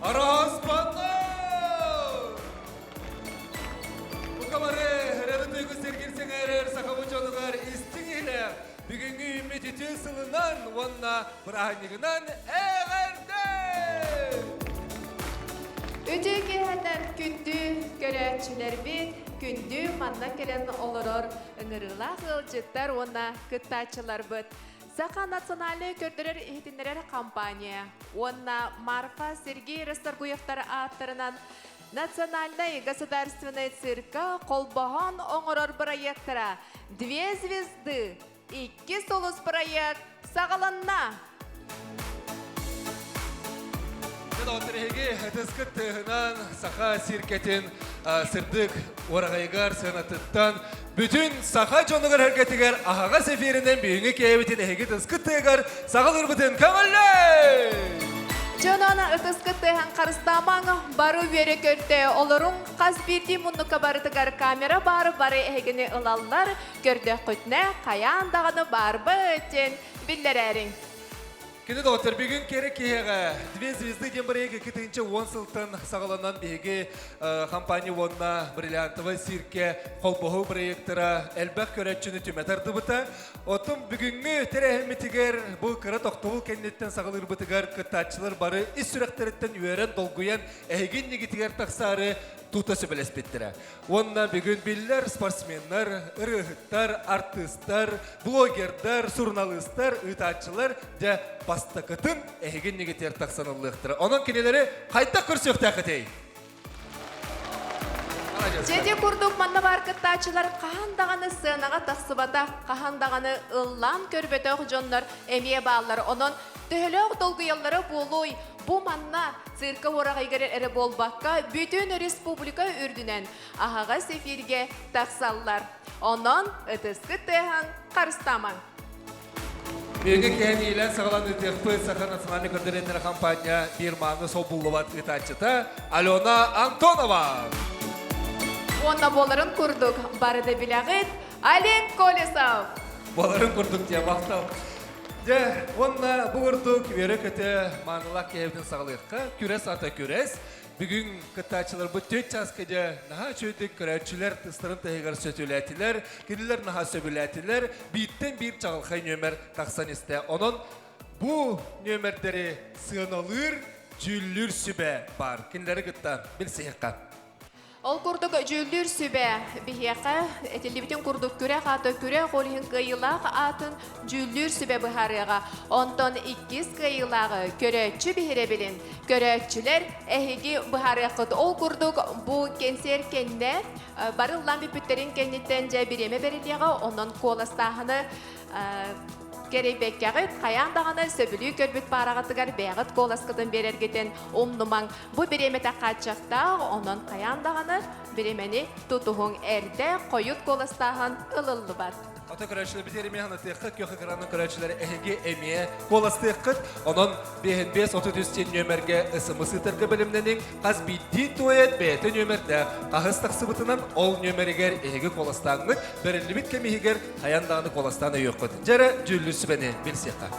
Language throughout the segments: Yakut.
Араспанна! Букабары ырыаны тыйгы сэргир сэҥээрэр сахабыт дьонугар истиҥ иһилээх бүгүҥҥү үүммүт үтүө сылынан уонна бырааһынньыгынан эҕэрдэ! Үтүө киэһэтэн күндү көрөөччүлэрбит, күндү манна кэлэн олорор ыҥырыылаах ыалдьыттар уонна кыттааччыларбыт. Саха национальнай көрдөрөр-иһитиннэрэр компания уонна Марфа Сергей Расторгуевтар ааттарынан Национальнай государственнай цирка холбоһон оҥорор бырайыактара «Две звезды» икки сулус проект саҕаланна! Эһиги ытыскыт тыаһынан саха циркэтин сырдык уораҕайыгар сыанатыттан бүтүн саха дьонугар эргэтигэр аһаҕас эфиринэн бүгүҥҥү киэбитин эһиги ытыскыт тыаһыгар саҕалыырбытын көҥүллээ! Дьонон ытыскыт тыаһын харыстаамаҥ, бары үөрэ көртө олоруҥ, хас биирдии муннукка барытыгар камера баар, бары эһигини ылаллар, көрдөххүтүнэ хайаан даҕаны баарбыт диэн биллэрээриҥ. Кини доҕоттор бүгүн кэрэ киһиэхэ Две звезды диэн бырайыак 2010 сылтан саҕаланан биһиги компания уонна бриллиантовай циркэ холбоһуу бырайыактара элбэх көрөөччүнү түмэ тардыбыта. Оттон бүгүҥҥү тэрээһиммитигэр бу кыра тохтобул кэнниттэн саҕалыырбытыгар кыттааччылар бары ис сүрэхтэриттэн үөрэн, долгуйан эһиги иннигитигэр тахсаары тута сөбүлэспиттэрэ. Уонна бүгүн биллэр спортсменнар, ырыаһыттар, артыыстар, блогердар, суруналыыстар, ыытааччылар дьэ бастакытын эһиги иннигитигэр тахсан ыллыахтара. Онон кинилэри хайдах көрсүөхтээххитий? Дьэдьэ курдук манна баар кыттааччылар хаһан даҕаны сценаҕа тахсыбатах, хаһан даҕаны ыллаан көрбөтөх дьоннор эмиэ бааллар. Онон төһөлөөх долгуйаллара буолуой, бу манна цирка уораҕайыгар эрэ буолбакка, бүтүн республика үрдүнэн аһаҕас эфиргэ тахсаллар. Онон ытыскыт тыаһын харыстаамаҥ. Биһиги киһи иилэн саҕалан ыытыахпыт Саха национальнай көрдөрүннэр хампаанньа биир мааны солбуллубат ыытааччыта Алена Антонова. Уонна буоларын курдук бары да билэҕит Олег Колесов. Буоларын курдук диэ махтал. Дьэ, уонна бу курдук үөрэ-көтө маанылаах киһибитин саҕалыахха. Күрэс ата күрэс. Бүгүн кыттааччыларбыт түөрт чааска дьэ наһаа үчүгэйдик көрөөччүлэр тыстарын таһыгар сөтүөлээтилэр, кинилэр наһаа сөбүлээтилэр, бииртэн биир чаҕылхай нүөмэр тахсан истэ. Онон бу нүөмэрдэри сыаналыыр, дьүүллүүр сүбэ баар. Кинилэри кытта билсиһиэххэ. Ол курдук дьүүллүүр сүбэ биһиэхэ этиллибитин курдук күрэх аата күрэх, ол иһин кыайыылаах аатын дьүүллүүр сүбэ быһаарыаҕа. Онтон иккис кыайыылааҕы көрөөччү биһирэбилин көрөөччүлэр эһиги быһаарыаххыт. Ол курдук бу кэнсиэр кэннэ бары ыллаан бүппүттэрин кэнниттэн дьэ бириэмэ бэриллиэҕэ, онон куоластааһыны Кэрэйбэккэҕит, хайаан даҕаны сөбүлүү көрбүт паараҕытыгар бэйэҕит куоласкытын биэрэргитин умнумаҥ. Бу бириэмэтэ хааччахтаах, онон хайаан даҕаны бириэмэни тутуһуҥ. Эрдэ, хойут куоластааһын ылыллыбат. Ото көрөөччүлэр бит эмиэ санатыаххыт, күөх экранын көрөөччүлэр эһиги эмиэ куоластыаххыт. Онон 55 33 диэн нүөмэргэ СМС ыытарга бэлэмнэниҥ. Хас биирдии дуэт бэйэтэ нүөмэрдээх. Хаһыс тахсыбытынан ол нүөмэригэр эһиги куоластааҥҥыт бэриллибит кэм иһигэр хайан даҕаны куоластаан өйүөххүт. Дьэрэ дьүүллүүр сүбэни билсиэххэ.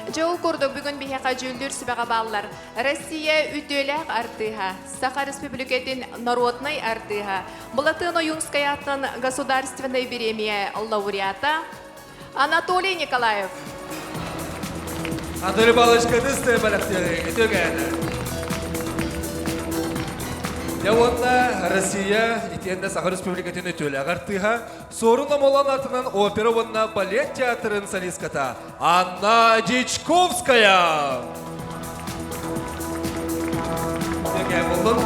Дьэ ол курдук бүгүн биһиэхэ дьүүллүүр сүбэҕэ бааллар Россия үтүөлээх артыыһа, Саха Республикатын народнай артыыһа, Былатыан Ойуунскай аатынан государственнай бириэмийэ лауреата Анатолий Николаев. Анатолий Павлович кытыс бэлэхтиэҕиҥ үтүөкээнэ. Дьэ уонна Россия итиэннэ Саха Республикатын үтүөлээх артыыһа Суорун Омолон атынан опера уонна балет театрын солистката Анна Дьячковская. Үтүөкээн буоллун.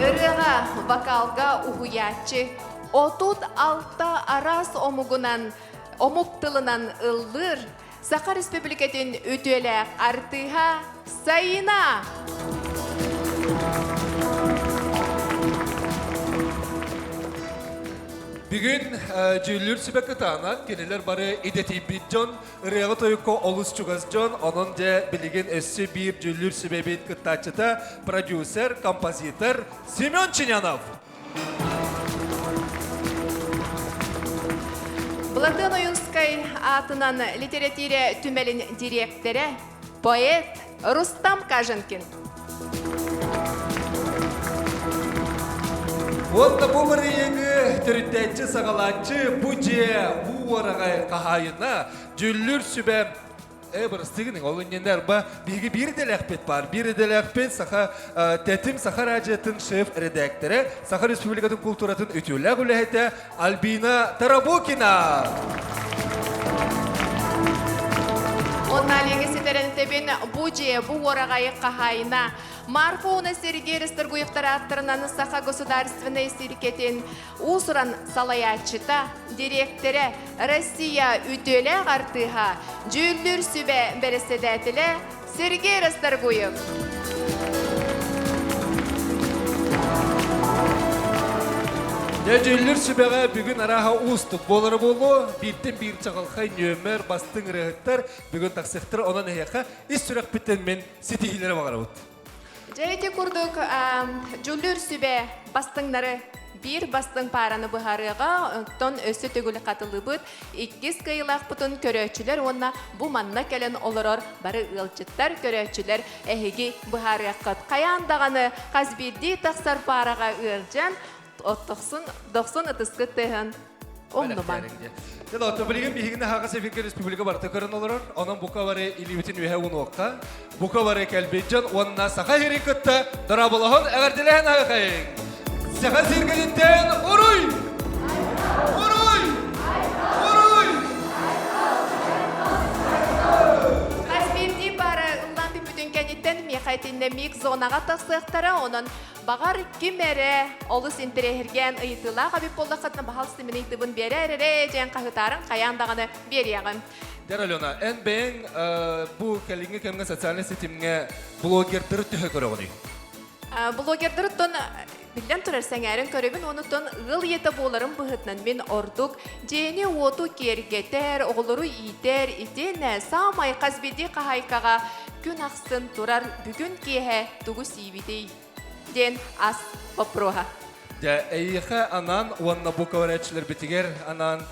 Ырыаҕа, вокалга уһуйааччы 36 араас омугунан омук тылынан ыллыыр Саха Республикатын үтүөлээх артыыһа Саина! Бүгүн дьүүллүүр сүбэ кытаанах, кинилэр бары идэтийбит дьон, ырыаҕа тойукка олус чугас дьон, онон дьэ билигин өссө биир дьүүллүүр сүбэбит кыттааччыта продюсер, композитор Семен Чинянов. Былатыан Ойуунскай аатынан литэрэтиирэ түмэлин дириэктэрэ, поэт Рустам Каженкин. Уонна бу бырайыагы төрүттээччи саҕалааччы бу дьиэ бу уораҕай хаһаайына дьүүллүүр сүбэ бырастыгын ол иннинэ арба биһиги биир идэлээхпит баар биир идэлээхпит саха тэтим саха радиотын шеф редактора Саха Республикатын култууратын үтүөлээх үлэһитэ Альбина Тарабукина. Онна Олега Сидорентэбин бу дьиэ бу уораҕайы хаһаайына Марфа уонна Сергей Расторгуевтар ааттарынан Саха государственнай сиркэтин уус-уран салайааччыта, дириэктэрэ, Россия үтүөлээх артыыһа, дьүүллүүр сүбэ бэрэссэдээтэлэ Сергей Расторгуев. Дьэ, дьүүллүүр сүбэҕэ бүгүн арааһа уустук буолара буолуо. Бииртэн биир чаҕылхай нүөмэр, бастыҥ ырыаһыттар бүгүн тахсыахтара. Онон эһиэхэ ис сүрэхпиттэн мин ситиһиилэри баҕарабыт. Дьэ, ити курдук дьүүллүүр сүбэ бастыҥнары биир бастыҥ паараны быһаарыаҕа, оттон өссө төгүл хатылыыбыт. Иккис кыайыылаахпытын көрөөччүлэр уонна бу манна кэлэн олорор бары ыалдьыттар, көрөөччүлэр эһиги быһаарыаххыт. Хайаан даҕаны хас биирдии тахсар паараҕа ыалдьан, дохсун, дохсун ытыскыт тыаһын умнумаҥ. Дьэ, билигин биһигини Хаҕас эфиргэ республика барыта көрөн олорор. Онон бука бары илиибитин үөһэ уунуохха. Бука бары кэлбит дьон уонна Саха сирин кытта дорооболоһон эҕэрдэлэһэн аһыахайыҥ. Саха сиргититтэн уруй! Уруй! Уруй! Хас биирдии паара ыллаан бүппүтүн кэнниттэн миэхэ итиннэ микс зонаҕа тахсыахтара, онон баҕар ким эрэ олус интэриэһиргээн ыйытыылаах эбит буоллаххытына баһаалыста мин ыйытыыбын биэрээр эрэ диэн хаһытаарын хайаан даҕаны биэриэҕим. Дьэр Алена, эн бэйэҥ бу кэлиҥҥи кэмҥэ социальнай ситимҥэ блогердары төһө көрөҕүнүй? Блогердарыттан биллэн турар сэҥээрин көрөбүн, онуттан ыал ийэтэ буоларым быһыытынан мин ордук дьиэни-уоту киэргэтэр, оҕолору иитэр, итиэннэ саамай хас биирдии хаһаайкаҕа күн ахсын турар бүгүн киэһэ тугу сиибитий диэн ас боппуруоһа. Дьэ, эйиэхэ анаан уонна бу көөрөөччүлэрбитигэр анаан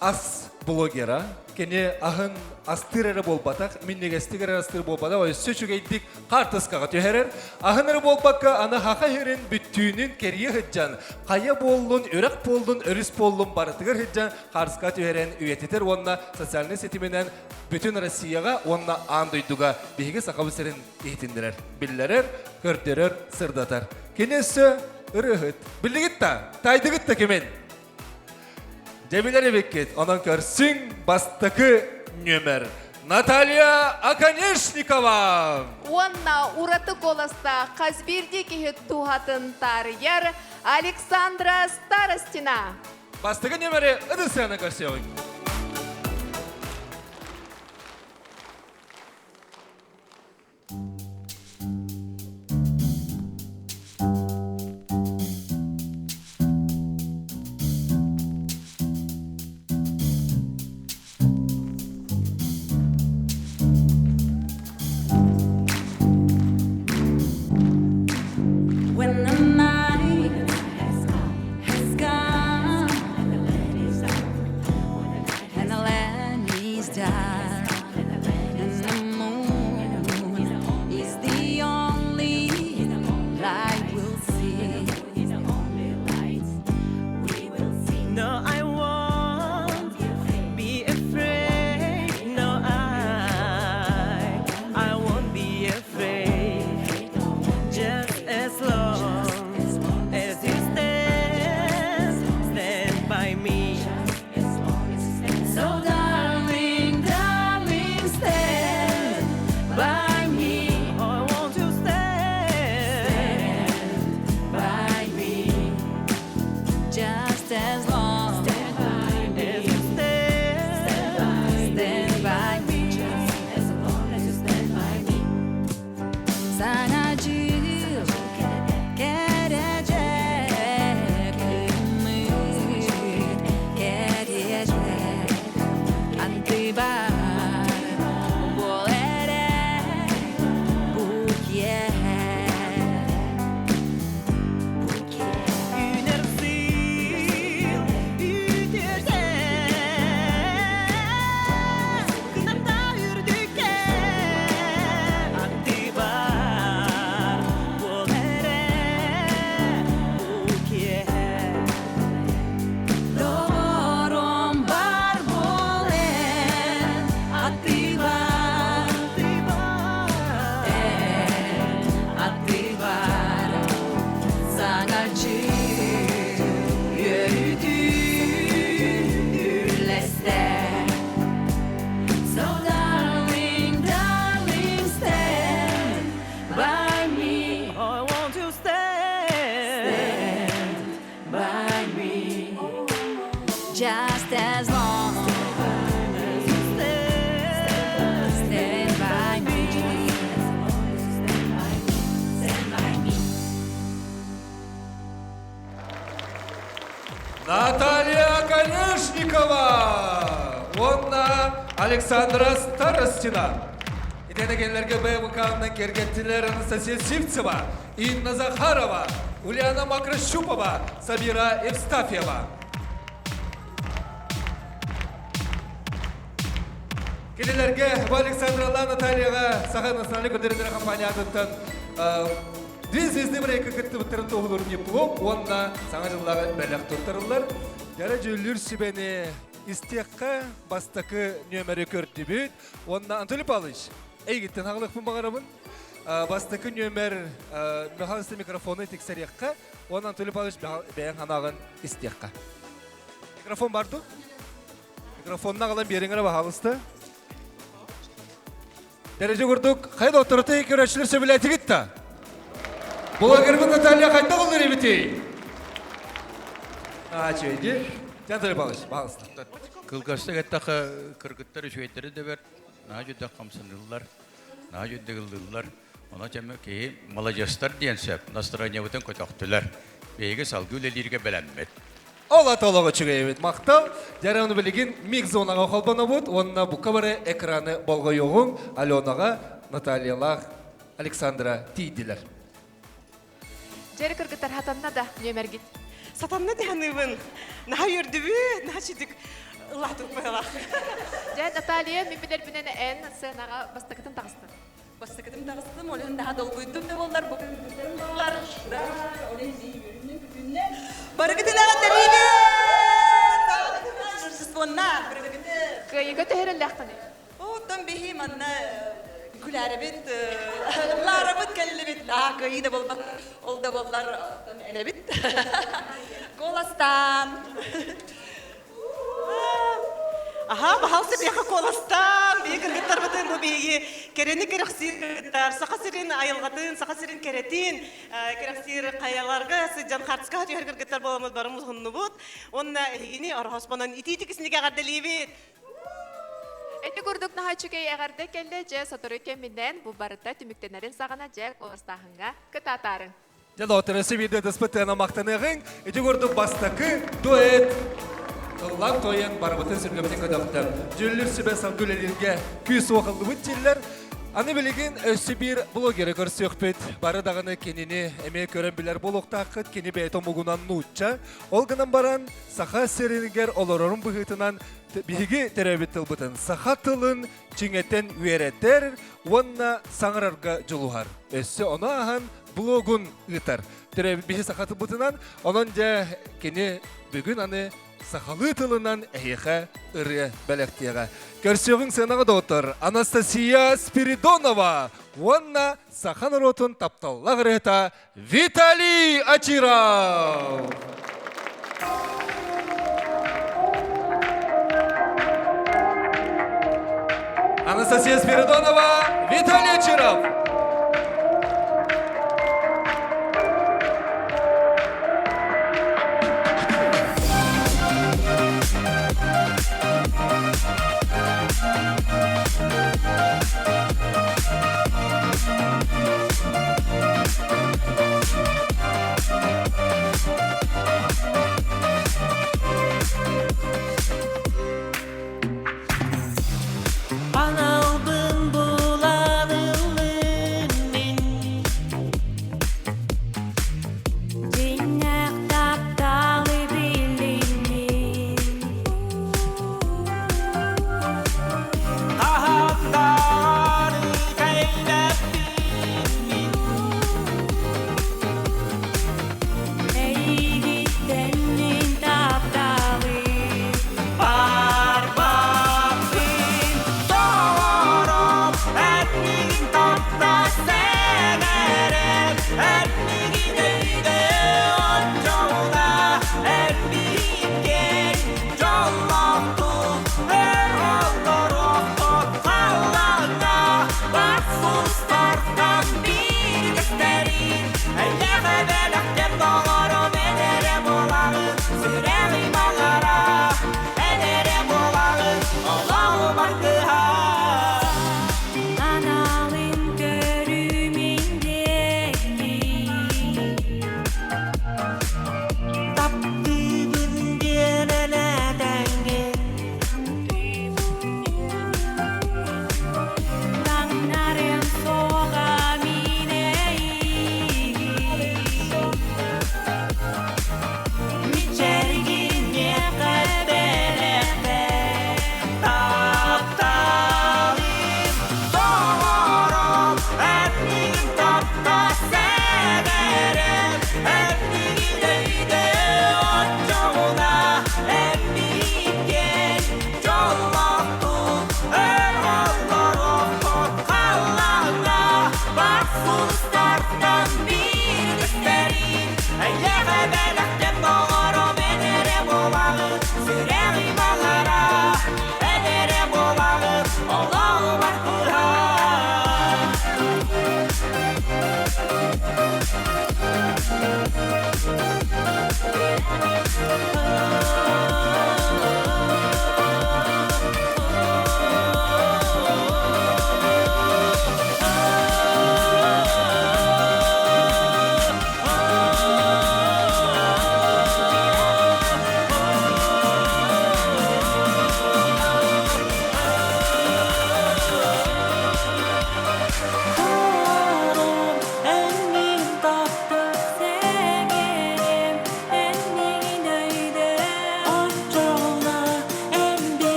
ас блогера. Кини аһын астыыр эрэ буолбатах, минньигэстик эрэ астыыр буолбатах, өссө үчүгэйдик хаартыскаҕа түһэрэр. Аһын эрэ буолбакка, аны хаха иһэрин бүттүүнүн кэрийэ сылдьан, хайа буоллун, үрэх буоллун, өрүс буоллун барытыгар сылдьан хаартыскаҕа түһэрэн үйэтитэр уонна социальнай ситиминэн бүтүн Россияҕа уонна аан дойдуга биһиги Сахабыт сирин иһитиннэрэр, биллэрэр, көрдөрөр, сырдатар. Кини өссө ырыаһыт. Биллигит да, таайдыгыт да кимин? Дьэ билэр эбиккит, онон көрсүҥ бастакы нүөмэр. Наталья Оконешникова! Уонна ураты куоластаах хас биирдии киһи туһатын таарыйар Александра Старостина. Бастакы нүөмэри ытыс сыана көрсүөҕүҥ. When the night has gone and the land is dark and the moon is the only light we'll see. No, I won't be afraid. No, I won't be afraid. Just as long as you stand, stand by me. So darling, darling, stand by me, I want to stand. by me. Just as long As you stand, stand by me. Just as long as you stand by me. Sana dil gelecek ümit gelecek Antibar volere bu Үнэр сыл үтүөтэ Кынатта үрдүккэ аттыбар буол эрэ бу киэһэ. уонна Александра Старостина. Итиэннэ кинилэргэ БМК-нан кэргэттилэр Анастасия Сивцева, Инна Захарова, Ульяна Макрощупова, Сабира Евстафьева. Кинилэргэ бу Александралаах Натальяҕа Саха национальнай көрдөрүүлэрэ компаниятыттан Две звезды проекка кыттыбыттарын туоһулуур диплом уонна Саҥа дьыллааҕы бэлэх туттарыллар. Дьара дьүүллүүр сүбэни истиэххэ бастакы нүөмэри көрдүбүт. Уонна Анатолий Павлович, эйигиттэн аҕалыахпын баҕарабын. Бастакы нүөмэр Михаил микрофону тиксэриэххэ уонна Анатолий Павлович бэйэҥ санааҕын истиэххэ. Микрофон бар дуу? Микрофонна аҕалан биэриҥ эрэ баһаалыста. Дәрәжэ курдук, хайа доктороты көрөөччүлэр сөбүлээтигит да? Блогербын Наталья хайдах олор эбитий? Аа, чөйди. Анатолий Павлович, пожалуйста. Кылгастык эттэххэ, кыргыттар үчүгэйдэри да бэрт, наһаа дьүдэх хамсаныллар, наһаа дьүдэх ыллыыллар. Ону кэмэ киһи маладьыастар диэн сөп, настроениебытын көтөхтүлэр. Биһиги салгыы үлэлииргэ бэлэммит. Ол ата олоҕо үчүгэй эбит. Махтал. Дьэ ону билигин миг зонаҕа холбонобут уонна бука бары экраны болҕойуоҕуҥ Аленаҕа, Натальялаах, Александра тиийдилэр. Дьэри кыргыттар хатанна да нүөмэргит. Сатанна дыһаныыбын. Наһаа үөрдүбүт, наһаа чүдүк ыллаатык быһалаах. Дьэ, Наталья, мин билэрбинэн эн сценаҕа бастакытын таҕыстын. Бастакытым таҕыстым, ол иһин наһаа долгуйдум да буоллар, бу күн буоллар, ол иһин үөрүүнүн күтүннэ. Барыгытын эҕэрдэлиибин! Рождествоннар, барыгытын! Кыайыыга төһөрөллөххүнүй? Оттон биһи манна күлээребит, ыллаарабыт кэллибит. Аа, кыайыы да буолбат, ол да буоллар, элэбит. Куоластаан! Аһаа, баһаалыста биһиэхэ куоластаан, биһиги кыргыттарбытын бу биһиги кэрэни кэрэхсиир кыргыттар, Саха сирин айылҕатын, Саха сирин кэрэтин кэрэхсиир хайаларга сылдьан хаартыскаҕа түһэр кыргыттар буоламмыт бары муһуннубут. Уонна эһигини Ороһоспонон итиитик исинигэ эҕэрдэлиибит! Ити курдук наһаа үчүгэй эҕэрдэ кэллэ, дьэ сотору кэминэн бу барыта түмүктэнэрин саҕана дьэ куоластааһыҥҥа кытаатаарыҥ. Дьэ, доҕоттор, өссө биирдэ ытыспыт махтаныаҕыҥ. Ити курдук бастакы дуэт ыллаан туойан барыбытын сүргэбитин көтөхтө. Дьүүллүүр сүбэ салгыы үлэлииргэ күүс-уох ыллыбыт дииллэр. Аны билигин өссө биир блогеры көрсүөхпүт. Бары даҕаны кинини эмиэ көрөн билэр буолуохтааххыт. Кини бэйэтэ омугунан нуучча. Ол гынан баран Саха сиригэр олорорун быһыытынан биһиги төрөөбүт тылбытын саха тылын чиҥэтэн үөрэтэр уонна саҥарарга дьулуһар. Өссө ону ааһан блогун ыытар. Төрөөбүт биһи саха тылбытынан, онон дьэ кини бүгүн аны сахалыы тылынан эһиэхэ ырыа бэлэхтиэҕэ. Көрсүөҕүҥ сыанаҕа доҕоттор Анастасия Спиридонова уонна саха норуотун тапталлаах ырыаһыта Виталий Очиров! Анастасия Спиридонова, Виталий Очиров! Аналбын булан ыллым.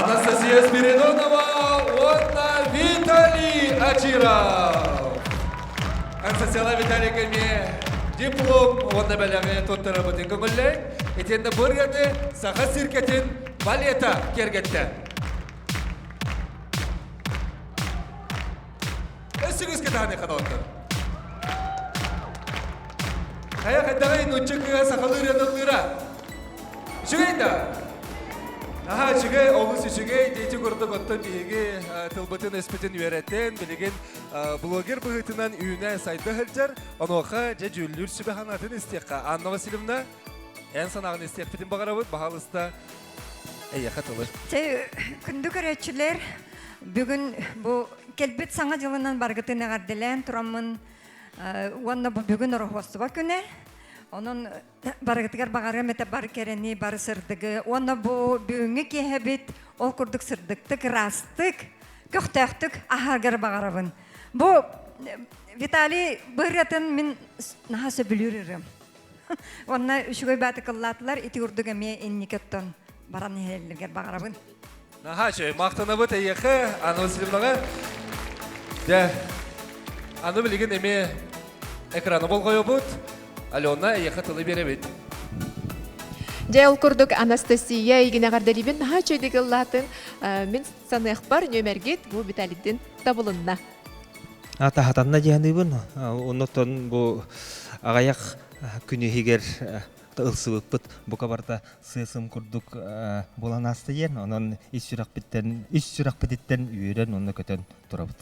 Анастасия Спиридонова уонна Виталий Ачиров. Анастасияла Виталий эмиэ диплом уонна бэлэҕи туттарабытын көҥүллээн, итиэннэ бу ырыаны Саха циркэтин балета киэргэттэ. Өссүгүскэ таһыныхха доҕоттор. Хайа хайдаҕый нуучча кыыһа сахалыы ырыаны ыллыыра? Үчүгэй да? Аха, үчүгэй, олус үчүгэй. Дети курдук оттон биһиги тылбытын өспүтүн үөрэтэн, билигин блогер быһыытынан үүнэ сайда сылдьар. Онуоха дьэ дьүүллүүр сүбэ санаатын истиэххэ. Анна Васильевна, эн санааҕын истиэхпитин баҕарабыт. Баһаалыста, эйиэхэ тылы. Чэ, күндү көрөөччүлэр, бүгүн бу кэлбит саҥа дьылынан баргытын эҕэрдэлээн тураммын уонна бу бүгүн Ороһуостуба күнэ. Онон барыгытыгар баҕарыам этэ бар кэрэни, бары сырдыгы. Уонна бу бүгүҥҥү киэһэбит ол курдук сырдыктык, ыраастык, көхтөөхтүк аһаргар баҕарабын. Бу Виталий бу ырыатын мин наһаа сөбүлүүр ырыам. Уонна үчүгэй баатыкыллаатылар ити курдук эмиэ инники оттон баран иһэллэргэр баҕарабын. Наһаа үчүгэй. Махтанабыт эйиэхэ, Анна Васильевнаҕа. Дьэ, аны билигин эмиэ экраны болҕойобут. Алена, эйиэхэ тылы биэрэбит. Дьэ, ол курдук Анастасия эйигин эҕэрдэлиибин наһаа үчүгэйдик ыллаатын. Мин саныахпар нүөмэргит бу Виталийдин табылынна. Атаһатанна диэханыыбын. Оннуттан бу аҕайах күн иһигэр ылсыбыппыт бука барыта сыа-сым курдук буолан ааста диэн, онон ис сүрэхпиттэн ис сүрэхпититтэн үөрэн уонна көтөн турабыт.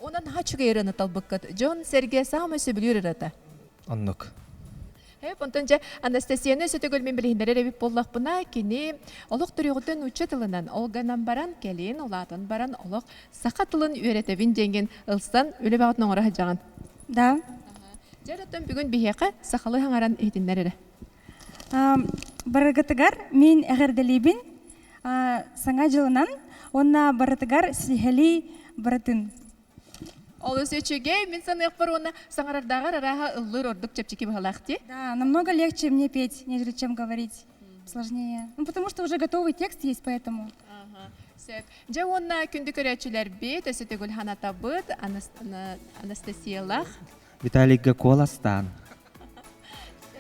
Онон наһаа үчүгэй ырыаны талбыккыт. Дьон-сэргэ саамай сөбүлүүр ырыата. Оннук. Эп, онтон дьэ Анастасияны өссө төгүл мин билиһиннэрэр эбит буоллахпына, кини олох төрүөҕүттэн нуучча тылынан, ол гынан баран, кэлин улаатан баран олох саха тылын үөрэтэбин диэҥҥин ылсан үлэ бөҕөтүн оҥоро сылдьаҕын. Да. Дьэ, оттон бүгүн биһиэхэ сахалыы хаҥаран иһитиннэр эрэ. Барыгытыгар мин эҕэрдэлиибин Саҥа дьылынан уонна барытыгар сиһилии барытын. Олус үчүгэй, мин саныахпар уонна саҥарардааҕар арааһа ыллыыр ордук чэпчэки быһалаах дии. Да, намного легче мне петь, нежели чем говорить. Сложнее. Ну, потому что уже готовый текст есть, поэтому. Сөп. Дьэ уонна күндү көрөөччүлэрбит, өссө төгүл ханатабыт, Анастасиялаах. Виталийга куоластаан.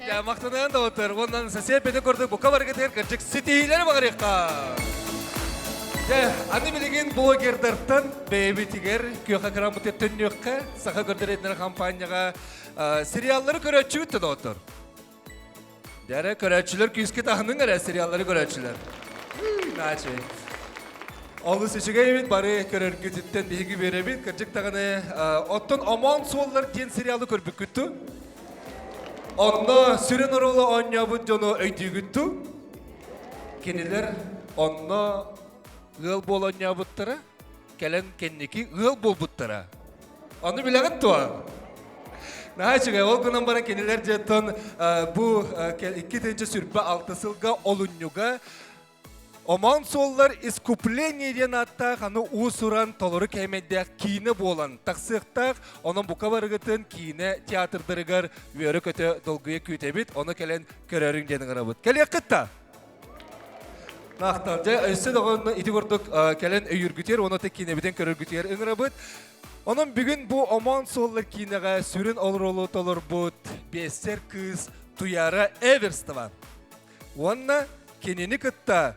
Я мактанан да отыр. Оннан сосед беде көрдүк бука баргытыр кырдьык ситиһиилэри баҕарыахха. Дьэ, аны билигин блогердартан бэйэбитигэр күөхэ кыраммыт төннүөххэ саха көрдөрөтүнэр хампаанньаҕа сериаллары көрөөччүбүт да доҕоттор. Дьэрэ көрөөччүлэр күүскэ таһының эрэ сериаллары көрөөччүлэр. Начи. Олус үчүгэй эбит бары көрөргүтүттэн биһиги үөрэбит. Кырдьык даҕаны оттон Омоон суоллар диэн сериалы көрбүккүт ту? Онно сүрүн оруолу оонньообут дьону өйдүүгүт ту? Кинилэр онно ыал буола оонньообуттара, кэлэн кэнники ыал буолбуттара. Ону билэҕит дуо? Наһаа үчүгэй. Ол гынан баран кинилэр дьиэттэн бу 2026 сылга олунньуга Омоон суоллар искупление диэн ааттаах аны уус-уран толору кээмэйдээх киинэ буолан тахсыахтаах. Онон бука барыгытын киинэ театрдарыгар үөрэ-көтө долгуйа күүтэбит. Ону кэлэн көрөрүҥ диэн ыҥырабыт. Кэлиэххит да? Махтал. Дьэ, өссө даҕаны ити курдук кэлэн өйүүргүтүгэр уонна киинэбитин көрөргүтүгэр ыҥырабыт. Онон бүгүн бу Омоон суоллар киинэҕэ сүрүн оруолу толорбут биэссэр кыыс Туяра Эверстова. Уонна кинини кытта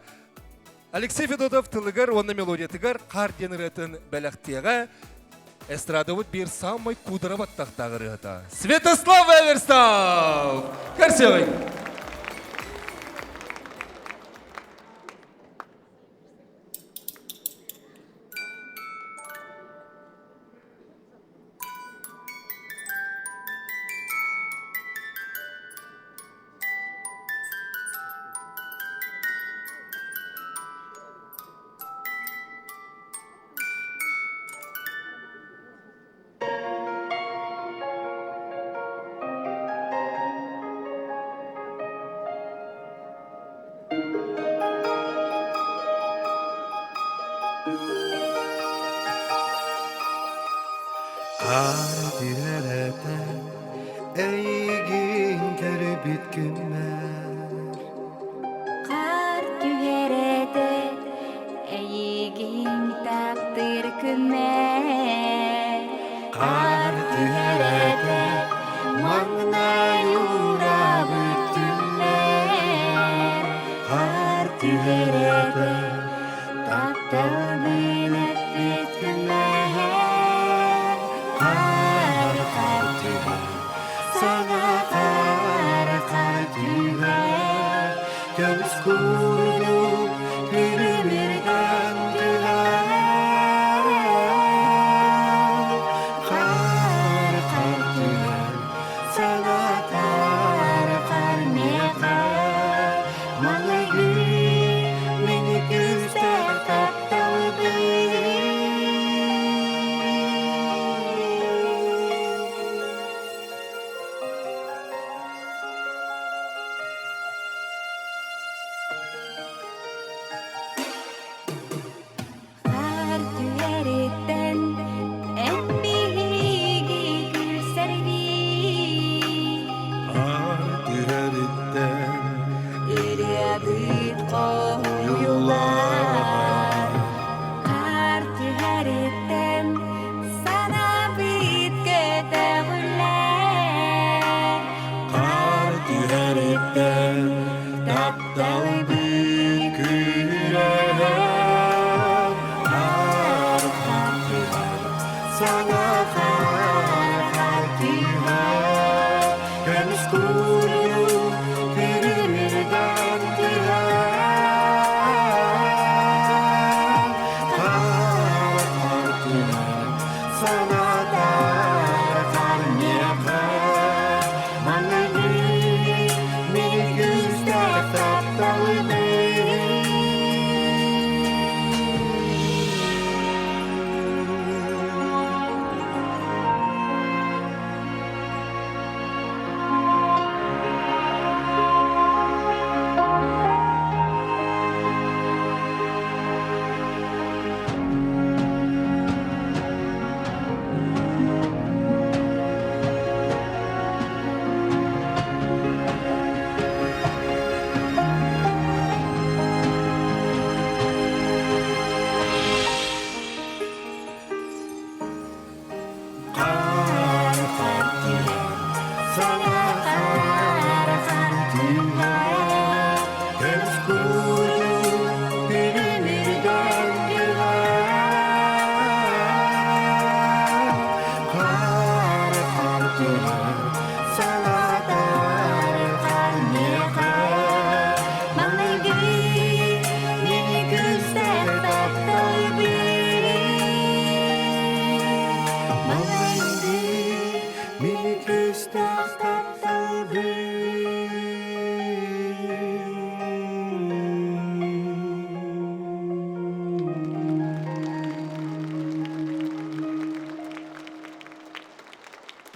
Алексей Федотов тылыгар уонна мелодиятыгар Хаар диэн ырыатын бэлэхтиэҕэ эстрадабыт биир самай куудара баттахтаах ырыата Святослав Эверстов! Көрсүөҕүҥ! Хаар түһэр этэ эйигин көрбүт күммэр Хаар түһэр этэ эйигин.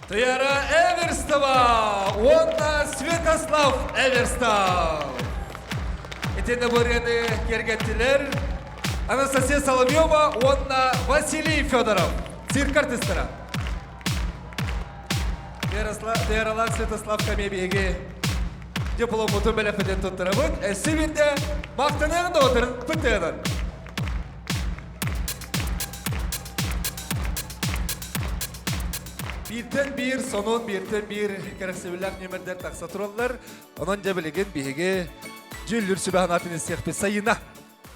Туяра Эверстова уонна Святослав Эверстов. Итиннэ бырыаны киэргэттилэр Анастасия Соловьева уонна Василий Федоров. Цирк артистара. Туяралаах Святослав биһиги дипломмутун бэлэхпитин туттарабыт. Өссө биирдэ махтаныаҕын да отырыппыт тыынан. Бииртэн биир сонун, бииртэн биир кэрэхсэбиллээх нүөмэрдэр тахса тураллар. Онон дьэ билигин биһиги дьүүллүүр сүбэ санаатын истиэхпит Сайына.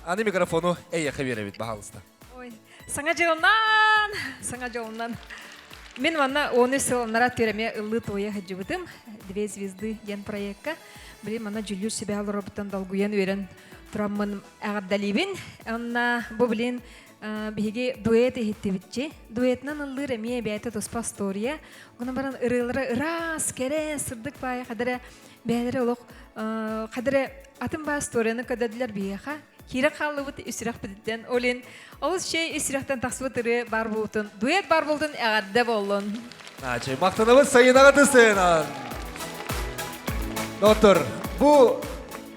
Аны микрофону эйиэхэ биэрэбит, баһаалыста. Ой, саҥа дьылынан, саҥа дьолунан. Мин манна 13 сыл анараа түөрэмэ ыллыы туойа сылдьыбытым. Две звезды диэн проекка. Билин манна дьүүллүүр сүбэ олоробуттан долгуйан үөрэн тураммын эҕэрдэлиибин. Онна бу билин биһиги дуэт иһиттибитчи. Дуэтынан ыллыыр эмиэ бэйэтэ туспа история. Гынан баран ырыалара ыраас, кэрэ, сырдык баайы хадара бэйэлэрэ олох хадара атын баа историяны көрдөрдүлэр биһиэхэ. Киирэн хааллыбыт үс сүрэхпититтэн. Олин олус чэй үс сүрэхтэн тахсыбыт ырыа бар буолтун, дуэт бар буолтун эҕэрдэ боллун. Начи, мактанабыт сайынаҕа тысыынан. Доктор, бу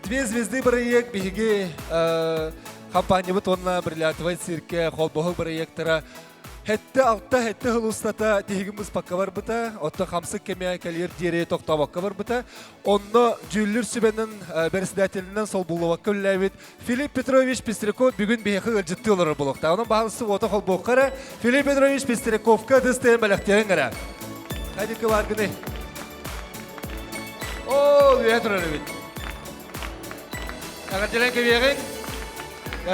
Две звезды бырайыак биһиги компаниябыт уонна бриллиантовай циркэ холбоһук бырайыактара Хэтте алта хэтте сыл устата тиһигин быспакка барбыта, оттон хамсык кэмэ кэлиэр диэри тохтообокко барбыта. Онно дьүүллүүр сүбэнэн бэрэссэдээтэлинэн солбуллубакка үлэлээбит Филипп Петрович Пестряков бүгүн биһиэхэ ыалдьыттыы олорор буолуохтаах. Онон баһылысы уота холбуохха эрэ Филипп Петрович Пестряковка ытыс тыаһын бэлэхтиэҕиҥ эрэ. Хайдыкы бааргыный? Оо, үөһэ турар эбит. Эҕэрдэлээн кэбиэҕиҥ.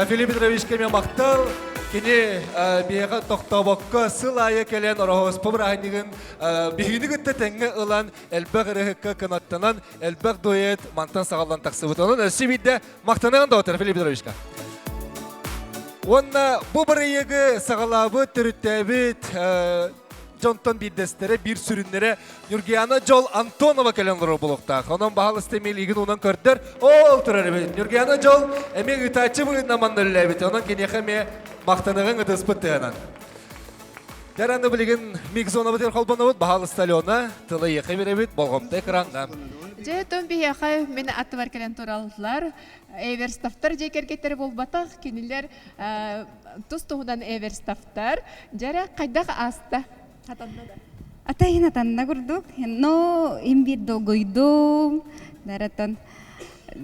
Филипп Петрович кэмэ махтал. Кини биһиэхэ тохтообокко сыл аайы кэлэн Ороһуоспа бырааһынньыгын биһигини кытта тэҥҥэ ылан элбэх ырыһыкка кынаттанан элбэх дуэт мантан саҕаллан тахсыбыт. Онон өссө биирдэ махтаныаҕын доҕоттор Филипп Петровичка. Уонна бу бырайыагы саҕалаабыт, төрүттээбит дьонтон биирдэстэрэ, биир сүрүннэрэ Нюргиана Дьол Антонова кэлэн олорор буолуохтаах. Онон баһаалыста эмиэ илиигин уунан көрдөр. Ол турар эбит. Нюргиана Дьол эмиэ ыытааччы быһыытынан манна үлэлээбит. Онон киниэхэ эмиэ махтаныаҕыҥ ытыспыт тыанан. Дьэ, билигин микзонабытыгар холбонобут. Баһаалыста Алена, тыла эйиэхэ биэрэбит, болҕомто экраҥҥа. Дьэ, тон биһиэхэ мин аттыбар кэлэн тураллар. Эверстовтар дьиэ кэргэттэрэ буолбатах, кинилэр тус-туһунан Эверстовтар. Дьэ, хайдах ааста? Хатанна да? Атайын атанна курдук. Но им биир долгуйдум. Наратан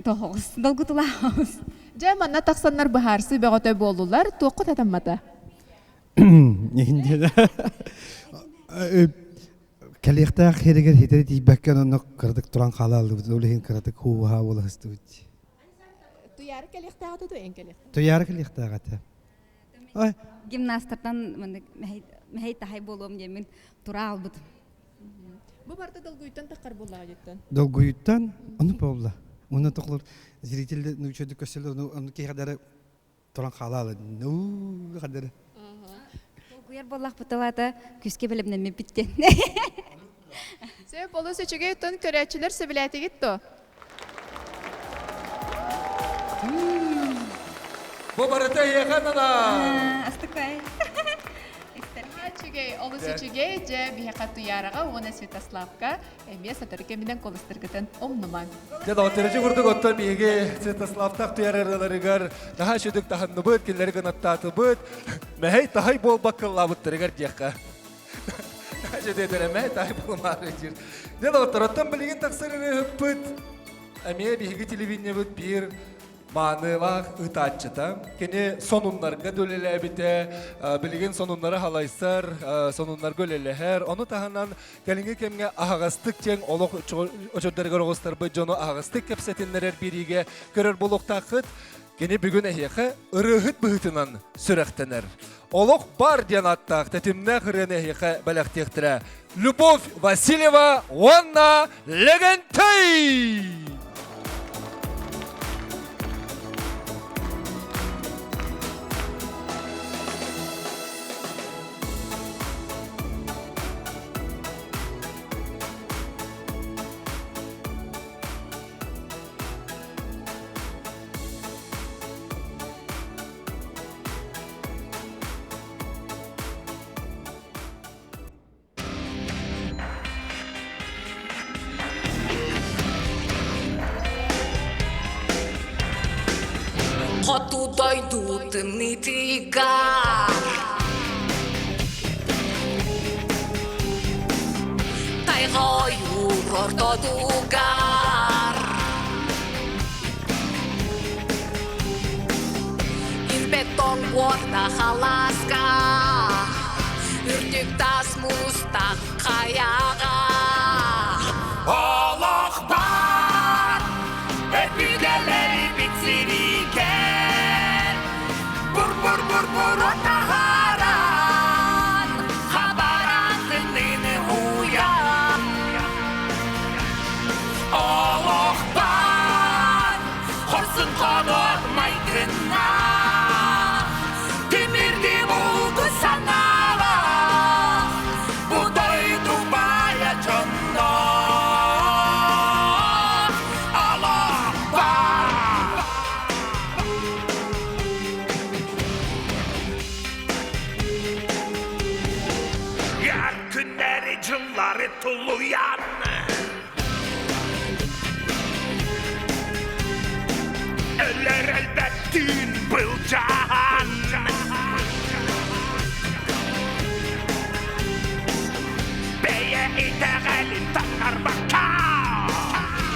тоһоҕус долгутулаабыс. Дьэ, манна тахсаннар быһаарсыы бөҕөтө буоллулар. Туоххут атаммата? Иһин Кэлиэхтээх сиригэр хитэри тиийбэккэ онно кыратык туран хаалааллыбыт. Ол иһин кыратык хуу-haa буола сыстыбыт. Туйаары кэлиэхтээх этэ, эн кэлиэхтээх? Туйаары кэлиэхтээх этэ. Гимнастартан мэһэй таһай буолуом диэммин тура албытым. Бу барыта долгуйуттан таххар буоллаҕа дьиттэн. Долгуйуттан ону буолла. Уну тоқлор зритель нучча көсөл ону ону киһи туран хаалаалы ну хадары. Долгуйар буоллахпытылаата күскэ бэлэмнэммиппит диэн. Сөп олус үчүгэй тон көрөөччүлэр сөбүлээтигит то? Бу барыта эйиэхэ ананар. Астыкай. Үчүгэй, олус үчүгэй, дьэ биһиэхэ Туйаараҕа уонна Святославка эмиэ сотору кэминэн куоластаргытын умнумаҥ. Дьэ, доҕоттору курдук оттон биһиги Святославтаах туйарарыларыгар наһаа үчүгдүк таһынныбыт, кинилэри гынаттаатыбыт, мэһэй таһай буолбакка ыллаабыттарыгар диэххэ. Дьэ, мэһэй таһай буолумаары диир. Дьэ, доҕоттор, оттон билигин тахсар ырыаһыппыт эмиэ биһиги телевидениебыт биир. Маанылаах ытааччыта. Кини сонуннарга да үлэлээбитэ, билигин сонуннары халайсар, сонуннарга үлэлэһэр. Ону таһынан кэлиҥҥи кэмҥэ аһаҕастык диэн олох очурдарыгар оҕустарбыт дьону аһаҕастык кэпсэтиннэрэр биэриигэ көрөр буолуохтааххыт. Кини бүгүн эһиэхэ ырыаһыт быһыытынан сүрэхтэнэр. Олох бар диэн ааттаах тэтимнээх ырыаны эһиэхэ бэлэхтиэхтэрэ. Любовь Васильева уонна Лэгэнтэй! Хоту дойду тымнытыгар Тайҕа ойуур ортотугар Ирбэт тоҥ уорда халааска Үрдүк таас муустаах хайаҕа Олох бар өбүгэлэрбит сиригэр Бур-бур-бур-бур таһааран Хабаран тымныыны уйан Олох бар хорсун ходуот майгыннаах Тимирди булгу санаалаах Бу дойду баайа дьонноох Олох бар Яр күннэри дьыллары тулуйан Өлөр өлбөт түүн былдьаан Бэйэ итэҕэлин таҥнарбакка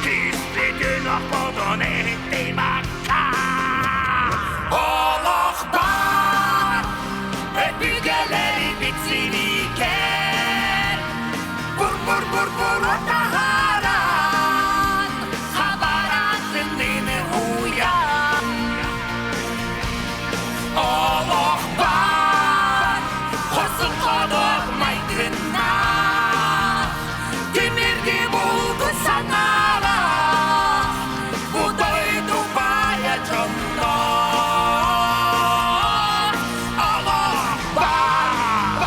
Киспитин охпутун иһиттимакка Олох бар Өбүгэлэрбит сириикэн Бур-бур-бур-бур таһааран Хабаран тымныыны уйан Олох бар Хорсун ходох майгыннаах Тимирди булгу санаалаах Бу дойду баайа дьонноох Олох бар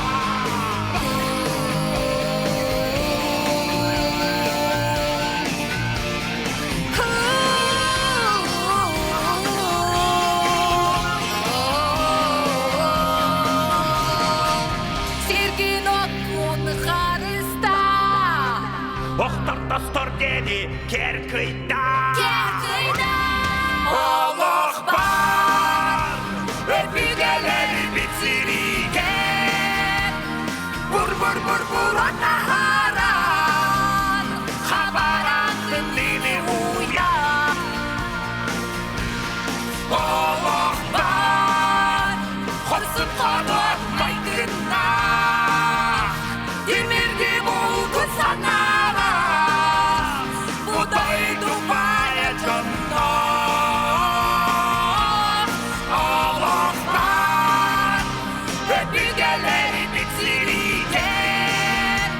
Сиргин оккун харыста Охтор тостор диэни кэр кыйда Кэр кыйда Олох бар Өбүгэлэрбит сириигэр Бур-бур-бур-бур атаһаран Хабаран тымныыны уйан Олох бар Хорсун ходуот майгыннаах Тимирди булгу санаалаах Бу дойду баайа дьонноох Олох бар Өбүгэлэрбит сириигэр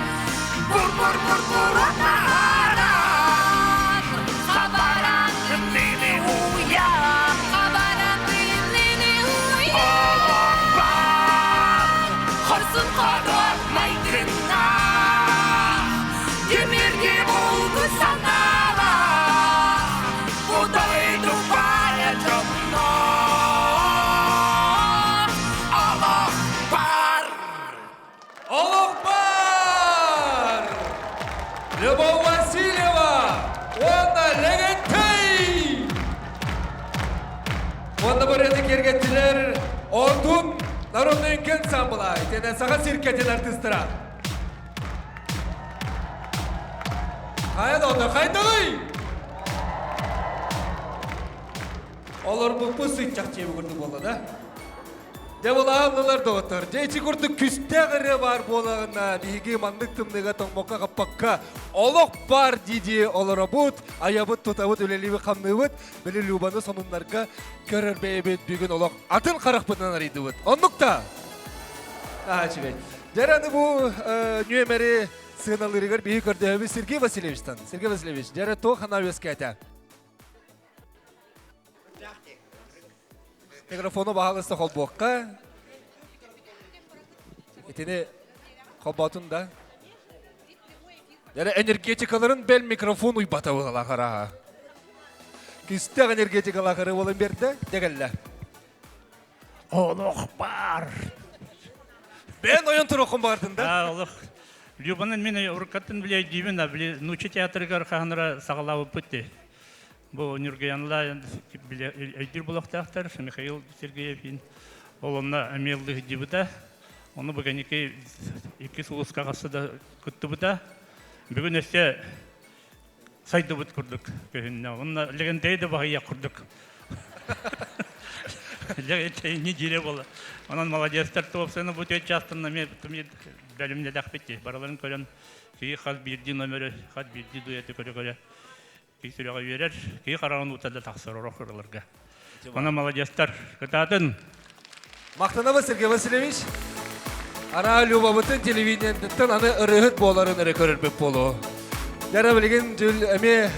Бур-бур-бур-бур атаһаран Хабаран тымныыны уйан Хабаран тымныыны уйан Олох бар Хорсун ходуот майгыннаах Тимирги булгу санаалаах Бу дойду баайа дьонноох Олох бар Олох бар! Любовь Васильева уонна Лэгэнтэй! Уонна бу киэргэттилэр Отун народный үҥкүү ансамбла, итиэннэ Саха циркэтин артыыстара. Хайа да хайдалый? Олорбуппут сыччах дьиэбит курдук буолла да. Дьэ былааннылар доҕоттор. Дьэ ити курдук күстээх ырыа баар буолаҕына биһиги маннык тымныыга тоҥмокко хаппакка олох баар дии-дии олоробут, айабыт, тутабыт, үлэлиибит, хамныыбыт. Били Любаны сонуннарга көрөр бэйэбит бүгүн олох атын харахпытынан арыйдыбыт. Оннук да? Аа, үчүгэй. Дьэ аны бу нүөмэри сыаналыырыгар биһи көрдөһөбүт Сергей Васильевичтан. Сергей Васильевич, дьэ эрэ туох анаа үөскээтэ? Микрофону баһаалыста холбуохха. Итини холботун да. Дьэ энергетикаларын бэл микрофон уйбата буолалаах Кистээх энергетикалаах ыры буолан берде, дэгелле. Олох бар. Бен ойон туруккун баҕардын да? Олох. Любанын мен уруккаттан биле дейбин, а биле нуча театрыгар хаһанара саҕалаабыппыт дии. Бу Нюргаянла өйдүүр булуохтаахтар Михаил Сергеевин ол онно эмиэ ыллыһыдьыбыта. Ону бүгүнки икки сулуска хасса да кыттыбыта. Бүгүн өссө сайдыбыт курдук көһүннэ. Онно Легентэй да баһыйа курдук. Легентэй не дире буола. Онон молодецтар туопсаны бу төрт чаастан эмиэ бэлэмнэдэхпит. Барыларын көрөн киһи хас биирдии номеры, хас биирдии дуэты көрө-көрө Киһи сүрэҕэ үөрэр, киһи хараҕын уута да тахсар орох ырыларга. Онон молодецтар, кытаатын! Махтанабыт Сергей Васильевич. Ара Любабытын телевидениеттен аны ырыһыт буоларын эрэ көрөрбүт буолуо. Дьара билигин дьүл эмиэ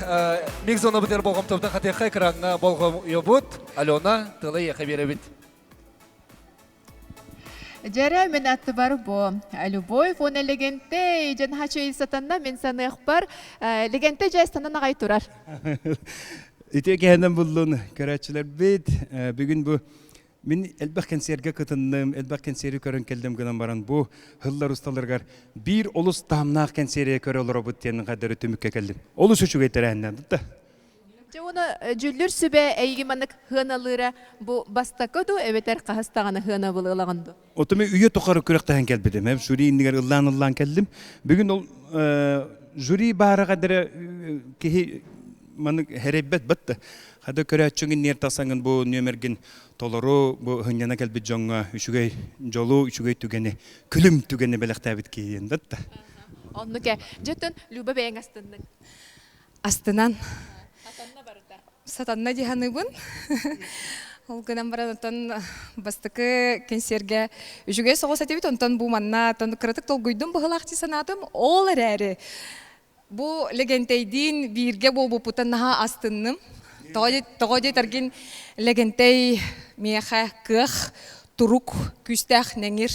микс зонабытыгар болҕомтобутун хатыахха экраҥҥа болҕойобут. Алена, тылы эйиэхэ биэрэбит. Дьэрэ мин аттыбар бу Любовь уонна Легентэй дьэн хачый сатанна мин саныахпар Легентэй дьэ санан аҕай турар. Үтүө киһинэн буллун көрөөччүлэрбит. Бүгүн бу мин элбэх кэнсиэргэ кытынным, элбэх кэнсиэри көрөн кэллим гынан баран бу һыллар усталарыгар биир олус таһымнаах кэнсиэри көрө олоробут диэн хадары түмүккэ кэллим. Олус үчүгэй тэрээһиннээх да. Дьэ уонна дьүүллүүр сүбэ эйиги маннык сыаналыыра бу бастакы дуу эбэтэр хаһыс даҕаны сыанабылы ылаҕын дуу? Отуми үйэ тухары күрэхтэһэн кэлбитим. Эм жюри иннигэр ыллаан-ыллаан кэллим. Бүгүн ол жюри баара кадары киһи маннык хэрэйбэт батта. Хада көрөөччүҥ иннигэр тахсаҥҥын бу нүөмэргин толору бу хынньана кэлбит дьоҥҥо үчүгэй дьолу, үчүгэй түгэни, күлүм түгэни бэлэхтээбит киһи диэн батта. Оннук ээ. Дьэ оттон Люба бэйэҥ астынныҥ. Астынан. Сатанна дии саныыбын. Ол гынан баран оттон бастакы кэнсиэргэ үчүгэй соҕус этибит, онтон бу манна оттон кыратык толкуйдум быһылаах дии санаатым. Ол эрээри бу Лэгэнтэйдиин бииргэ буолбуппуттан наһаа астынным. Тоҕо диэтэргин Лэгэнтэй миэхэ кыах, турук, күүстээх нэҥир,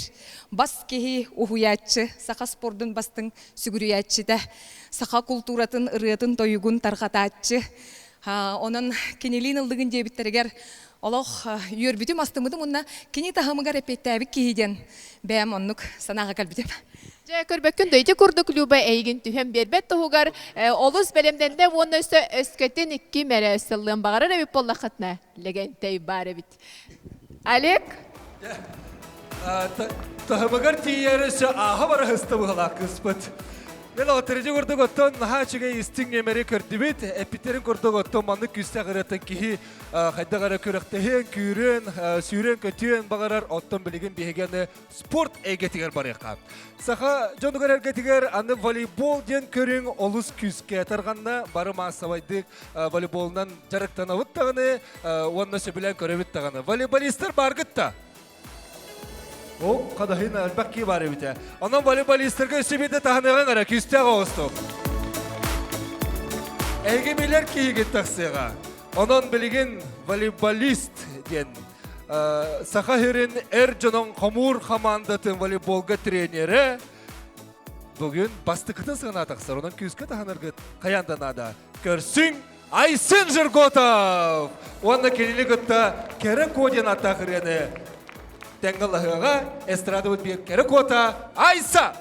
бас киһи уһуйааччы, саха спордун бастыҥ сүгүрүйээччитэ, саха култууратын ырыатын-тойугун тарҕатааччы. Онон кинилиин ыллыгын диэбиттэригэр олох үөрбүтүм, астыммытым уонна кини таһымыгар эппиэттээбит киһи диэн бэйэм оннук санааҕа кэлбитим. Дьэ, көрбөккүн да ити курдук Люба эйигин түһэн биэрбэт туһугар олус бэлэмнэннэ уонна өссө өскөтүн ким эрэ өссө баҕарар эбит буоллаххытына Лэгэнтэй баар эбит. Олег? Таһымыгар тиийэр өссө ааһа бара сыста быһалаах кыыспыт. Мен оттырыжы курдук оттон наһаа үчүгэй истиҥ ньэмэри көрдүбүт. Эппиттерин курдук оттон маннык күүстээх ырыатын киһи хайдах эрэ күрэхтэһиэн, күүрүөн, сүүрүөн-көтүөн баҕарар. Оттон билигин биһиги аны спорт эйгэтигэр барыахха. Саха дьонугар эргэтигэр аны волейбол диэн көрүҥ олус күүскэ тарҕанна. Бары маассабайдык волейболунан дьарыктанабыт даҕаны уонна сөбүлээн көрөбүт даҕаны. Волейболистар бааргыт да? О, хадаһын элбэх кии бар эбитэ. Онон волейболистарга өссө биирдэ таһыныаҕыҥ эрэ, күүстээх оҕустук. Эһиги билэр киһигит тахсыаҕа. Онон билигин волейболист диэн Саха сирин эр дьонун хомуур хамаандатын волейболга тренерэ бүгүн бастакытын сыана тахсар. Онон күүскэ таһынаргыт хайаан да наада. Көрсүҥ Айсен Жерготов! Уонна кинини кытта Кэрэ Куо диэн ааттаах ырыаны тэҥҥэ лаһыаҕа эстрадабыт биир кэрэ куота Айса!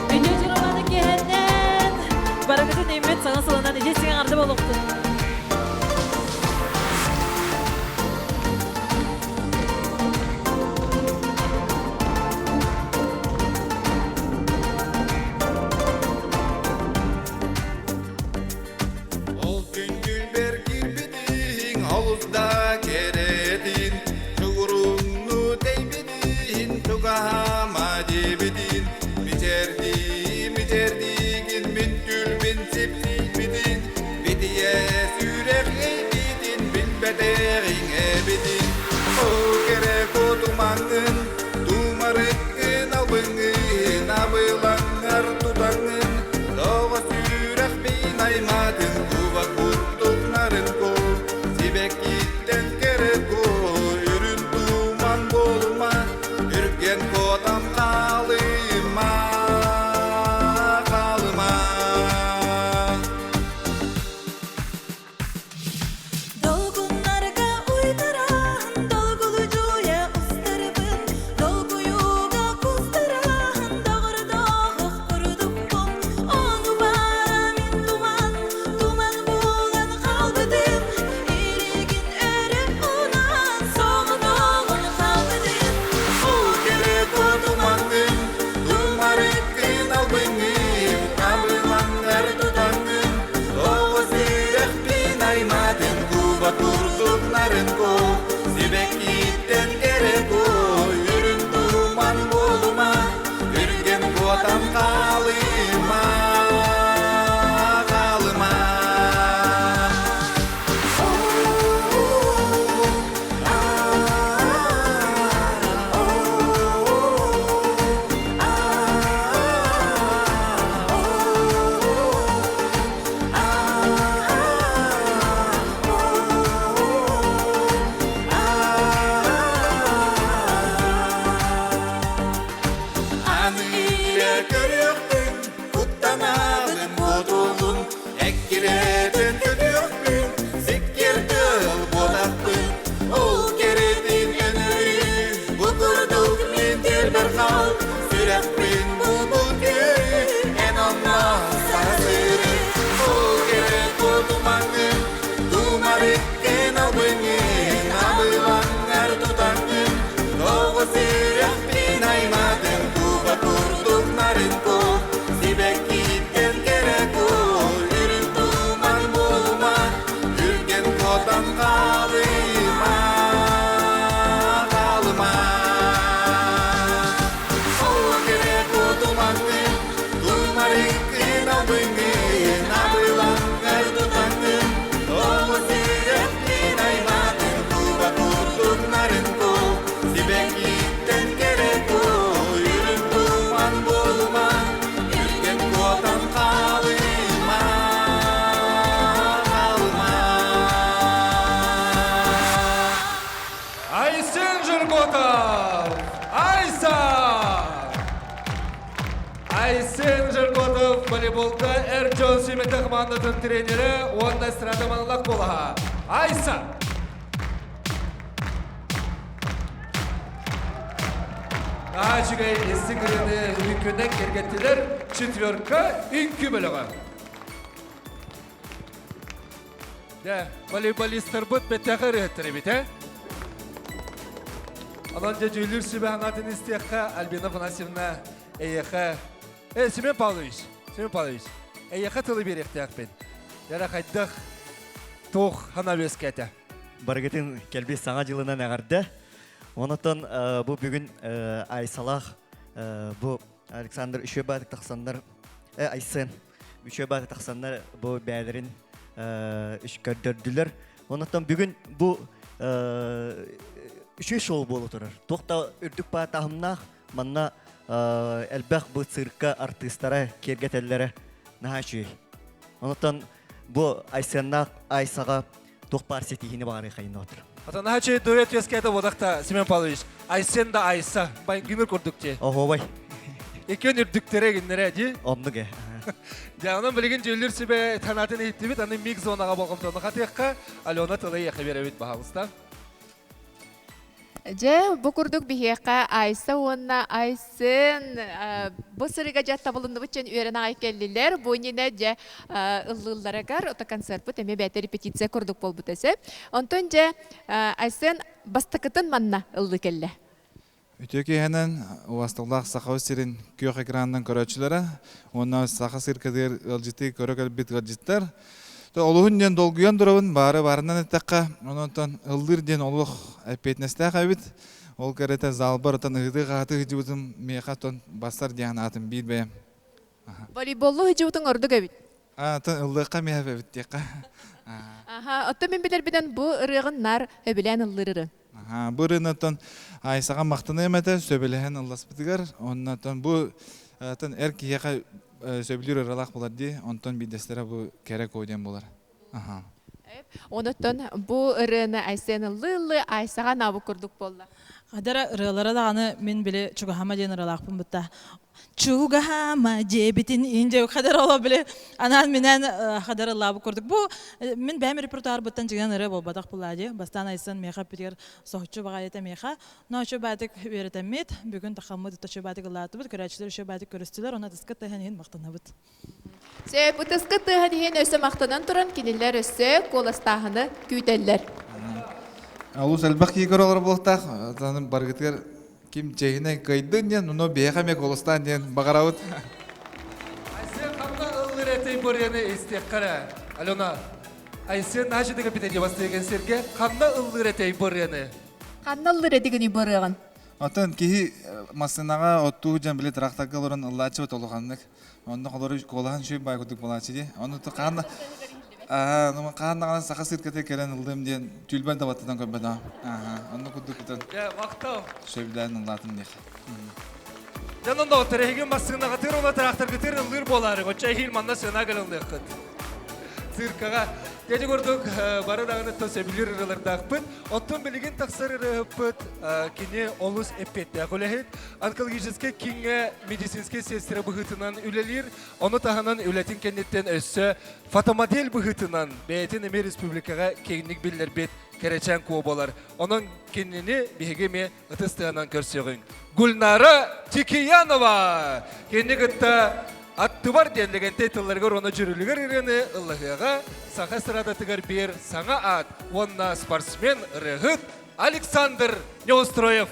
Күндү дьураманы киһэннэн баракатын иммит саҥа сылынан ити сиҥ аҥарда болуохтун. Айсен Жерготов! Айса! Айсен Жерготов волейболга эр дьон сүүмэтэ командатын тренері уонна эстрада маналах буолаха. Айса! Наачыгай истиҥ ырыаны үҥкүүнэн кэргэттилэр четверка үҥкүү бөлөҕө. Дэ, волейболистарбыт бэттэхэ ырыһыттар эбит, э? Онон дьэ дьүүллүүр сүбэ санаатын истиэххэ Альбина Афанасьевна эйиэхэ Э, Семен Павлович, Семен Павлович, эйиэхэ тылы биэриэхтээхпин. Яра хайдах туох хана үөскээтэ? Барыгытын кэлбит саҥа дьылынан эҕэрдэ. Онотон бу бүгүн Айсалаах бу Александр үчүгэй баатык тахсаннар Айсен үчүгэй баатык тахсаннар бу бээлэрин көрдөрдүлэр. Онотон бүгүн бу үчүгэй шоу буола турар. Туох да үрдүк баатаһымнаах манна элбэх бу цирка артыыстара киэргэтэллэрэ наһаа үчүгэй. Онотон бу Айсеннаах Айсаҕа туох баар ситиһиини баҕарыахайын отыр. Атанаһа чэй дуэт үөскээтэ бодахта Семен Павлович. Айсен да Айса. Гинер курдук те. Оһуобай. Иккен үрдүктэрэ гиннэрэ ди. Оннук э. Дьэ, онон билигин дьүүллүүр сүбэ санаатын иһиттибит, аны микс зонаҕа болҕомтону хатыахха. Алена тылы эйиэхэ биэрэбит, баһаалыста. Дьэ, бу курдук биһиэхэ Айса уонна Айсен бу сырыга дьэ табылынныбыт дьэн үөрэн аҕай кэллилэр. Бу иннинэ дьэ ыллыылларыгар ото концертпыт эмиэ бэйэтэ репетиция курдук буолбут эсэ. Онтон дьэ Айсен бастакытын манна ыллыы кэллэ. Үтүө киэһэнэн убасталлаах Саха сирин күөх экранынан көрөөччүлэрэ уонна Саха циркатыгар ыалдьытыы көрө кэлбит ыалдьыттар. Олуһун диэн долгуйан турабын, баары баарынан эттэххэ, онон ыллыыр диэн олох эппиэтинэстээх эбит. Ол кэрэтэ залбар отон ыһытыы-хаһытыы сылдьыбытым миэхэ отон бассар диэн аатым биир бэйэм. Волейболлуу сылдьыбытыҥ ордук эбит. Атын ыллыахха миэхэ эбит диэххэ. Аха, оттон мин билэрбинэн бу ырыаҕын наар сөбүлээн ыллыыр ырыаҥ. Бу ырыанаттан Айсаҕа махтаныам этэ, сөбүлэһэн ылласпытыгар. Оннотон бу атын эр киһиэхэ сөбүлүүр ыралаах буолар дии. Онтон биирдэстэрэ бу кэрэ куо диэн буолар. Аха. Онуттан бу ырыаны Айсен ыллыы-ыллыы Айсаҕа анаабыт курдук буолла. Хадара ырыалара даҕаны мин били чугаһама диэн ыралаахпын бытта. Чугаһаама диэбитин индия хадар оло били анаан минээн хадар ыллаабыт курдук. Бу мин бэйэм репертуарбыттан дьиҥинэн ырыа буолбатах булаа дии. Бастаан Айсан миэхэ эппитигэр соһуччу баҕайыта миэхэ. Но үчүгэй баатык үөрэтэммит, бүгүн тахаммыт үчүгэй баатык ыллаатыбыт, көрөөччүлэр үчүгэй баатык көрүстүлэр, онно ытыска тыаһын иһин махтанабыт. Сөп, ытыска тыаһын иһин өссө махтанан туран кинилэр өссө куоластааһыны күүтэллэр. Олус элбэх киһи көрө олорор буолуохтаах. Барыгытыгар Ким чэһинэй кыайдын диэн, ону биһиэхэ эмиэ куоластаан диэн баҕарабыт. Айсен ханна ыллыр этэй бырыаны истиэххэ эрэ. Алена, Айсен наһаа капитан бастыгын сиргэ ханна ыллыр этэй бырыаны? Ханна ыллыр этигин бырыаҕын? Оттон киһи массыынаҕа оттуу дьон били тракторга олорон ыллааччы улаханнык. Онно холору куолаһын шүй бай курдук буолааччы дии. Ону хаан хаан даҕаны саха циркэтэ кэлэн ыллым диэн түлбэн да баттатан көрбөтөҕүм. Онно курдук ытан Махтал. Сөбүлээн ыллаатым диэх. Дьон доҕоттор, эһиги массыынаҕытыыр уонна тракторгытыыр ыллыыр буолаары, оччо эһиил манна сыана кэлэн Циркаҕа Дьэ курдук бары даҕаны сөбүлүүр ырыалардаахпыт. Оттон билигин тахсар ырыаһыппыт кини олус эппиэттээх үлэһит. Онкологическай кииҥҥэ медицинскэй сиэстэрэ быһыытынан үлэлиир. Ону таһынан үлэтин кэнниттэн өссө фотомодель быһыытынан бэйэтин эмиэ республикаҕа киэҥник биллэрбит кэрэчээн куо буолар. Онон кинини биһиги эмиэ ытыс тыаһынан көрсүөҕүҥ. Гульнара Тикиянова! Кини кытта аттыбар диэн лэгэнтэй тылларыгар уонна дьүрүлүгэр ырыаны ыллаһыаҕа саха эстрадатыгар биэр саҥа аат уонна спортсмен ырыаһыт Александр Неустроев.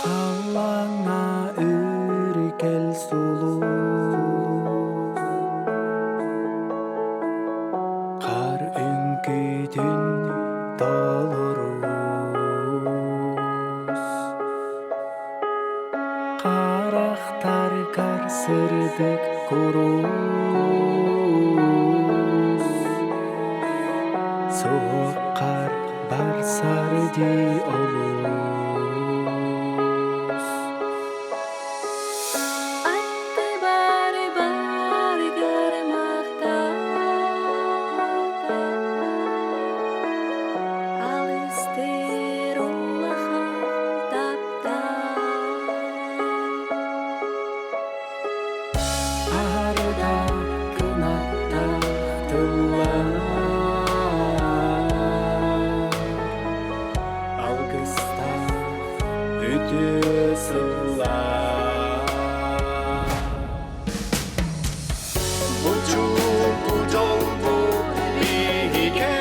Халлааҥҥа үрүкэл сулус Хаар үҥкүүтүн толоруус Харахтаргар сырдык куруус. Суоххар барсар дии олус Аттыбар барыгар махтал Алыстыр улахан таптал Аһарда кынаттаах тыллар Алгыстаах үтүө сыллар Бу чуумпу дьолбут биһигэ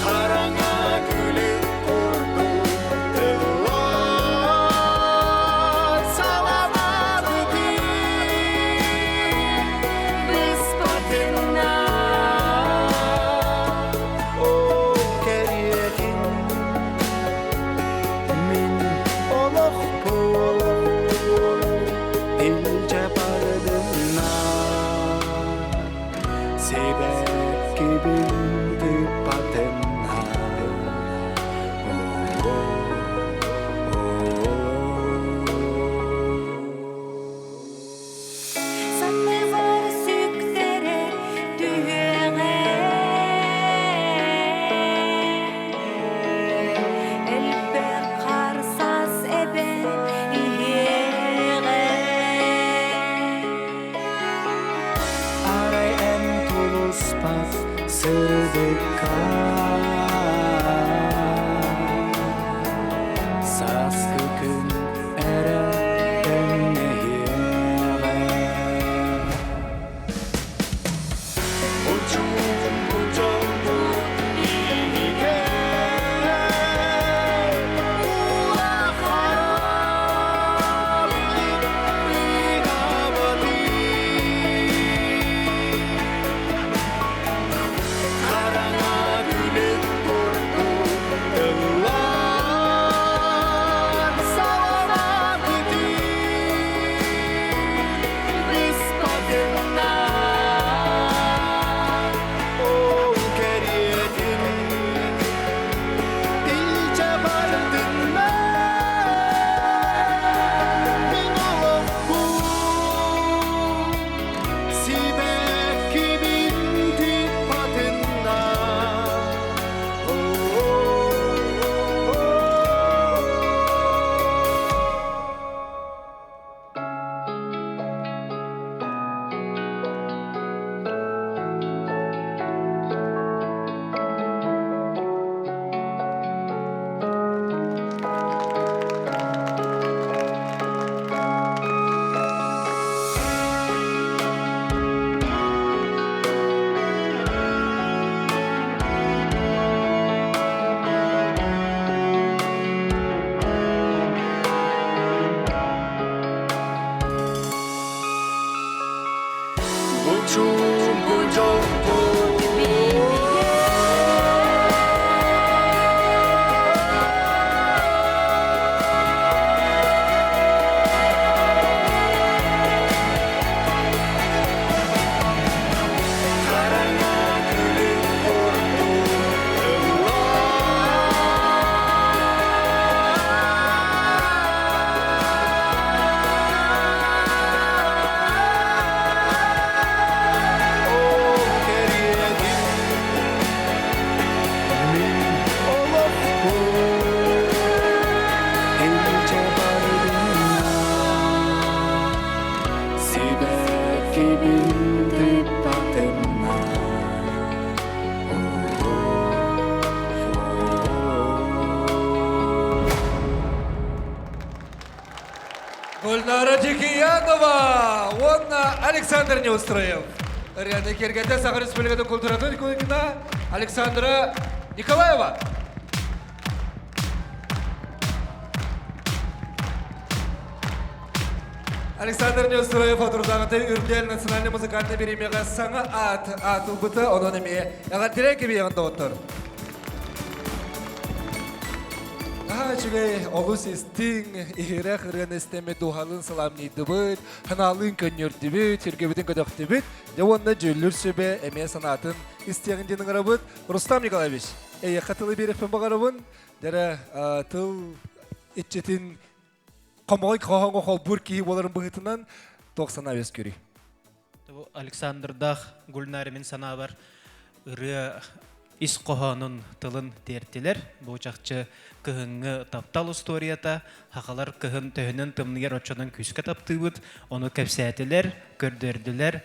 Хараҥа күлүк курдук тыллар саламаатытыы быспатынна Ол кэриэтин мин олохпун илдьэ бардынна Сибэккибин тыппатынна Санныбар сүктэрэ түһүөҕэ Элбэх харсас эбэ иһиэҕэ Арай эн тулуспат сырдыкка Сааскы күн эрэ тэҥнэһиэҕэ Учуун дьолбут иһигэр Хараҥа күлүк курдук тыллар саламаатытыы быспатынна Ол кэриэтин илдьэ бардынна Мин олохпун сибэккибин тыппатынна Бу дьолбут Хараҥа күлүк курдук Ол кэриэтин мин олохпун илдьэ бардынна Сибэккибин тыппатынна Гульнара Тикиянова уонна Александр Неустроев. Ырыаны киэргэтэ Саха Республикатын культуратын кулакина Александра Николаева. Александр Неустроев отурдааҕыта Үрдэл национальный музыкальный бириэмэҕэ саҥа аат аатылбыта, онон эмиэ эҕэрдэлээн кэбиһиэҕин доҕоттор. Наһаа үчүгэй, олус истиҥ, иһирэх ырыаны истэммит дууһалыын сыламньыйдыбыт, санаалыын көнньүөрдүбүт, сүргэбитин көтөхтүбүт. Дьэ уонна дьүүллүүр сүбэ эмиэ санаатын истиэҕин диэн ыҥырабыт. Рустам Николаевич, эйиэхэ тылы биэриэхпин баҕарабын. Дьэрэ, тыл иччитин хомоҕой хоһооҥҥо холбуур киһи буоларын быһыытынан туох санаа үөскүүрүй? Александрдаах Гульнаре мин санаабар ырыа ис хоһоонун тылын тиэртилэр. Бу чахчы кыһыҥҥы таптал устуоруйата. Хахалар кыһын төһөнөн тымныйар оччонон күүскэ таптыыбыт. Ону кэпсээтилэр, көрдөрдүлэр.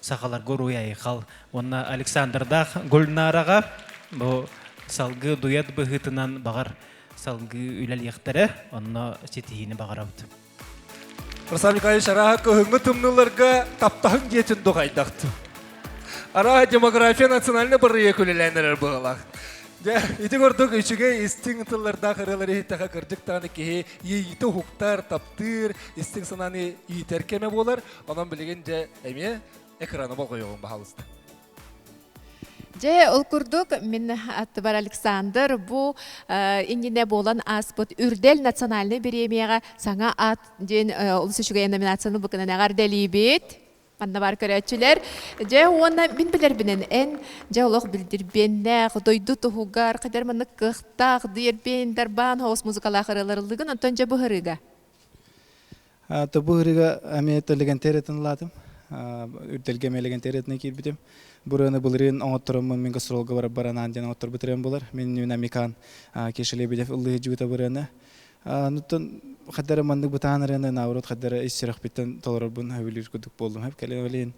Сахаларга уруй айхал. Уонна Александрдаах Гульнараҕа бу салгыы дуэт быһыытынан баҕар салгыы үлэлиэхтэрэ. Онно ситиһиини баҕарабыт. Руслан Николаевич, арааһа кыһыҥҥы тымныыларга таптаһыҥ дьиэтин духайдахтым. Арааһа демография национальный бырайыак үлэлээн эрэр быһыылаах. Дьэ, ити курдук үчүгэй истиҥ тыллардаах ырыалары иһиттэхэ кырдьык даҕаны киһи иэйиитэ уһуктар, таптыыр, истиҥ санааны иитэр кэмэ буолар. Онон билигин дьэ эмиэ экраны болҕойуоҕуҥ баһаалыста. Дьэ, ол курдук, мин аттыбар Александр бу иннинэ буолан ааспыт Үрдэл национальнай бириэмийэҕэ саҥа аат диэн олус үчүгэй номинацияны букунан эҕэрдэлиибит. Манна бар көрөөччүлэр. Дьэ, уонна мин билэрбинэн эн дьэ олох билдирбиэннээх, дойду туһугар, хайдар маннык кыахтаах, диэрбиэн, дарбаан хоос музыкалаах ырыаларыллыгын, онтон дьэ быһырыыга. Тобу ырыга эмиэ Легентериятын ылаатым. Үрдэлгэ эмиэ Легентериятына киирбитим. Бу ырыаны былырыын оҥоттороммун мин гастролга барарбар анаан диэн оҥотторбут ырыам буолар. Мин Нюна Микан Кеша Лебедев ыллыы сылдьыбыта бу ырыаны. Онуттан хадара маннык бытаан ырыаны наоборот хадара ис сүрэхпиттэн толорорбун сөбүлүүр курдук буоллум. Хөп кэлин олин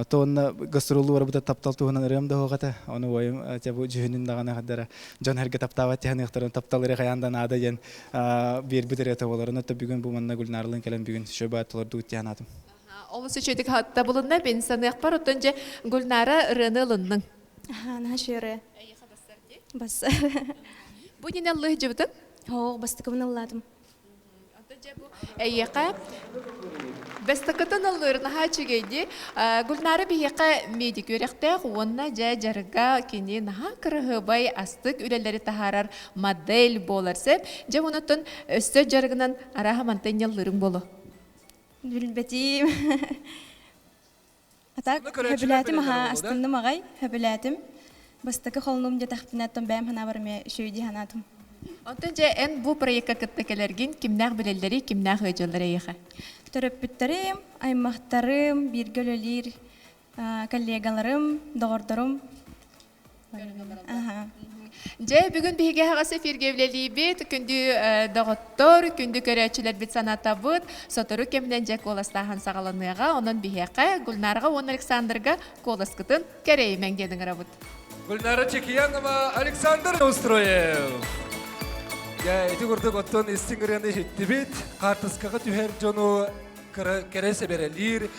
Тоонна гастроллуу барбыта таптал туһунан ырыам да суох этэ. Ону уойум дьэ бу дьүһүнүн даҕаны хадара дьон эргэ таптаабат тиһаныахтарын таптал эрэ хайаан да наада диэн биэрбит ырыата буолар. Онон бүгүн бу манна Гульнарлыын кэлэн бүгүн шөбө толордубут диэн аатым. Олус үчүгэй табылынна мин саныахпар оттон дьэ Гульнара ырыаны ылынныҥ. Наһаа үчүгэй Бассар. Бу нин ыллыы дьыбытын? Оо, бастакыбын ыллаатым. Эйиэхэ бастакытын ыллыыр наһаа үчүгэй дии. Гульнара биһиэхэ медик үөрэхтээх уонна дьэ дьарыга кини наһаа кыраһыабай астык үлэлэри таһаарар модель буолар сөп. Дьэ онуттан өссө дьарыгынан арааһа мантан ньаллыырыҥ буолуо. Билбэтиим. А так, хөбүлээтим аһаа, астынным аҕай, хөбүлээтим. Бастакы холонум диэтэхпинэ, оттон бэйэм санаабар эмиэ үчүгэй дии санаатым. Онтон дьэ эн бу проекка кытта кэлэргин кимнээх билэллэрий, кимнээх ыалдьаллар эйиэхэ? Төрөппүттэрим, аймахтарым, бииргэ үлэлиир коллегаларым, доҕордорум. Дьэ, бүгүн биһиги аһаҕас эфиргэ үлэлиибит. Күндү доҕоттор, күндү көрөөччүлэрбит санатабыт. Сотору кэминэн дьэ куоластааһын саҕаланыаҕа. Онон биһиэхэ Гульнараҕа уонна Александрга куоласкытын кэрэйимэҥ диэн ыҥырабыт. Гульнара Чекиянова, Александр Устроев. Дьэ, ити курдук оттон истиҥ ырыаны иһиттибит. Хаартыскаҕа түһэр дьону кэрэ сэбэрэлиир,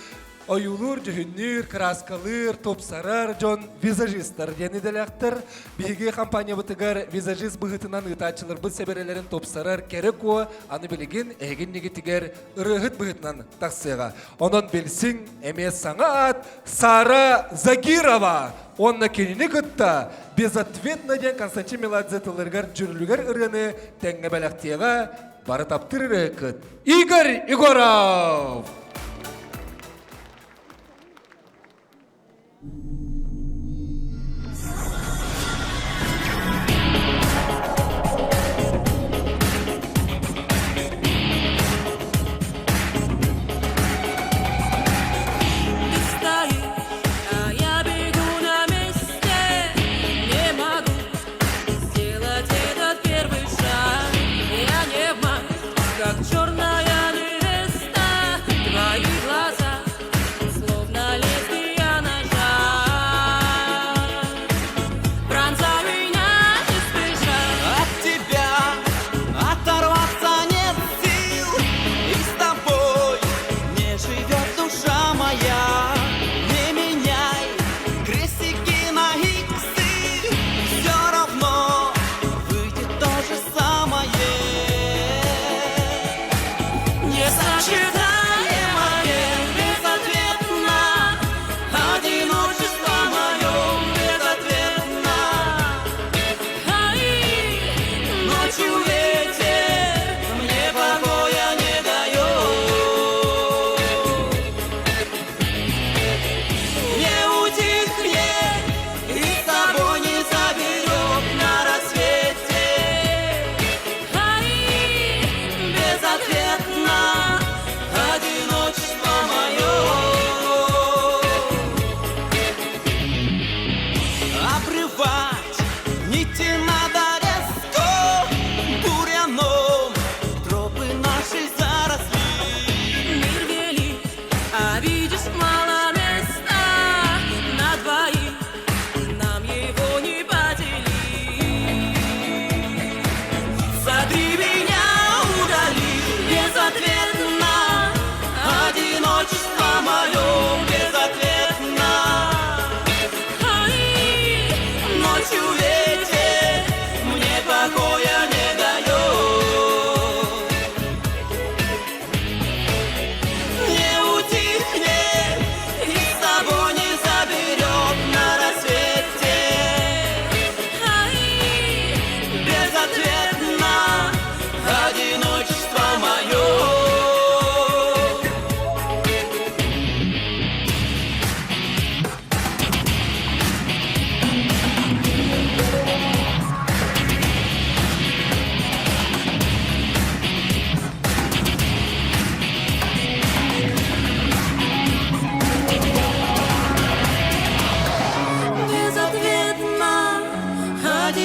ойуулуур-дьүһүннүүр, кырааскалыыр, тупсарар дьон визажистар диэн идэлээхтэр. Биһиги компаниябытыгар визажист быһыытынан ыытааччыларбыт сэбэрэлэрин тупсарар кэрэ куо аны билигин эһигин нигитигэр ырыаһыт быһыытынан тахсыаҕа. Онон билсиҥ эмиэ саҥа аат Сара Загирова уонна кинини кытта безответно диэн Константин Меладзе тылларыгар дьүрүлүгэр ырыаны тэҥҥэ бэлэхтиэҕэ бары таптыыр ырыаһыккыт Игорь Егоров! Ты стоишь, а я бегу на месте, не могу сделать этот первый шаг. Я не в мать, как черная невеста,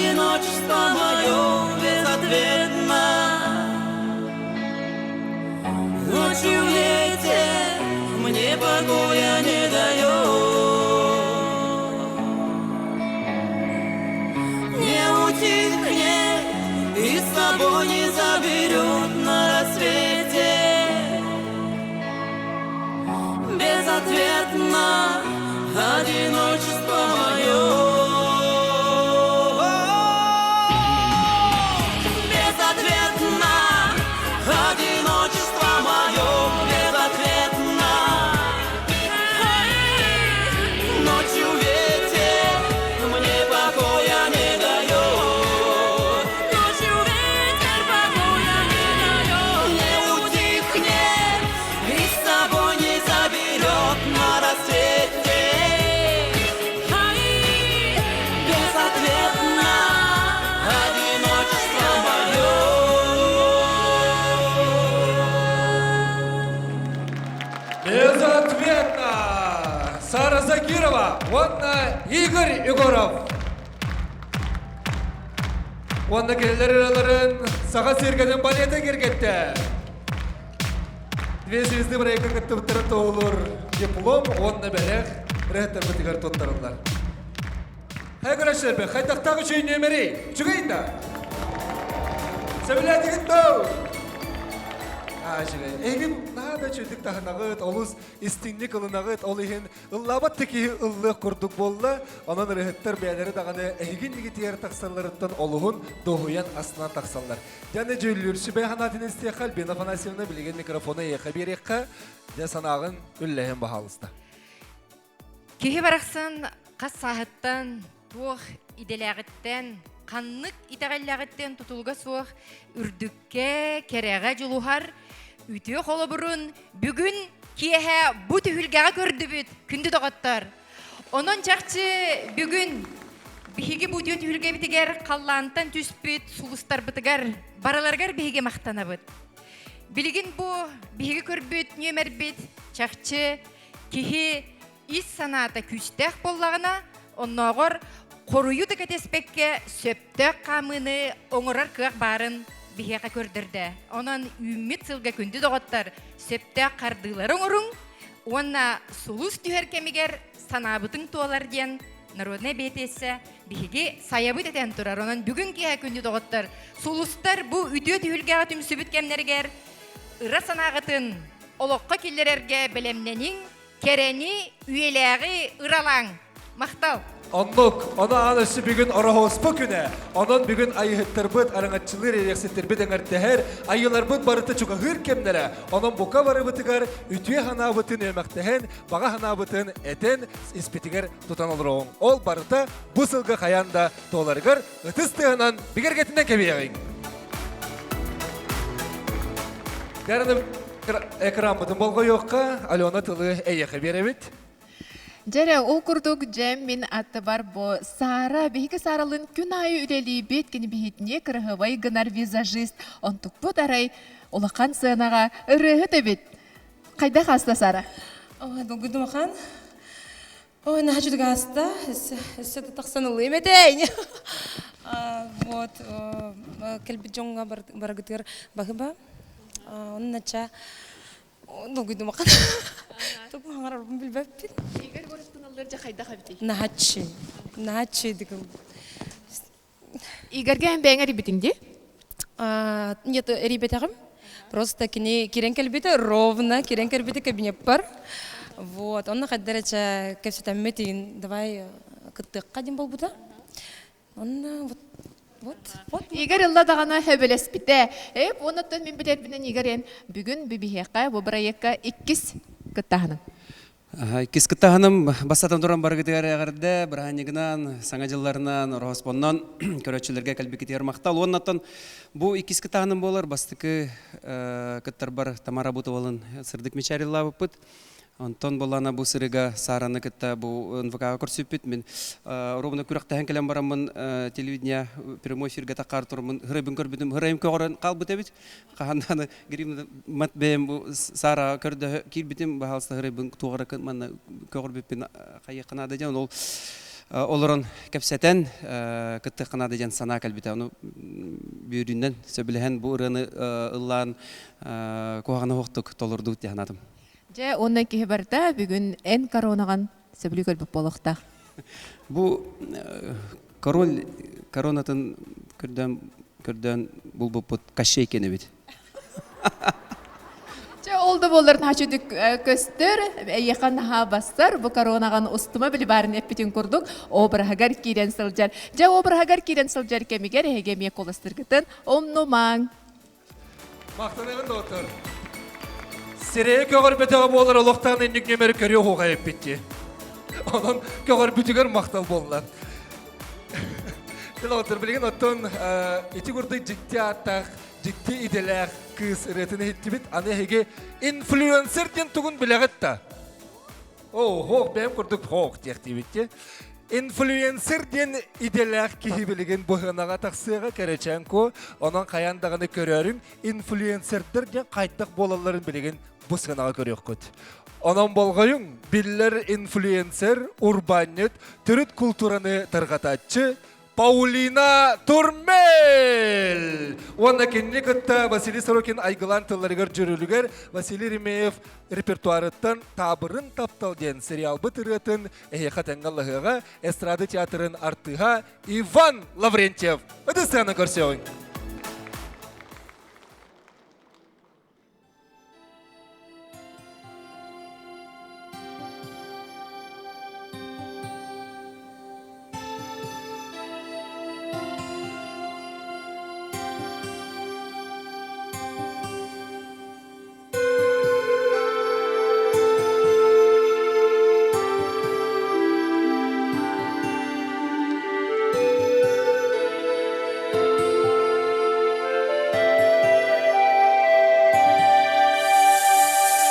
Одиночество мое безответно. Ночью ветер мне покоя не дает. Не утихнет и с собой не заберет на рассвете. Безответно одиночество мое. Безответно одиночество мое, безответно. Ночью ветер мне покоя не дает. Ночью ветер покоя не дает. Не утихнет и с собой не заберет на рассвете. Безответно одиночество мое. Безответно! Сара Закирова, уонна Игорь Егоров. Уонна кинилэр ырыаларын Саха циркэтин балета киэргэттэ. Две звезды проекка кыттыбыттара туоһулуур диплом уонна бэлэх ырыаһыттарбытыгар туттарыллар. Хайа көрөччүлэрбит, хайдахтаах үчүгэй нүөмэрий? Үчүгэй да? Сөбүлээтигит доо? Аа, үчүгэй. Эһиги наһаа да үчүгдүк таһынаҕыт, олус истиҥник ылынаҕыт, ол иһин ыллаабат да киһи ыллыах курдук буолла. Онон ырыаһыттар бэйэлэрэ даҕаны эһиги иннигитигэр тахсалларыттан олуһун дуоһуйан астынан тахсаллар. Дьэ, дьүүллүүр сүбэ санаатын истиэххэ, Альбина Афанасьевна билигин микрофону эйиэхэ биэриэххэ. Дьэ, санааҕын үллэһин баһаалыста. Киһи барахсан хас сааһыттан, туох идэлээҕиттэн, ханнык итэҕэллээҕиттэн тутулуга суох үрдүккэ, кэрэҕэ дьулуһар үтүө холобурун бүгүн киэһэ бу түһүлгэҕэ көрдүбүт, күндү доҕоттор. Онон чахчы бүгүн биһиги бу үтүө түһүлгэбитигэр халлаантан түспүт сулустарбытыгар барыларыгар биһиги махтанабыт. Билигин бу биһиги көрбүт нүөмэрбит чахчы Киһи ис санаата күүстээх буоллаҕына, оннооҕор хоруйу да кэтэспэккэ сөптөөх хаамыыны оҥорор кыах баарын биһиэхэ көрдөрдө. Онон үүммүт сылга күндү доҕоттор, сөптөөх хардыылары оҥоруҥ уонна сулус түһэр кэмигэр санаабытыҥ туолар диэн народнай бэтиэссэ биһиги сайабыт этэн турар. Онон бүгүн киэһэ күндү доҕоттор, сулустар бу үтүө түһүлгэҕэ түмсүбүт кэмнэригэр ыра санааҕытын Олоххо киллэрэргэ бэлэмнэниҥ, кэрэни, үйэлээҕи ыралааҥ. Махтал! Оннук, ону аан өссө бүгүн Ороһуоспа күнэ. Онон бүгүн айыһыттарбыт, араҥаччылыыр эриэхситтэрбит эҥэрдэһэр, айыыларбыт барыта чугаһыыр кэмнэрэ. Онон бука барыбытыгар үтүө санаабытын үөмэхтэһэн, баҕа санаабытын этэн, испитигэр тутан олоруоҕуҥ. Ол барыта бу сылга хайаан да туоларыгар ытыс тыаһынан бигэргэтинэн кэбиһиэҕиҥ. Дәріні экранбытын болҕойуохха, Алена тылы эйиэхэ биэрэбит. Дьэрэ, ол курдук дьэм мин аттыбар бу Сара, биһиги Саралын күн аайы үлэлиибит, кини биһитине кыраһыбай гынар визажист, онтукпут арай улахан сыанаҕа ырыаһыт эбит. Хайдах аста Сара? Ой, долгуйдум ахан. Ой, наһаа үчүгэй ааста. Өссө да тахсан ылыым этэ. Вот, кэлбит дьоҥҥо барыгытыгар баһыба. Онно ча долгуйдум ахан. Тугу хаҥарарбын билбэппин. Игорь Горовтун аллар дьэ хайдах эбитий? Наһаччы. Наһаччы дыгыл. Игорьга эн бэйэҥ эрийбитиҥ дии? Нет, эрийбэтэҕим. Просто кини кирэн кэлбитэ, ровно кирэн кэлбитэ кабинеппар. Вот, онно хайда эрэ чэ кэпсэтэммит иин давай кыттыахха диэн буолбута. Онно вот вот вот. Игорь ылла даҕаны сөбүлэспитэ. Э, оннуттан мин билэрбинэн Игорь эн бүгүн биһиэхэ бу проекка иккис кыттаһаның. Иккис кыттаһыным бастатан туран барыгытыгар эҕэрдэ, бырааһынньыгынан, саҥа дьылларынан, Ороһоспоннон көрөөччүлэргэ кэлбиккитигэр махтал. Уоннаттан бу иккис кыттаһыным буолар бастакы кыттарбар Тамара Бутовалын сырдык мичээриллаабыппыт. Онтон буоллаана бу сырыга Сараны кытта бу НВК-га көрсүппүт. Мин ровно күрэхтэһэн кэлэн бараммын телевидение прямой эфиргэ таххаар турмун хырайбын көрбүтүм. Хырайым көҕөрөн хаалбыт эбит. Хаһан даҕаны гриммат бэйэм бу Сараҕа көрдөһө киирбитим, баһаалыста хырайбын туох эрэ манна көҕөрбүппүн хайыахха наада диэн ол. олорон кэпсэтэн кыттыахха наада диэн санаа кэлбитэ. Ону бүөрүүнэн сөбүлэһэн бу ырыаны ыллаан куһаҕаны оһохтук толордубут дии санаатым. Дьэ, уонна киһи барыта бүгүн эн коронаҕын сөбүлүү көрбүт буолуохтаах. Бу король коронатын көрдөөн көрдөөн булбуппут Кощей эбит. Чэ, ол да буоллар наһаа көстөр, эйиэхэ наһаа бассар, бу коронаҕын устума били баарын эппитин курдук обраһыгар киирэн сылдьар. Дьэ, обраһыгар киирэн сылдьар кэмигэр эһиги эмиэ куоластыргытын умнумаҥ. Махтаныгын доҕоттор. Сирэйэ көҕөрбөтөҕө буолар олохтоон инник нөмөрү көрүө оһуоха эппитти. Онон көҕөрбүтүгэр махтал буолла. Доҕоттор, билигин оттон ити курдук дьикти ааттаах, дьикти идэлээх кыыс ырыатын иһиттибит. Аны эһиги инфлюенсер диэн тугун билэҕит да? Оо, хоох бэйэм курдук хоох диэхтиибит дии. Инфлюенсер диэн идэлээх киһи билигин быһынаҕа тахсыаҕа кэрэчээн Онон хайаан даҕаны көрөөрүҥ, инфлюенсердэр диэн хайдах буолалларын билигин бу сыанаҕа көрүөххүт. Онон болҕойуҥ, биллэр инфлюенсер, урбаанньыт, төрүт култуураны тарҕатааччы Паулина Турмель! Уонна кинини кытта Василий Сорокин айгылаан тылларыгар дьүрүлүгэр Василий Ремеев репертуарыттан «Таабырын таптал» диэн сериалбыт ырыатын эһиэхэ тэҥҥэ ыллаһыаҕа эстрада театрын артыыһа Иван Лаврентьев. Ытыс сыана көрсүөҕүҥ!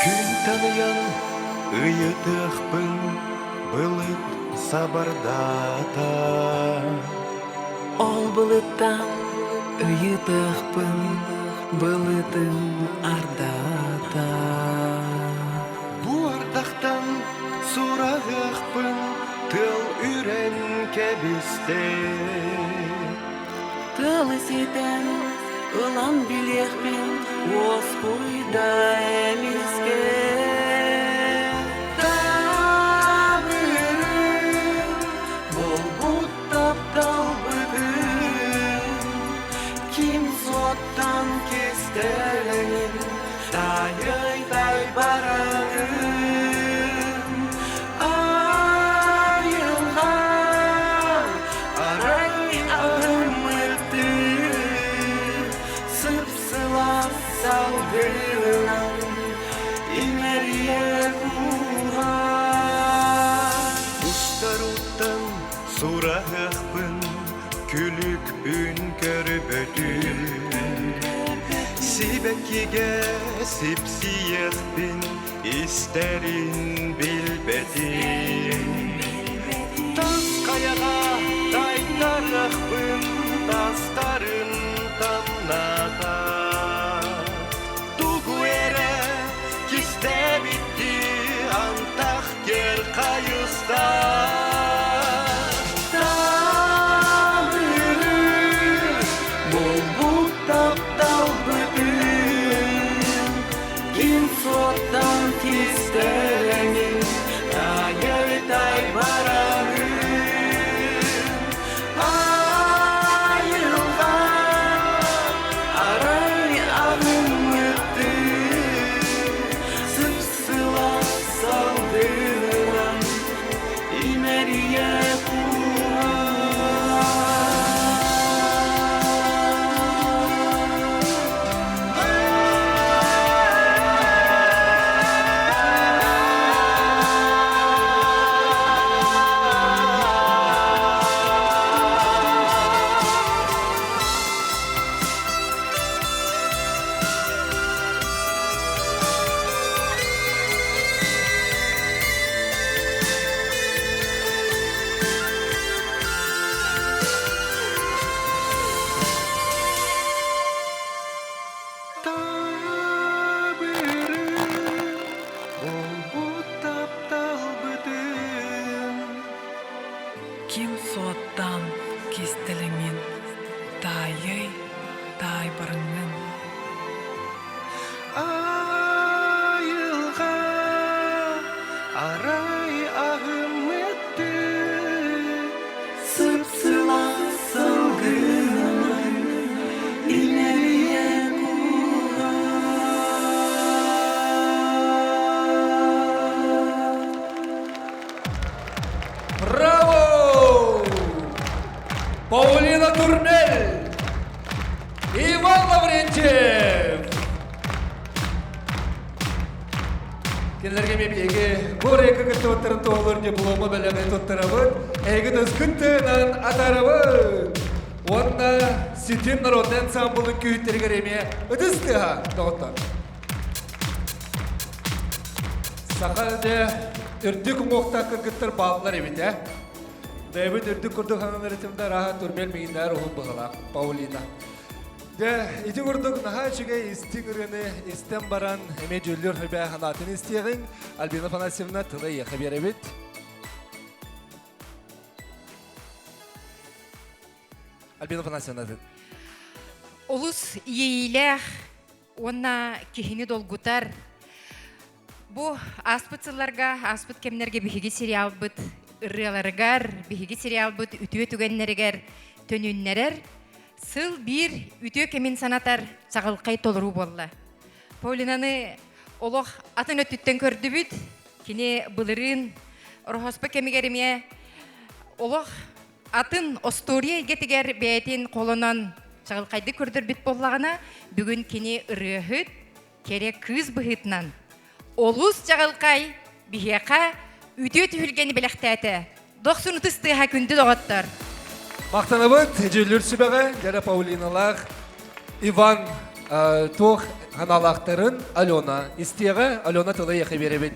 Күн таныйан ыйытыахпын былыт сабардаата. Ол былыттан ыйытыахпын былытым ардаата. Бу ардахтан сураһыахпын тыал үрэн кэбистэ. Тыалы ситэн ылан билиэхпин уоскуйда эмискэ. Таабырын буолбут тапталбытын ким суоттан кистэлэҥин таайай бараҥын айылҕа арай аһыммыттыы сып-сылаас салгынынан имэрийэ кууһар Устар-уттан сураһыахпын күлүкпүн көрбөтүм Сибэккигэ сипсийиэхпин истэрин билбэтим Тас хайаҕа тайтарыахпын тастарын тамната Тугу эрэ кистээбиттии антах кэр хайыста Таабырын буолбут тапталбытын ким суоттан кистэлэҥин таайар тай барарын. Таайай, таайбарыҥҥын. Айылҕа арай аһыммыттыы Сып-сылаас салгынын имэрийэ Браво! Паулина Турнель! Иван Лаврентьев! Кинилэргэ мен биһиги бу ырыака кыттыбыттарын туһулуур диплому бэлэми туттарабыт, эһиги ыскыттыынан атаарабыт. Уонна Ситим народный ансамблын күүттэригэр эмиэ ытыс тыаһа доҕоттор. Саха дьэ үрдүк уҥуохтаах кыргыттар бааллар эбит ээ. Бэйэбит үрдүк курдук ханан эритимдэ арааһа турмел мииннээр уһун быһалаах Паулина. Дьэ, ити курдук наһаа үчүгэй истиҥ ырыаны истэн баран, эмиэ дьүүллүүр сүбэ санаатын истиэҕиҥ. Альбина Афанасьевна тылы эйиэхэ биэрэбит. Альбина Афанасьевна. Олус иэйиилээх уонна киһини долгутар. Бу ааспыт сылларга, ааспыт кэмнэргэ биһиги сериалбыт ырыаларыгар, биһиги сериалбыт үтүө түгэннэригэр төнүннэрэр, сыл биир үтүө кэмин санатар чаҕылхай толоруу буолла. Полинаны олох атын өттүттэн көрдүбүт. Кини былырыын Ороһоспо кэмигэр эмиэ олох атын остуоруйа эйгэтигэр бэйэтин холонон чаҕылхайдык көрдөрбүт буоллаҕына, бүгүн кини ырыаһыт, кэрэ кыыс быһыытынан олус чаҕылхай биһиэхэ үтүө түһүлгэни бэлэхтээтэ. Дохсун ытыс тыаһа күндү доҕоттор! Махтанабыт дьүүллүүр сүбэҕэ Дьара Паулиналаах Иван туох ханаалаахтарын Алена истиэҕэ Алена тылы эйиэхэ биэрэбит.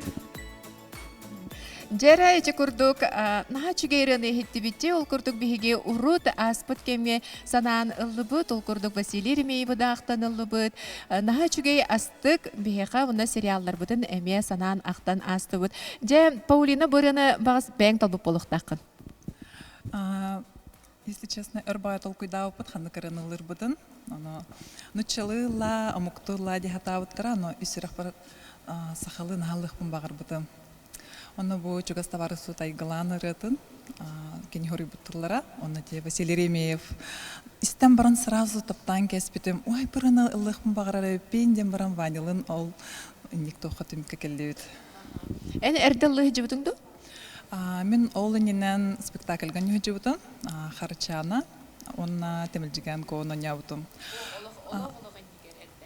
Дьэрэ ити курдук наһаа үчүгэй ырыаны иһиттибит ол курдук биһиги урут ааспыт кэмҥэ санаан ыллыбыт ол курдук Василий Еремеевы да ахтан ыллыбыт наһаа үчүгэй астык биһиэхэ уонна сериалларбытын эмиэ санаан ахтан аастыбыт дьэ Паулина бу ырыаны баҕас бэйэҥ талбыт буолуохтааххын Если честно, өр баҕайы толкуйдаабыппыт ханнык ырыаны ыллыырбытын. Ону нуччалыы ыллаа, омуктуу ыллаа дии сатаабыттара, но ис сүрэхпэр сахалыы наһаа ыллыахпын баҕарбытым. Онно бу чугас табаарыс Айгылаан ырыатын кини хоруйбут тыллара, онно те Василий Еремеев истэн баран сразу таптаан кэспитим, ой, бу ырыаны ыллыахпын баҕарар эбиппин диэн баран Ванялын ол инник туохха түмүккэ кэллибит. Эн эрдэ ыллыы сылдьыбытыҥ дуу? Мин ол иннинэн спектакльга ньуһдьубутум Харчана уонна Тэмилдьигээн Куон оонньообутум.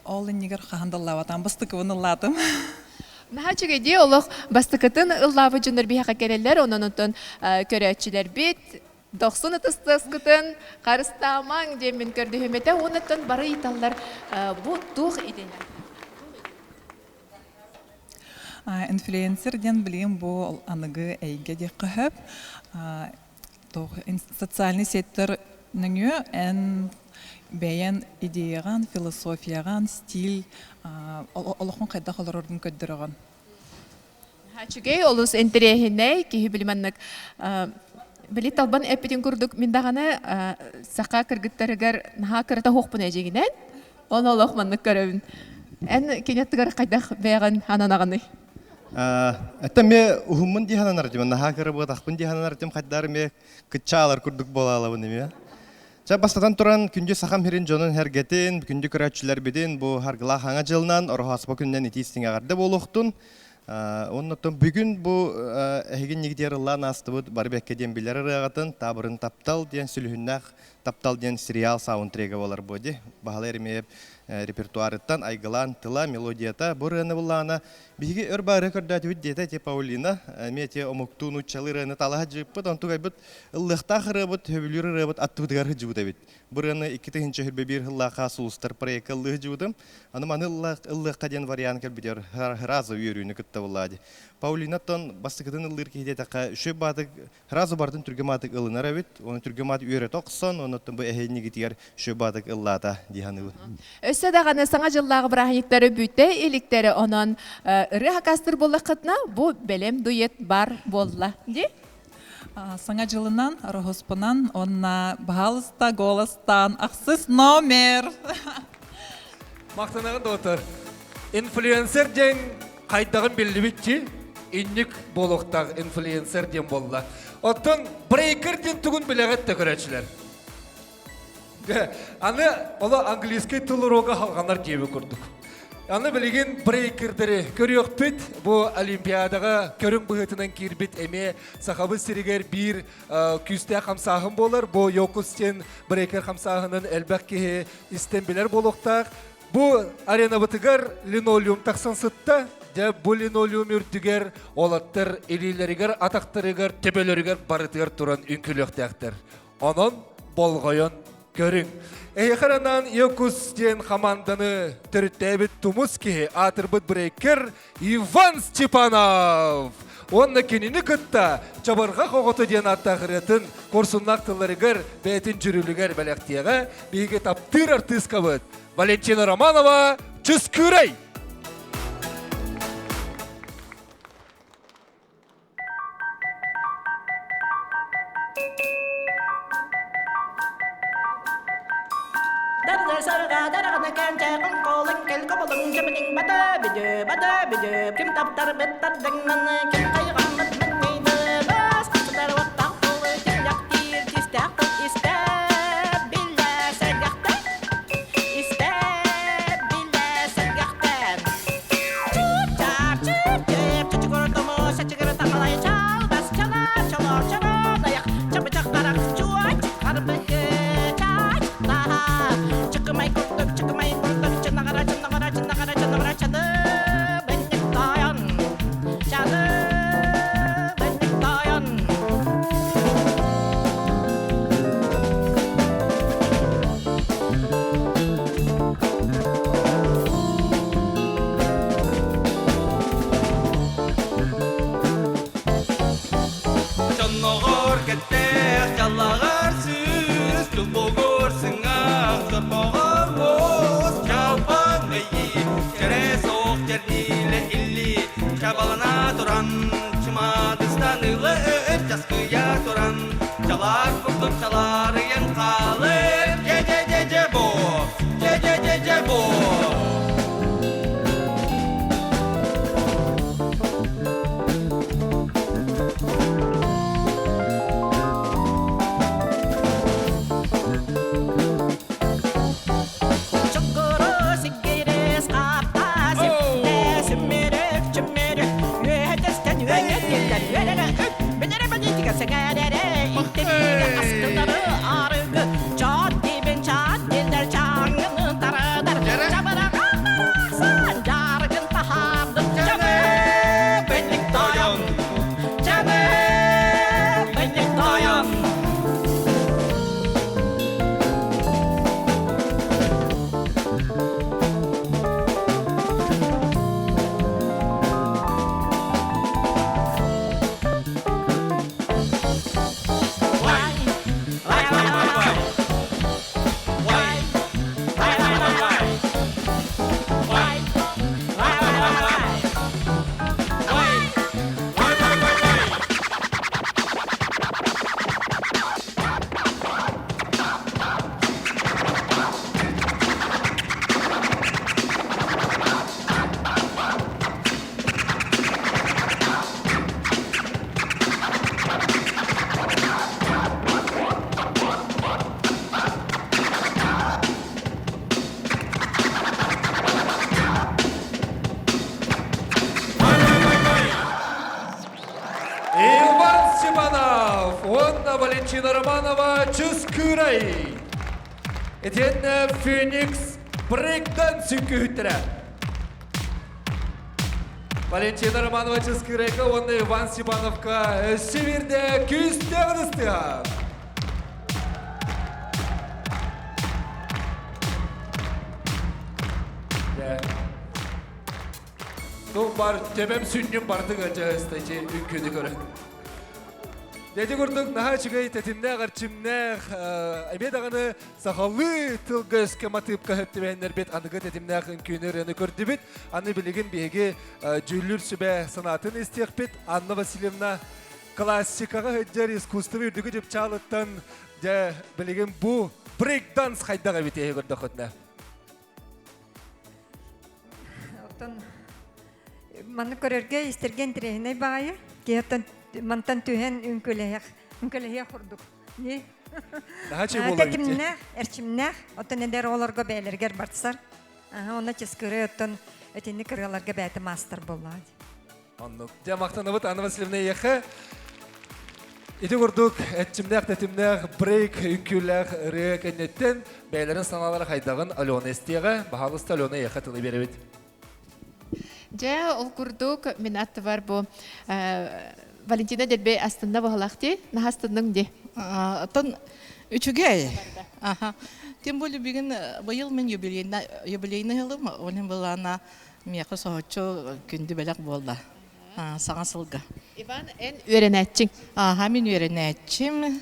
Ол иннигэр хаһан да ыллаабатаҕым, бастакыбын ыллаатым. Наһаа үчүгэй дии, олох бастакытын ыллаабыт дьоннор биһиэхэ кэлэллэр, онон онтон көрөөччүлэрбит дохсун ытыстаскытын харыстаамаҥ диэммин көрдөһүм этэ, уоннаттан бары ыйыталлар бу туох идэлээх? Инфлюенсер диэн билигин бу аныгы эйгэ диэххэ сөп. Социальный сеттер нөҥүө эн бэйэн идеяҕын, философияҕын, стиль олоххун хайдах олороргун көрдөрөҕүн. Үчүгэй, олус интэриэһинэй, киһи били маннык били талбан эппитин курдук мин даҕаны саха кыргыттарыгар наһаа кырата суохпун эдьигинэн Ол олох маннык көрөбүн. Эн кини аттыгар хайдах бэйэҕин ананаҕыный? Это ме уһуммун дии сананар дим, наһаа кыра буотахпын дии сананар дим, хайдаар ме кыччаалар курдук буолаалабын эмиэ. Ча бастатан туран күндү сахам хирин дьонун хергетин, күндү көрөөччүлэрбитин бу харгылаах хаҥа дьылынан ороһооспо күннэн итии истиҥэҕэрдэ буолуохтун. Оннотон бүгүн бу эһигин нигдиэр ыллаан аастыбыт бары бэккэ диэн билэр ырыаҕатын таабырын таптал диэн сүлүһүннээх Таптал диэн сериал саундтрега буолар буо дии. Баһылай Еремеев репертуарыттан айгылаан тыла, мелодията бу ырыаны буллаҕына биһиги өр баары көрдөөтүбүт диэтэ те Паулина. Эмиэ те омуктуу нууччалыы ырыаны талаһа дьыыппыт, онтугайбыт ыллыахтаах ырыабыт, сөбүлүүр ырыабыт аттыбытыгар сылдьыбыт эбит. Бу ырыаны 2021 сыллаахха Сулустар проекка ыллыы сылдьыбытым. Аны маны ыллыахха диэн вариант кэлбитигэр сразу үөрүүнү кытта буллаа дии. Паулинаттан бастакытын ыллыыр киһи диэтэххэ, үчүгэй баатык Сразу бардын түргэн маатык ылынар эбит, оны түргэн маат үөрэтэ охсон, онуттан бу эһэйиннигитигэр шө баатык ыллаата дии саныыбын. Өссө даҕаны саҥа дьыллааҕы бырааһынньыктары бүтэ иликтэрэ, онон ырыа хакастыр буоллаххытына, бу бэлэм дуэт бар буолла дии. Саҥа дьылынан, Ороһуспунан уонна баһаалыста голостаан ахсыс номер. Махтанаҕын доҕоттор. Инфлюенсер диэн хайдаҕын биллибитчи, инник буолуохтаах инфлюенсер диэн буолла. Оттон брейкер диэн тугун билэҕит да көрөөччүлэр. Аны оло английский тыл уруога халҕанар диэби курдук. Аны билигин брейкердери көрүөхпүт. Бу Олимпиадаҕа көрүҥ быһыытынан киирбит эмиэ Сахабыт сиригэр биир күүстээх хамсааһын буолар. Бу Йокус диэн брейкер хамсааһынын элбэх киһи истэн билэр буолуохтаах. Бу аренабытыгар линолеум тахсан сытта. Дьэ, бу линолеум үрдүгэр уолаттар илиилэригэр, атахтарыгар, төбөлөрүгэр барытыгар туран үҥкүүлүөхтээхтэр. Онон болҕойон көрүҥ. Эһиэхэ анаан Йокус диэн хамаанданы төрүттээбит тумус киһи аатырбыт брейкер Иван Степанов! Уонна кинини кытта Чабырҕах оҕото диэн ааттаах ырыатын куорсуннаах тылларыгар бэйэтин дьүрүлүгэр бэлэхтиэҕэ биһиги таптыыр артыыскабыт Валентина Романова Чыскыырай! Ким таптар беттардыңнан ким хайҕаммыт мэннейді бас сытар уоттаах тылы ким яктиир тистээх тыл истэ биллэ сэргэхтэ истэ биллэ сэргэхтэ Чонноҕор кэттээх, чаллаҕар сүүс, чулбугур сыҥаах, сорбоҕор муус, чалбан мэйии, кэрэ суох чэрниилэ илли, чабалана туран, чымаадыстан ыла часкыйа туран, чалаар курдук чалаарыйан хаалыр, дьэ-дьэ-дьэ-дьэ бо, дьэ-дьэ-дьэ-дьэ бо. Иван Степанов уонна Валентина Романова Чыскыырай. Итиэннэ Феникс брейкданс үҥкүүһүттэрэ. Валентина Романова Чыскыырайга уонна Иван Степановка өссө биирдэ күүстээх ытыстыа. Ну бар төбөм сүнньүм бардык ачаһыстачы үҥкүүнү көрөн. Дети курдук наһаа үчүгэй тэтимнээх, эрчимнээх, эмиэ даҕаны сахалыы тылга өскө матыыпка сөптүбэһиннэрбит аныгы тэтимнээх үҥкүүнү ырыаны көрдүбүт. Аны билигин биһиги дьүүллүүр сүбэ санаатын истиэхпит. Анна Васильевна. классикаҕа сылдьар искусство үрдүкү чыпчаалыттан дьэ билигин бу брейк-данс хайдах эбит эһи көрдөххүтүнэ. Оттон манны көрөргө истэргэ интэриэһинэй баҕайы. Киһи мантан түһэн үҥкүлэһиэх, үҥкүлэһиэх курдук. Не? Тэтимнээх, эрчимнээх, оттон эдэр оҕолорго бэйэлэригэр барсар. Онно чыскыры оттон итинник ырыаларга бэйэтэ маастар буоллаҕа. Оннук. Дьэ, махтанабыт Анна Васильевна эйиэхэ. Ити курдук эрчимнээх, тэтимнээх брейк үҥкүүлээх ырыа кэнниттэн бэйэлэрин санаалара хайдаҕын Алена истиэҕэ. Баһаалыста Алена эйиэхэ тылы биэрэбит. Дьэ, ол курдук мин аттыбар бу Валентина Дербей астынна баһылаах дии, наһаа астынныҥ дии. Оттон үчүгэй. Аха. Тем более бүгүн быйыл мин юбилейный ылым, онон былаана миэхэ соһуччу күндү бэлэх буолла. Саҥа сылга. Иван, эн үөрэнээччиҥ. Аха, мин үөрэнээччим.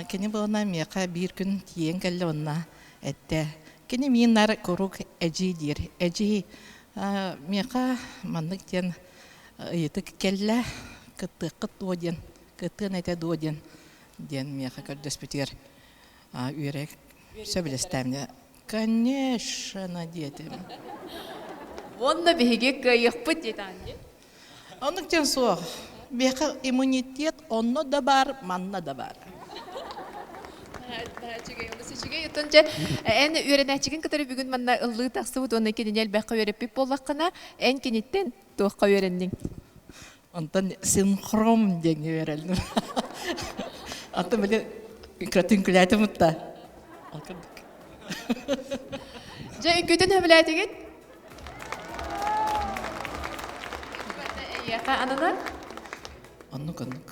Кини буолна миэхэ биир күн тиийэн кэллэ онно эттэ. Кини миин нар куруук эдьиий диир. Эдьиий миэхэ маннык диэн ыйытык кэллэ, кыттыаххыт дуо диэн, кыттыан этэ дуо диэн диэн миэхэ көрдөспүтүгэр үөрэ сөбүлэстээмнэ. Конечно, диэтим. Уонна биһиги кыайыахпыт диэтэҕин дии. Оннук диэн суох. Миэхэ иммунитет онно да баар, манна да баар. Үчүгэй, олус үчүгэй. Оттон дьэ, эн үөрэнээччигин кытары бүгүн манна ыллыы тахсыбыт уонна кинини элбэххэ үөрэппит буоллаххына, эн киниттэн туохха үөрэнниҥ? Онтон синхром диэҥҥэ үөрэнним. Атын били кыратын күлээтим утта. Дьэ, үҥкүүтүн сөбүлээтигит? Эйиэхэ ананар? Оннук, оннук.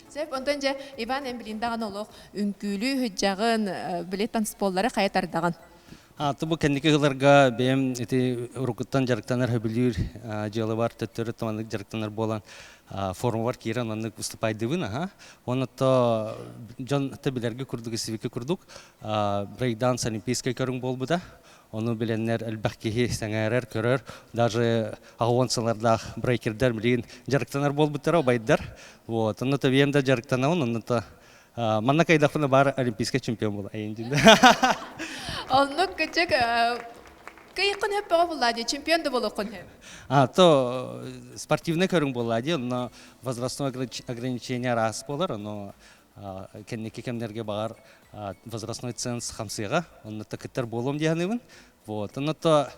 Сөп, онтон дьэ, Иван эн билин даҕаны олох үҥкүүлүү сылдьаҕын, били танцполлары хайа тардаҕын? Аты бу кэнники ыларга бэйэм ити уруккуттан дьарыктанар сөбүлүүр дьыалабар төттөрү маннык дьарыктанар буолан формабар киирэн маннык выступайдыбын аха. Уонна то дьон то билэргэ курдук сибики курдук брейкданс олимпийскай көрүҥ буолбута. Ону билэннэр элбэх киһи сэҥээрэр, көрөр. Даже аҕа сыллардаах брейкердэр билигин дьарыктанар буолбуттара, убайдар. Вот. Онно то бэйэм да дьарыктанабын, онно то манна кайдахпына баар олимпийскай чемпион буола айын дии. Оннук кычык кыйыккын хөппөҕө булла дии, чемпион да буолуоххун сөп. А то спортивный көрүҥ буолла дии, онно возрастной ограничение араас буолар, ону кэнники кэмнэргэ баҕар возрастной ценз хамсыаҕа, онно та кыттар буолуом дии саныыбын. Вот, онно то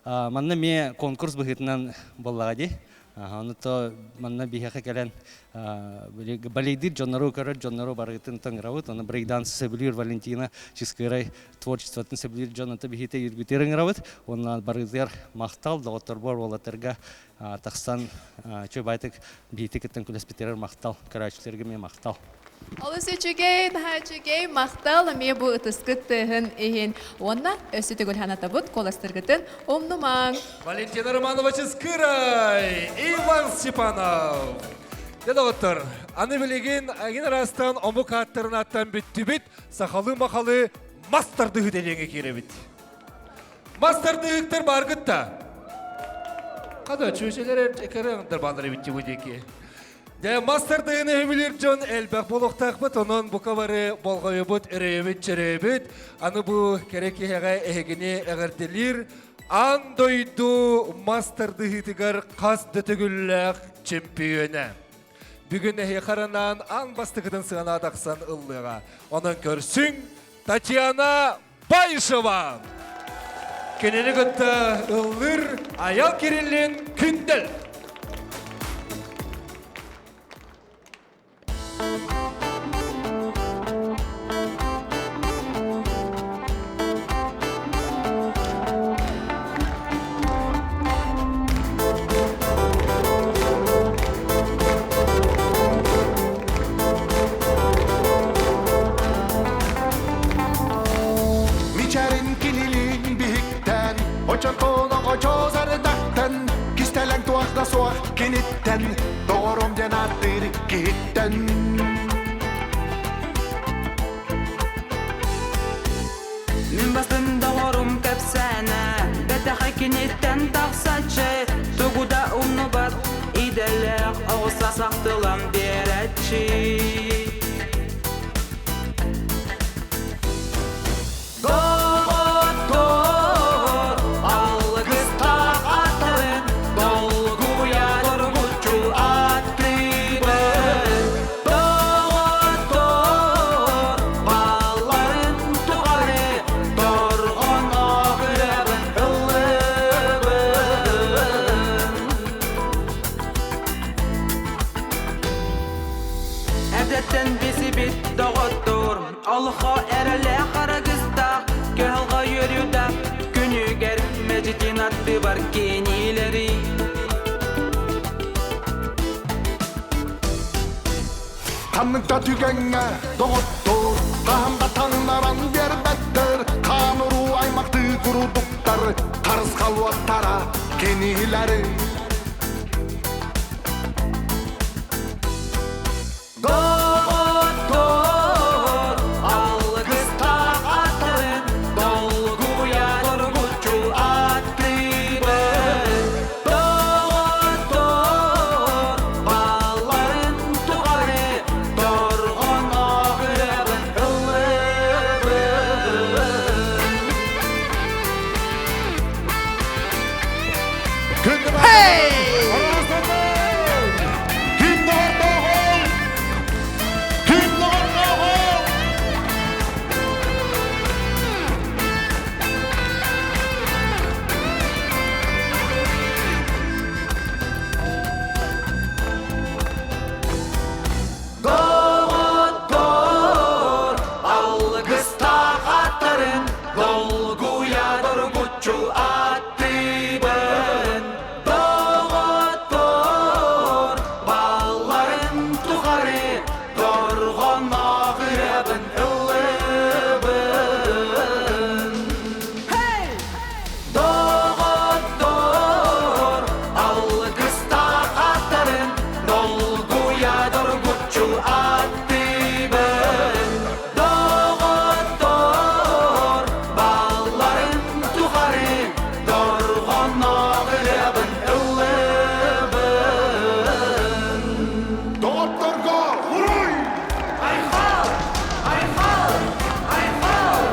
манна эмиэ конкурс быһыытынан буоллаҕа дии. Ону то манна биһиэхэ кэлэн балейдыыр дьоннору көрөр дьоннору барыгытын ыҥырабыт. Оны брейкданс сөбүлүүр Валентина Чыскыырай творчествотын сөбүлүүр дьон онто биһиитэ үргүтүөр ыҥырабыт. Уонна барыгытыгар махтал, доҕотторбор, уолаттарга тахсан чөбайтык биһиити кыттан күлэспитигэр махтал, көрөөччүлэргэ эмиэ махтал. Олус үчүгэй, наһаа үчүгэй, махтал эмиэ бу ытыскыт тыаһын иһин. Уонна өссө төгүл санатабыт, куоластыргытын умнумаҥ. Валентина Романова Чыскырай, Иван Степанов. Дьэ доҕоттор, аны билигин агин араастан омук ааттарын аттан бүттүбүт, сахалыы-махалыы мас тардыһыы дэлиэҥэ киирэбит. Мас тардыһыктар бааргыт да? Хада, чүөчэлэр экэрэ баалар эбит бу диэки. Дьэ, мас тардыһыны өбүлүүр дьон элбэх буолуохтаахпыт, онон бука бары болҕойобут, өрөйөбүт, чөрөйөбүт. Аны бу кэрэ киһиэхэ эһигини эҕэрдэлиир аан дойду мас тардыһыытыгар хас да төгүллээх чемпиөнэ. Бүгүн эһиэхэ анаан аан бастакытын сыана тахсан ыллыаҕа. Онон көрсүҥ Татьяна Баишева! Кинини кытта ыллыыр Аял Кириллин Күндэл. Мичээрин кинилиин биһиктэн, очотоон оҕочоос ардахтан, кистэлэҥ туох да суох киниттэн, доҕорум диэн ааттыыр киһиттэн. Мин бастын доҕорум кэпсээнэ, бэтэхэ киниттэн тахсаччы, тугу да умнубат идэлээх оҕус сахтылан биэрэр. души. Доҕоттор, алгыстаах аттарын долгуйа доргуччу аттыыбын. Доҕоттор, балларын тухары торҕоно ырыабын ыллыыбын. Эрдэттэн бисибит доҕоттор, олохо эрэлээх арагыстаах, кыһалҕа үөрүүтэ күнүгэр мэлдьитин аттыбар кинилэри. Ханнык да түгэҥҥэ доҕоттор, хаһан да таҥнаран биэрбэттэр, хаан уруу аймахтыы курдуктар, харысхал уоттара кинилэри. Доҕоттор, алгыстаах аттарын долгуйа доргуччу аттыыбын. Доҕоттор, балларын тухары торҕоно ырыабын ыллыыбын. Ким доҕордооҕол? Ким доҕордооҕол? Доҕоттор, алгыстаах аттарын долгуйа доргуччу аттыыбын. Доҕоттор, балларын тухары торҕонноох ырыабын ыллыыбын. Hey! Доҕоттор, алгыстаах аттарын долгуйа доргуччу аттыыбын. Доҕоттор, балларын тухары дорҕонноох ырыабын ыллыыбын. Доҕотторго уруй! Айхал! Айхал! Айхал!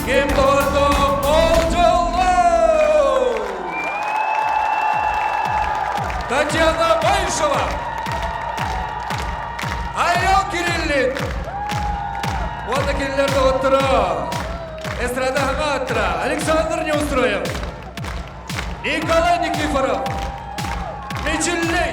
Ким доҕордоох ол дьоллоох! Татьяна Баишева! Айал Кириллин! Уонна кинилэр доҕотторо эстрада хаҥааттара Александр Неустроев, Николай Никифоров, Мичиллей!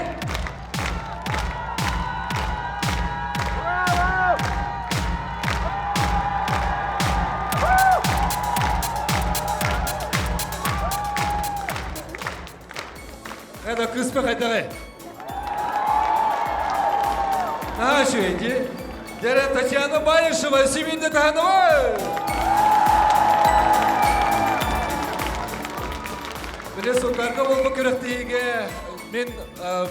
Это кыспы хайдаҕый? Наша иди. Дьэ Татьяна Баишева, Сибинде Таханова! Биле сукарга болбу күрэхтэһиигэ мин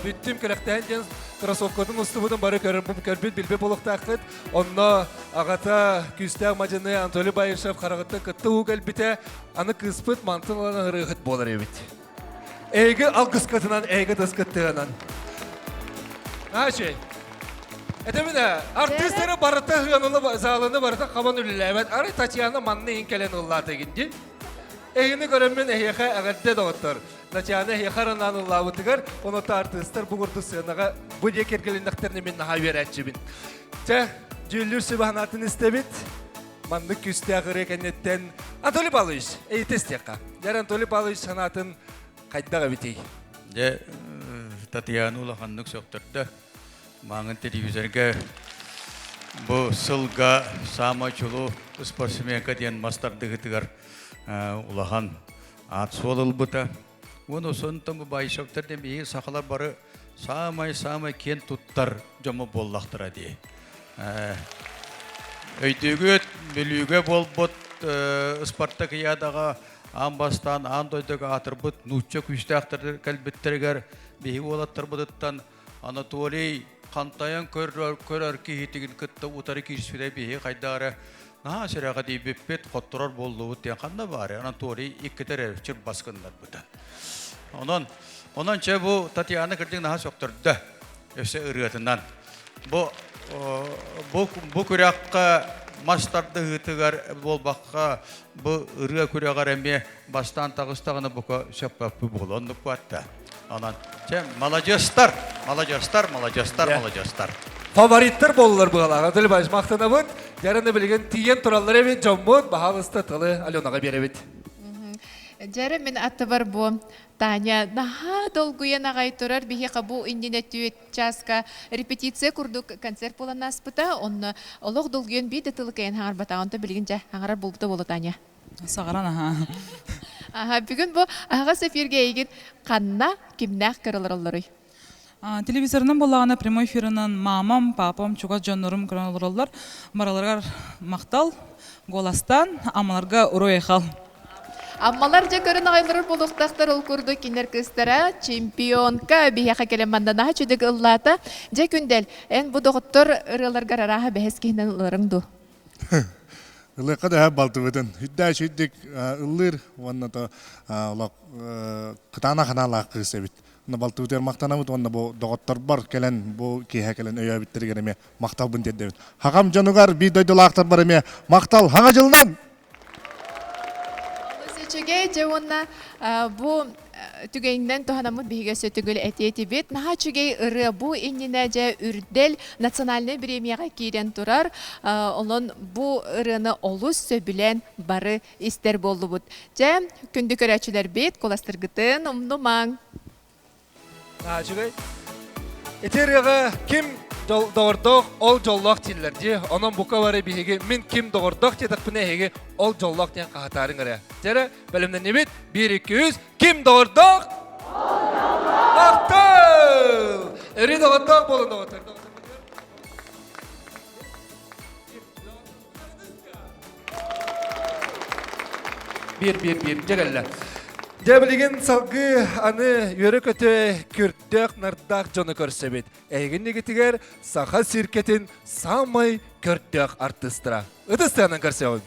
бүттүм күрэхтэһэн диэн кроссовкатын устубутун бары көрбүт билбит буолуохтааххыт. Онно аҕата күүстээх мадьыны Анатолий Баишев хараҕыттан кытта уу кэлбитэ. Аны кыыспыт мантан ылан ырыаһыт буолар эбит. Эйги алгыскытынан, эйги тыскыттыынан. Наачый. Это міне, артистары барыта хыанылы залыны барыта хабан үлелээбэт. Ары Татьяна манны иин кэлэн ыллаата гинди. Эйини көрөммүн эһиэхэ эҕэрдэ доҕоттор. Татьяна эһиэхэ анаан ыллаабытыгар, оното артыыстар бу курдук сыанаҕа бу диэ кэргэлиннэхтэринэ мин наһаа үөрээччибин. Чэ, дьүүллүүр сүбэ санаатын истэбит. Маннык күүстээх ырыа кэнниттэн Анатолий Павлович, эйитэ истиэххэ. Дьэр Анатолий Павлович санаатын хайдах эбитий? Дьэ, Татьяна улаханнык сөхтөрдө. Мааҥын телевизорга бу сылга саамай чулуу спортсменка диэн мас тардыгытыгар улахан аат суол ылбыта. Уонна сонтон бу Байшевтар диэн биһиги сахалар бары саамай-саамай киэн туттар дьоммут буоллахтара дии. Өйдүүгүт, Бүлүүгэ буолбут Спартакиадаҕа аан бастаан аан дойдуга аатырбыт нуучча күүстээхтэр кэлбиттэригэр биһиги уолаттарбытыттан Анатолий хантайан көрөр, көрөр киһитигин кытта утары киирсибитэ биһиги хайдах эрэ Наһаа сүрэҕэ хотторор буоллубут диэн ханна баары Анатолий иккитэ эрэ чырбас гыннарбыта. Онон онон чэ бу Татьяна кырдьык наһаа сөхтөрдө өссө ырыатынан. Бу бу бу күрэххэ мас тардыһыытыгар буолбакка бу ырыа күрэҕэр эмиэ бастаан таҕыстаҕына бука сөппөппү буолуо оннук буотта. Онон чэ маладьыастар, маладьыастар, маладьыастар, маладьыастар. Фавориттар буоллулар быһалаах. Анатолий Иванович махтанабыт. Дьараны билигин тиийэн тураллар эбит дьоммут. Баһаалыста тылы Аленаҕа биэрэбит. Дьэрэ мин аттыбар бу Таня наһаа долгуйан аҕай турар биһиэхэ бу иннинэ түөрт чааска репетиция курдук концерт буолан ааспыта. Онно олох долгуйан биир да тылы кэйэн хаҥарбатаҕын онто билигин дьэ хаҥарар буолбута буолуо Таня. Саҕаран аһаа. Аха, бүгүн бу аһаҕас эфиргэ эйигин ханна кимнээх көрөлөр Телевизорынан буоллаҕына прямой эфирынан мамам, папам, чугас дьоннорум көрөн олороллор. Барыларыгар махтал, голастан, амаларга уруй-айхал. Аммалар дьэ көрөн аҕайларар буолуохтаахтар ол курдук кинилэр кыыстара чемпионка биһиэхэ кэлэн манна чүдүк ыллаата. Дьэ Күндэл, эн бу доҕоттор ырыаларгар арааһа бэһис киһинэн ыларыҥ дуу? Ылыахха да балтыбытын. Үрдээ үчүйдик ыллыыр уонна то олох кытаанах ханаалаах кыыс эбит. Онно балтыбытыгар махтанабыт уонна бу доҕотторбор кэлэн бу киэһэ кэлэн өйөөбүттэригэр эмиэ махталбын тиэрдэбин. Хахам дьонугар биир дойдулаахтарбар эмиэ махтал хаҥа дьылынан! Олус үчүгэй дьэ уонна бу түгэнинэн туһанаммыт биһиги өссө төгүл этиэ этибит. Наһаа үчүгэй ырыа бу иннинэ дьэ Үрдэл национальнай бириэмийэҕэ киирэн турар. Онон бу ырыаны олус сөбүлээн бары истэр буоллубут. Дьэ, күндү көрөөччүлэрбит, куластыргытын умнумаҥ. Наһаа үчүгэй. Ити ырыаҕа ким доҕордоох, ол дьоллоох дииллэр дии. Онон бука бары биһиги мин ким доҕордоох диэтэхпинэ эһиги ол дьоллоох диэн хаһытаарыҥ эрэ. Дьэрэ, бэлэмнэннибит. Биир, икки, үс. Ким доҕордоох? Махтал! Өрүү доҕордоох буолун доҕоттор. Биир, биир, биир. Дьэ кэллэ. Дьэ билигин салгыы аны үөрэ-көтө күрдээх нардаах дьону көрсөбүт. Эһигин нигитигэр Саха циркэтин самай көрдөөх артыыстара. Ытыс тыанан көрсөҕүн.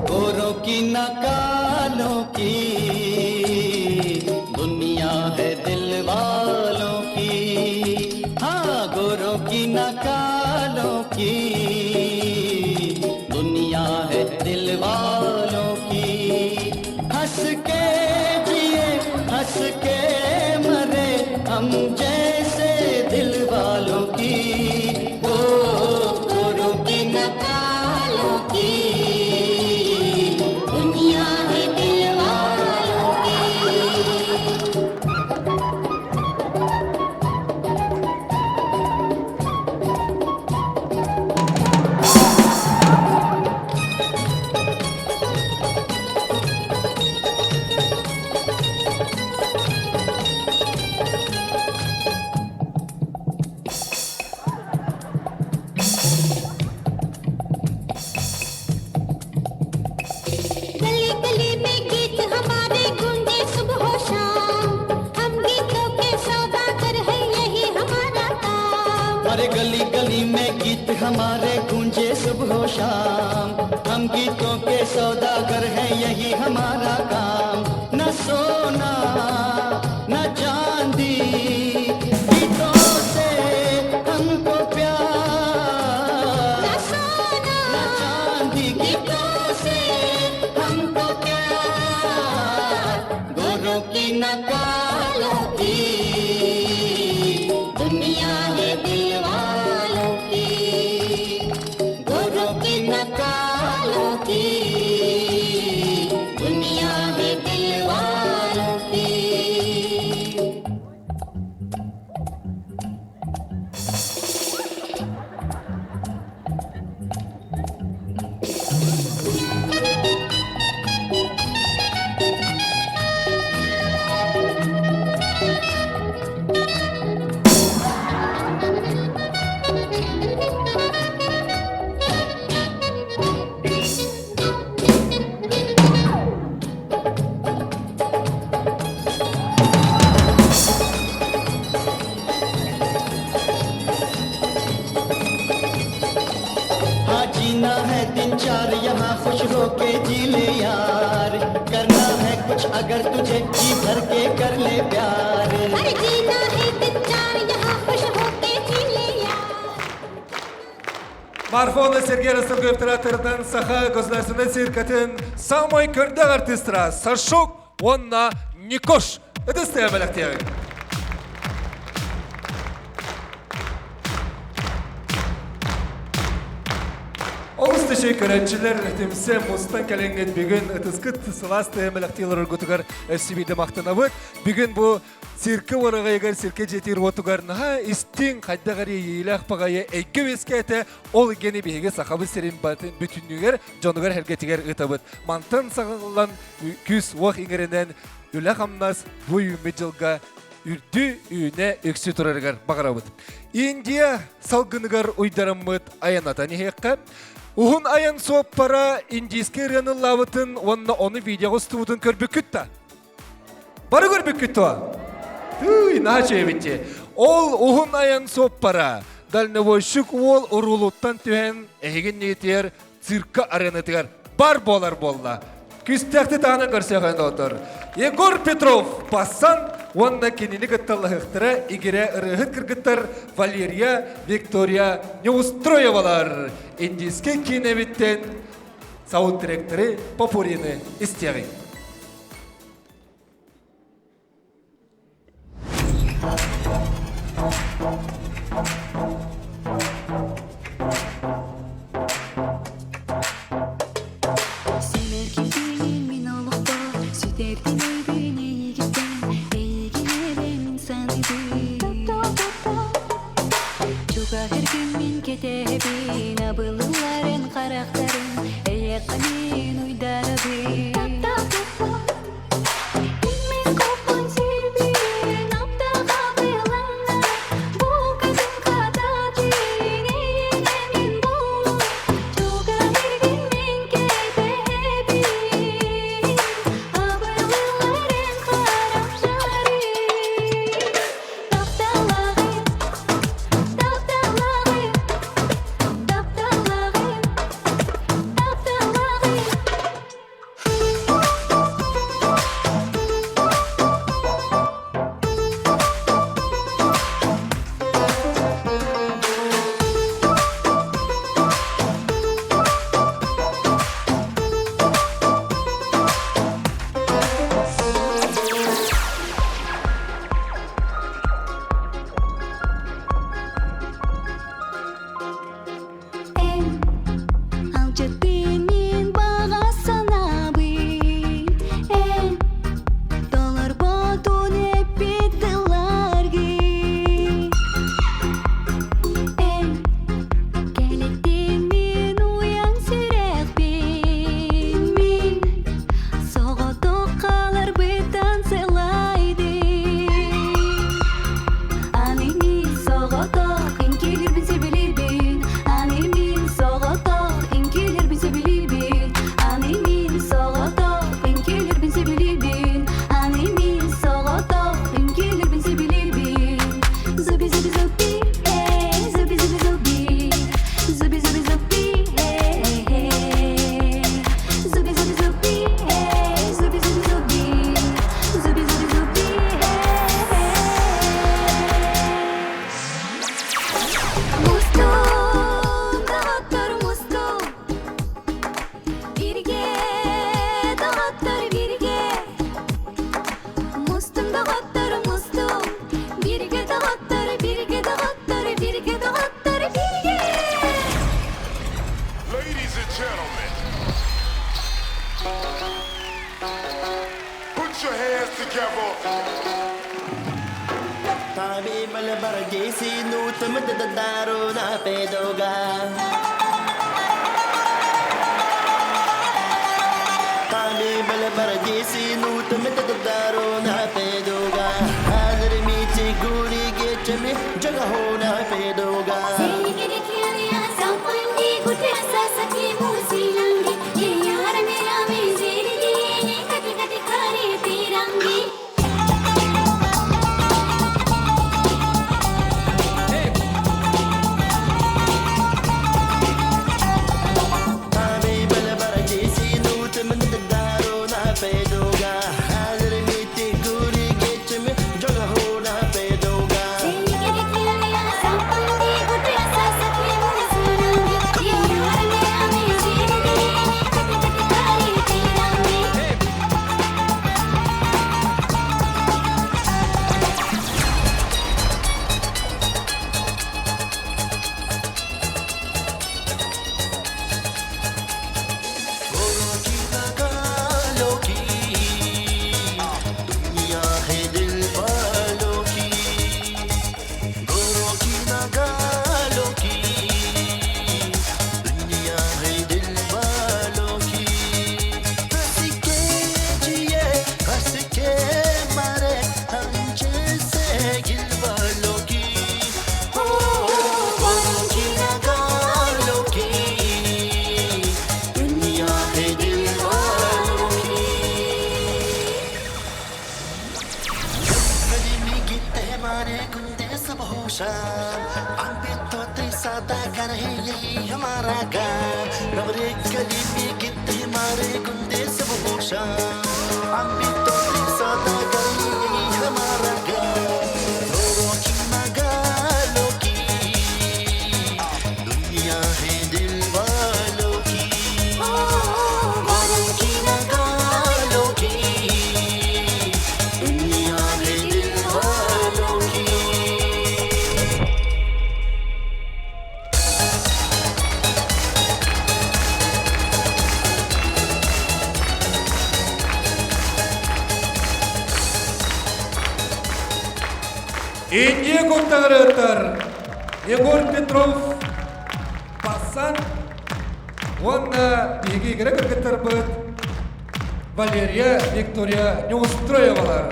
गोरों की न कालों की दुनिया है दिल वालों की हाँ गोरों की न कालों की दुनिया है दिल वालों की हंस के जिए हंस के मरे हम जैसे दिल वालों की ओ गोरों की न कालों की दुनिया है दिल वालों की। गली गली में गीत हमारे गूंजे सुबह शाम, हम गीतों के सौदागर है यही हमारा काम। अरे गली गली में गीत हमारे गूंजे सुबह शाम, हम गीतों के सौदागर हैं यही हमारा काम। न सोना न चांदी गीतों से हमको प्यार, न सोना न चांदी गीतों से हमको प्यार। गोरों की न कालों की दुनिया है दिल वालों की, गोरों की न कालों की दुनिया है दिल वालों की। चार यहाँ खुश होके जी ले यार। करना है कुछ अगर तुझे जी भर के कर ले प्यार। अरे जीना है दिन चार यहाँ खुश होके जी ले यार। Марфона Сергей Расторгуев Саха государственной циркатын самый көрдөк артистра Сашук Онна Никош. Это стоя. Олус төшей көрәтчілер темсе мустан кәленген бүгін ытыскыт сылас тәмәләктилер үргүтүгәр өссүбейді мақтанабыт. Бүгін бу циркі орағайгар цирке жетир отугар наха истин қайдағари ейләқ бағайы әйгі вескәті ол гені бейге сақабы серин батын бүтүннүгер жонугар хәргетигер ытабыт. Мантан сағылан күс уақ иңерінен үлә қамнас бу үймі жылға үрдү үйіне өксі тұрарыгар бағарабыт. Индия салгыныгар уйдараммыт аянатан хеққа. Ухун аян суоппара индийский рыаныллабытын, онна оны видеоға стуутун көрбүккүтта. Бары көрбүккүттуа. Түй, наачы эбитти. Ол ухун аян суоппара дальнобойщик уол урулуттан түһен эхигин ниетер цирка аренатыгар бар болар болла. Күстәкті тағынан көрсеған отыр. Егор Петров пассан, онна кенini кытталлахықтыра игере ырыхыт кыргыттар Валерия Виктория Неустроевалар. Индийский кинебиттен саундтректоры Попурины истеги. गली में गीत हमारे गुंदे सब होशान हम भी तो सौदागर यही हमारा गाम गोरों की नगालों की दुनिया है दिल वालों की गोरों की नगालों की दुनिया है दिल वालों की Индия куттаҕырыттар Егор Петров Пассан уонна биһиги игирэ кыргыттарбыт Валерия Виктория Неустроевалар.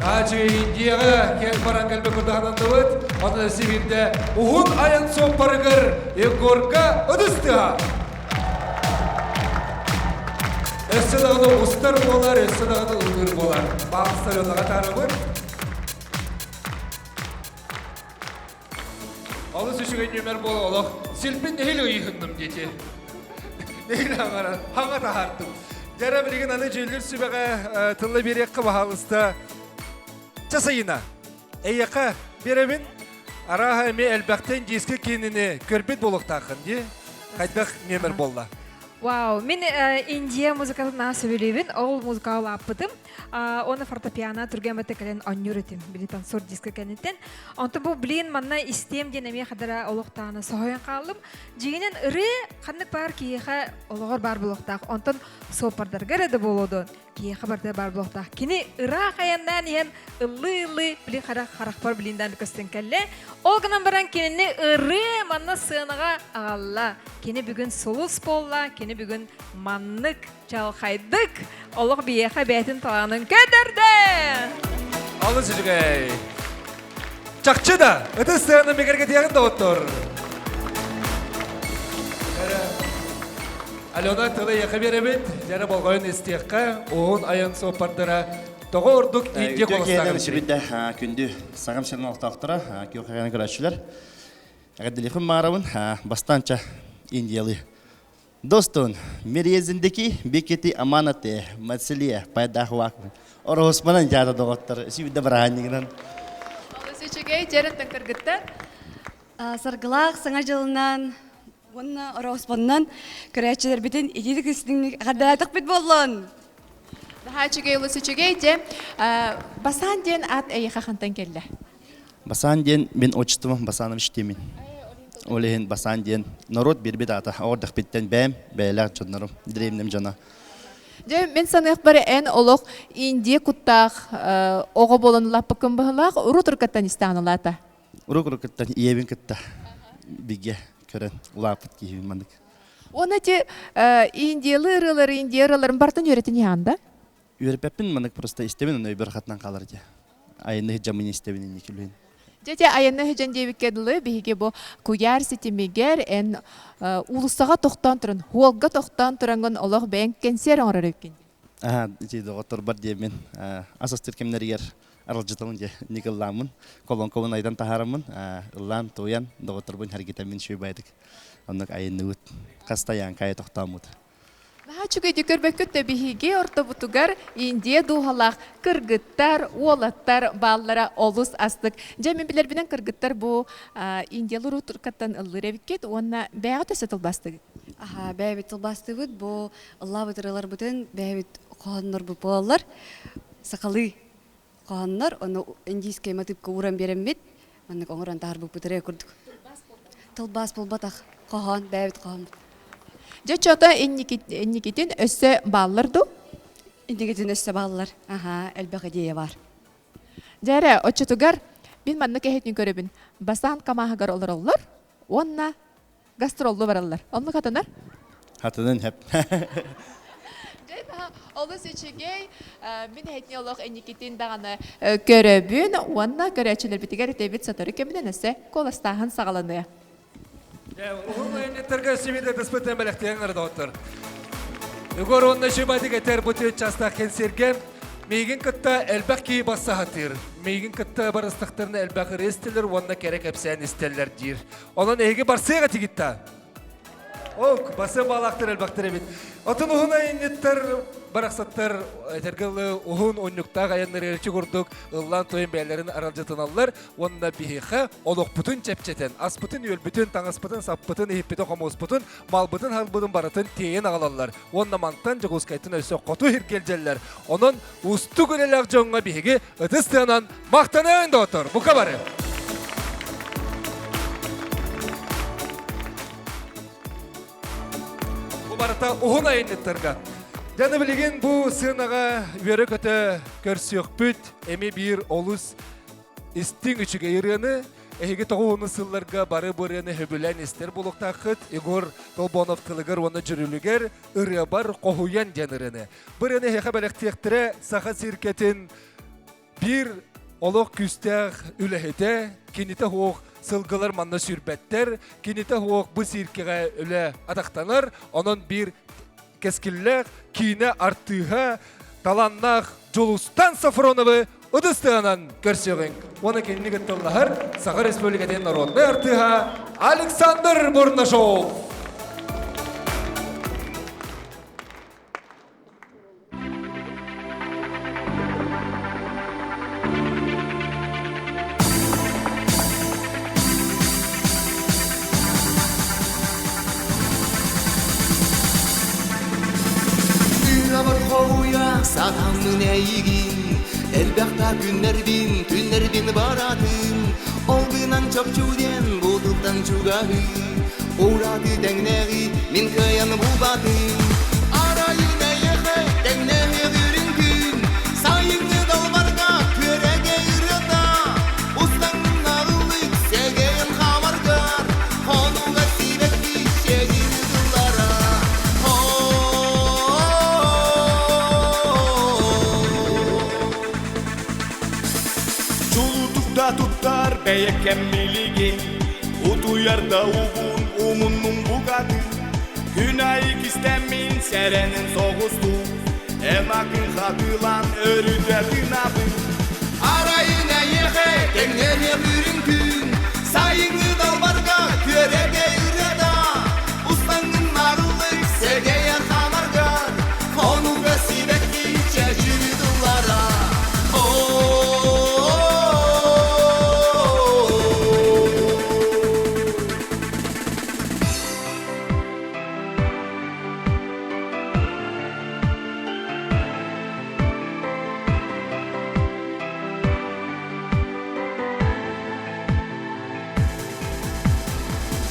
Ачы Индияҕа кэл баран кэлбит курдаһанандыбыт. Онон сибирде уһун айан суоппарыгар Егорга ыдыстыа. Өссө даҕаны устар буолар, өссө даҕаны ыллыыр буолар. Баахсарынаҕа таарабыт. Олус үчүгэй нүмер буола олох. Силбин нэһил ыйыһынным диэти. Нэһил хаҥара, хаҥа таһаартым. Дьэрэ билигин аны дьүүллүүр сүбэҕэ тылла биэриэххэ баһаалыста. Часайына, эйиэхэ биэрэбин. Арааһа эмиэ элбэхтэн диски киинини көрбүт буолуохтааххын дии. Хайдах нүөмэр буолла? Вау, мин Индия музыкатын наһаа сөбүлүүбүн. Ол музыкаҕа улааппытым. Уонна фортепиано түргэн бэтэ кэлэн оонньуур этим. Били танцор диска кэнниттэн. Онтон бу блин манна истиэм диэн эмиэ хадара олохтааны соһуйан хааллым. Дьиҥинэн ырыа ханнык баар киһиэхэ олоҕор баар буолуохтаах. Онтон суоппардарга эрэ да буолуо дуо? Киһиэхэ барыта баар буолуохтаах. Кини ыраах айаннаан иһэн ыллыы-ыллыы били хара харахпар билиндаан көстөн кэллэ. Ол гынан баран кинини ырыа манна сыанаҕа аҕалла. Кини бүгүн сулус буолла, кини бүгүн маннык чалхайдык олох биһиэхэ бэйэтин талаанын көрдөрдө! Олус үчүгэй. Чахчы да, ытыс сыаны бигэргэтиэҕин доҕоттор. Алена тылы эйиэхэ биэрэбит, дьэрэ болҕойон истиэххэ, уһун айан суоппардара тоҕо ордук Индия Үтүө киһинэн куоластааҕын үсүбүтэ күндү саҕам сирин олохтоохторо, күөх эҕэни көрөөччүлэр. Эҕэрдэлиэхпин баҕарабын, бастаанча Индиялыы. Достун, мерезиндеки бикети аманате, мацелия, пайдахуак. Ороһусманан дьаата доҕоттор, сүүрдэ бырааһынньыгынан. Олус үчүгэй, дьэрин кыргыттар. Саргылаах Саҥа дьылынан уонна Орооспонунан көрөөччүлэрбитин итиитик истиҥник эҕэрдэлээтэхпит буоллун! Наһаа үчүгэй, олус үчүгэй. Дьэ, Басаан диэн аат эйиэхэ хантан кэллэ? Басаан диэн мин отчеством Басанович диэмин. Ол иһин Басаан диэн норуот биэрбит аата. Оҕордохпиттэн бэйэм, бэйэлээх дьоннорум, древним дьоно. Дьэ, мин саныахпар эн олох Индия куттаах оҕо буолан улааппыккын быһылаах, урут уруккаттан истэҕин улаата. Урук уруккаттан ийэбин кытта бигэ көрөн улааппыт киһибин маннык. Уонна ити индиялыы ырыалары, индия ырыаларын барытын үөрэтин иһэҕин да? Үөрэппэппин маннык просто истэбин, онно өйбөр хатынан хаалар дии. Айанны сылдьаммын истэбин инники үлүһүн. Дьэ, дьэ, айанны сылдьан диэбиккэ дылы, биһиги бу куйаар ситимигэр эн уулуссаҕа тохтоон туран, хуолга тохтоон тураҥҥын олох бэйэҥ кэнсиэр оҥорор эбиккин дии. Аа, ити доҕотторбор диэммин ас астыыр кэмнэригэр аралдьытабын дьэ никыллааммын колонкобун айдан таһаараммын ыллаан туйан доҕотторбун хэргитэммин шүйбайдык оннук айынныбыт хастайаан кайа тохтооммут Наһаа үчүгэйдик көрбөккүт да биһиги ортобутугар Индия дууһалаах кыргыттар, уолаттар бааллара олус астык. Дьэ, мин билэрбинэн кыргыттар бу Индиялар уруккаттан ыллыыр эбиккит уонна бэйэҕит өссө тылбаастыгыт. Аха, бэйэбит тылбаастыыбыт бу ыллаабыт ырыаларбытын бэйэбит хоһооннорбут буолаллар. Сахалыы хоһооннор, ону индийскэй матыыпка ууран биэрэммит, маннык оҥорон таһаарбыппыт ырыа курдук. Тылбаас буолбатах, хоһоон, бэйэбит хоһооммут. Дьэ, чото инникитин өссө бааллар дуу? Инникитин өссө бааллар. Аха, элбэх идея бар. Дьэ эрэ, оччотугар мин маннык эһитин көрөбүн. Басаан камааһыгар олороллор уонна гастроллу бараллар. Оннук хатанар? Хатанын хэп. Олус үчүгэй. Мин эһэтини олох инникитин даҕаны көрөбүн уонна көрөөччүлэрбитигэр этэбит сотору кэминэн өссө куоластааһын саҕаланыа. Уһун айанньыттарга сибиде тыспытын бэлэхтиэҥ доҕоттор. Егор уонна Шибадик этэр бу түөрт частаах кэнсиэргэ миигин кытта элбэх киһи бассаһатыыр. Миигин кытта барыстахтарына элбэх ырыа истэллэр уонна кэрэ кэпсээн истэллэр диир. Онон эһиги барсыаҕа тигитта. Ок, басы баалаахтар элбэхтэр эбит. Отун уһун айанньыттар барахсаттар этэргэ дылы уһун унньуктаах айаннары эрчи курдук ыллаан тойон бэйэлэрин аралдьытыналлар уонна биһиэхэ олохпутун чэпчэтэн, аспытын-үөлбүтүн, таҥаспытын, саппытын, иһиппитин, хомуоспутун, малбытын, харбытын барытын тиэйэн аҕалаллар. Уонна мантан Дьокуускайтан өссө хоту сиргэ Онон устук үлэлээх дьоҥҥо биһиги ытыс тыанан махтаныаҥ доҕоттор, бука бары! Бу барыта уһун айанньыттарга. Дьаны билигин бу сыанаҕа үөрэ-көтө көрсүөхпүт эми биир олус истиҥ үчүгэй ырыаны эһиги тоҕуһуну сылларга бары бу ырыаны сөбүлээн истэр буолуохтааххыт Егор Толбонов тылыгар уонна дьүрүлүгэр ырыабар хоһуйан диэн ырыаны. Бу ырыаны эһиэхэ бэлэхтиэхтэрэ Саха циркэтин Биир олох күүстээх үлэһитэ, кинитэ суох сылгылар манна сүүрбэттэр, кинитэ суох бу цииркэҕэ үлэ атахтанар, онон биир кэскиллээх киинэ артыыһа, талааннаах Дьулустан Софроновы ытыс тыаһынан көрсүөҕүҥ. Уонна кинини кыттыллаһар Саха Республикатын народнай артыыһа Александр Бурнашов. Тыынабар хоһуйа сатаммын эйигин Элбэх да күннэрбин, түннэрбин баратын Ол гынан чопчу диэн бу тылтан чугаһыы Ураты тэҥнээҕи мин кыайан булбатым Арайын эйиэхэ тэҥнэһиэх үрүҥ күн Сайыҥҥы далбарга күөрэгэй ырыата Устаҥнаҕылык сэгэйэн хаамаргар Хонууга сибэкки чэгини тыллара Чулутук да туттар бэйэкэм билигин Утуйар да угун умуннум букатын Күн айы кистэммин сэрэнэн соҕустуу Эн акын хатылан өрүтэ тыынабын Арайын эйиэхэ тэҥнэһиэх үрүҥ күн Сайыҥҥы далбарга күөрэгэй ырыата Устаҥҥын марыллык сэгэйэр хаамаргар Хонууга сибэкки чэчири тыллара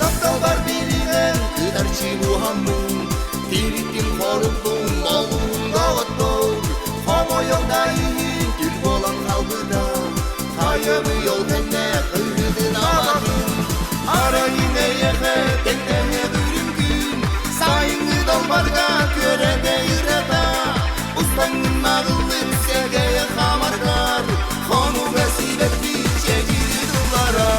Тапталбар билигин кытарчы буһаммын Тириттим хоруттум олуун доҕоттор Хомойор да иһин түл буолан хаалбыта Хайабый ол кэннэ кыһытын абатын Арайын эйиэхэ тэҥнэһэ үрүҥ күн Сайыҥҥы далбарга күөрэгэй ырыата Устаҥҥын маҕыллык сэгэйэ хаамаргар Хонууга сибэкки чэчири тыллара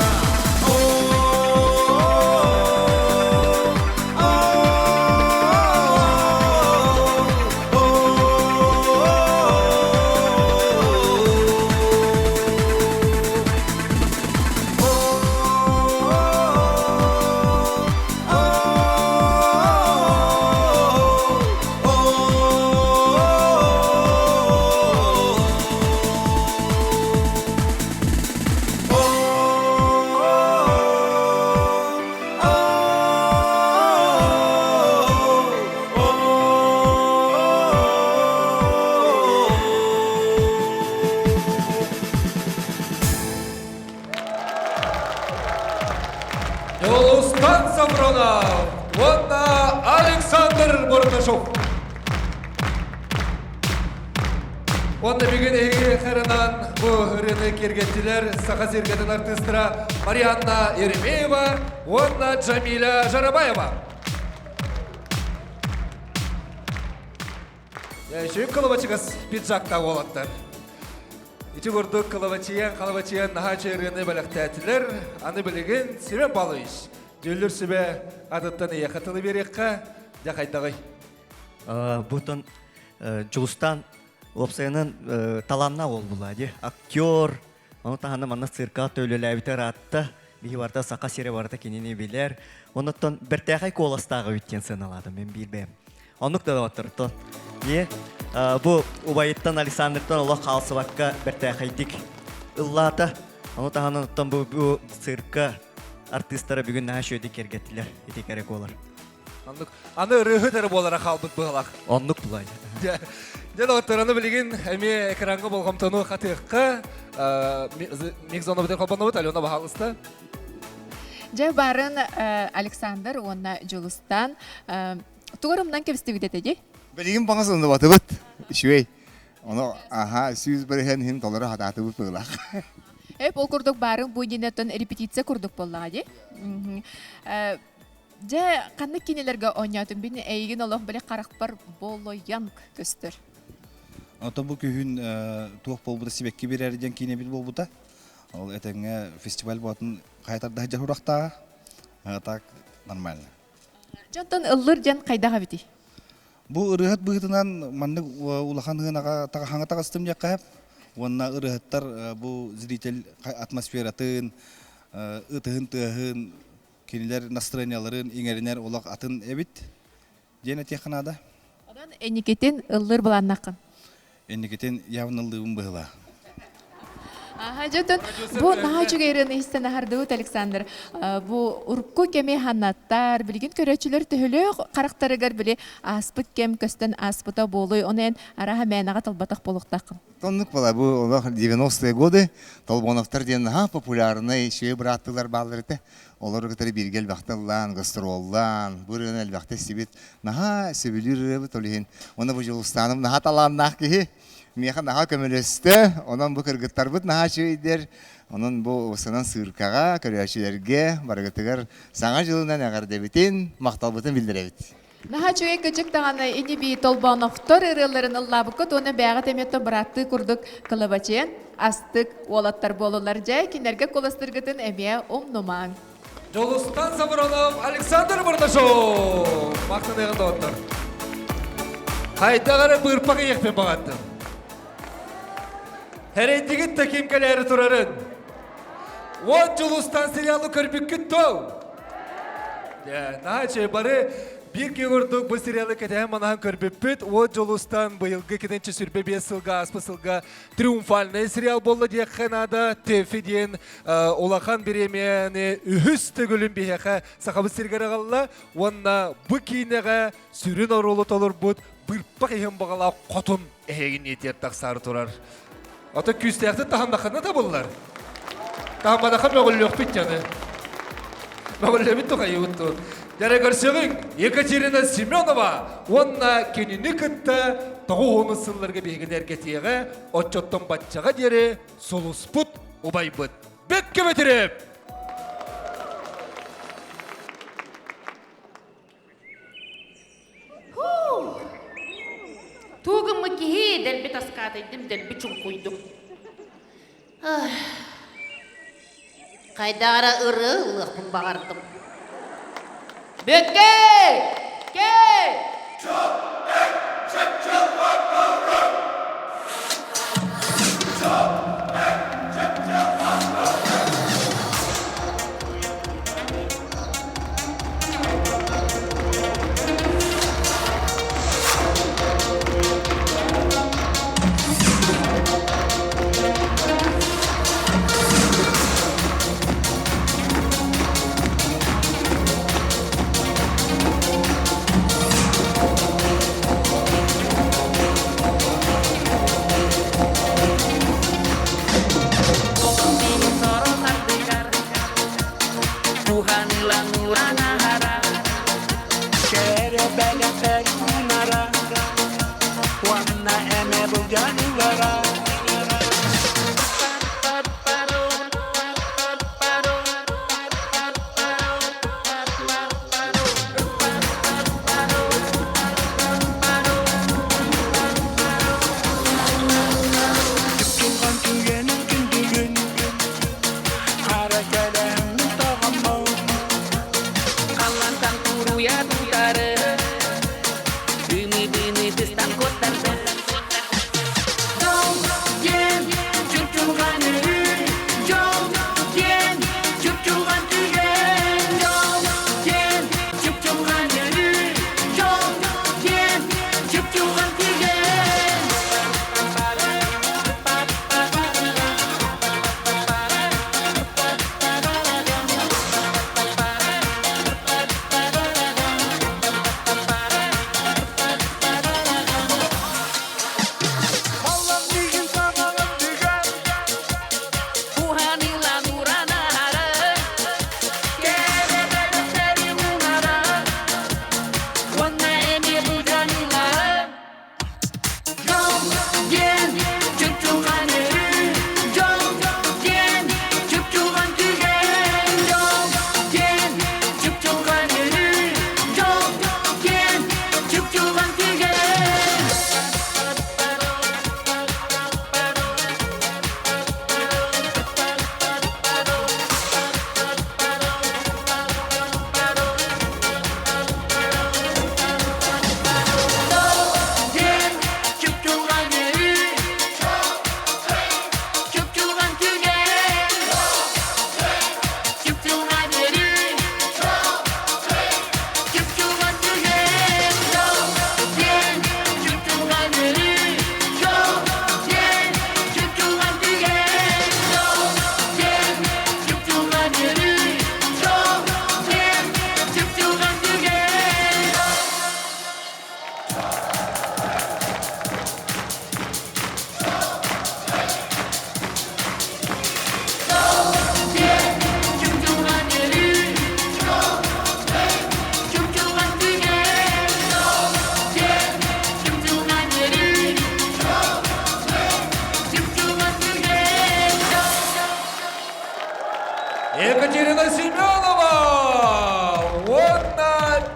Дьулустан Сафронов уонна Александр Бурнашов. Уонна бүгүн эһиги харанан бу ырыаны киэргэттилэр Саха сиргэтин артыыстара Марианна Еремеева уонна Джамиля Жарабаева. Сүйүк кылабачыгас пиджакта уолаттар. Ити курдук кылабачыйан, халабачыйан наһаа ырыаны бэлэхтээтилэр. Аны билигин Семен Павлович дьүүллүр сүбэ атыттан эйиэхэ тылы биэриэххэ, дьэ хайдаҕый? Ону таһынан манна цирка төлөлөөбүтэ ыраатта. Биһи барыта Саха сирэ барыта кинини билэр. Оннуттан бэртээхэй куоластааҕы эбит диэн сыаналаатым мен биир бэйэм. Оннук да доҕоттортон. Е, бу убайыттан Александртан олох хаалсыбакка бэртээхэйдик ыллаата. Ону таһынан оттон бу, бу цирка артыыстара бүгүн наһаа үчүгэйдик киэргэттилэр ити кэрэ куолар. Оннук. Аны ырыаһыт эрэ буолара хаалбыт быһалаах. Оннук булай. Дьэ, доҕоттор, аны билигин эмиэ экраҥҥа болҕомтону хатыахха. Микзонобытын холбонобут, Алена баһаалыста. Дьэ, барын Александр уонна Дьулустан тугар умнан кэбистибит этэ дии? Билигин баҕас ылыныбатыбыт. Үчүгэй. Ону аха 100% иһин толору хатаатыбыт быылах. Эп ол курдук баарын бу динеттон репетиция курдук буоллаҕа дии. Дьэ, ханнык кинилэргэ оонньоотум бин эйигин олох били харахпар болойон көстөр. Ото бу күһүн туох буолбута сибэкки биэрэр диэн киинэбит буолбута. Ол этэҥҥэ фестиваль буолатын хайатардаһа дьаһурахтааҕа. Так нормально. Дьонтон ыллыр диэн хайдах эбитий? Бу ырыаһыт быһыытынан маннык улахан ыһынаҕа хаҥа таҕыстым диэххэ уонна ырыаһыттар бу зритель атмосфератын, ытыһын тыаһын, кинилэр настроенияларын иҥэринэр олох атын эбит диэн этиэххэ наада. Онон инникитин ыллыр былааннаххын? Инникитин явно ыллыыбын быһыылаах. Аха, дьонтон бу наһаа үчүгэй ырыаны истэн аһардыбыт, Александр. Бу урукку кэми ханнаттар, билигин көрөөччүлэр төһөлөөх харахтарыгар били ааспыт кэм көстөн ааспыта буолуй, ону эн араха мээнэҕэ талбатах буолуохтааххын. Оннук була бу олох 90-е годы Толбоновтар диэн наһаа популярнай үчүгэй бырааттыылар бааллар этэ. Олору кытары бииргэ элбэхтэ ыллаан, гастроллаан, бу ырыаны элбэхтэ истибит. Наһаа сөбүлүүр ырыабыт ол иһин. Уонна бу Дьулустааным наһаа талааннаах киһи. Миэхэ наһаа көмөлөстө. Онон бу кыргыттарбыт наһаа үчүгэйдэр. Онон бу сынан сыыркаҕа, көрөөччүлэргэ барыгытыгар Саҥа дьылынан эҕэрдэбитин, махталбытын биллэрэбит. Наһаа үчүгэй кыдьык даҕаны ини-бии Толбооновтор ырыаларын ыллаабыккыт уонна бэйэҕит эмиэ то бырааттыы курдук кылабачыйан астык уолаттар буолулар. Дьэ, кинилэргэ куоластыргытын эмиэ умнумаҥ. Дьулустан Сабуранов, Александр Мордашов! Махтаныаҕын доҕоттор. Хайдах эрэ быырпах иэхпин баҕаттым. Эрэйдигит да ким кэлээри турарын. Уон Дьулустан сериалы көрбүккүт дуо? Дьэ, наһаа бары биир киһи курдук бу сериалы кэтэһэн манаһан көрбүппүт. Уон Дьулустан быйылгы кининчи сүрбэ биэс сылга ааспыт сылга триумфальный сериал буолла диэххэ наада. ТЭФИ диэн улахан бириэмийэни үһүс төгүлүн биһиэхэ Сахабыт сиригэр аҕалла. Уонна бу киинэҕэ сүрүн оруолу толорбут бырпах иһин баҕалаах хотун эһигин иэтиэр тахсаары турар. Ото күүстээхтик таһыннаххына табыллар. Таһымматахха мөҕүллүөхпүт дьаны. Мөҕүллэбит тухайыбыт ту. Дьэрэ көрсөҕүҥ Екатерина Семенова уонна кинини кытта тоҕу сылларга биһигини эргэтиэҕэ оччоттон баччаҕа диэри сулуспут убайбыт Бэккэ Бэтирэп! Туу гыммыт киһи дэлби таскаатыйдым, дэлби чуҥкуйдум. Хайдах эрэ ырыа ыллыахпын баҕардым. Бүккэ! Кэ!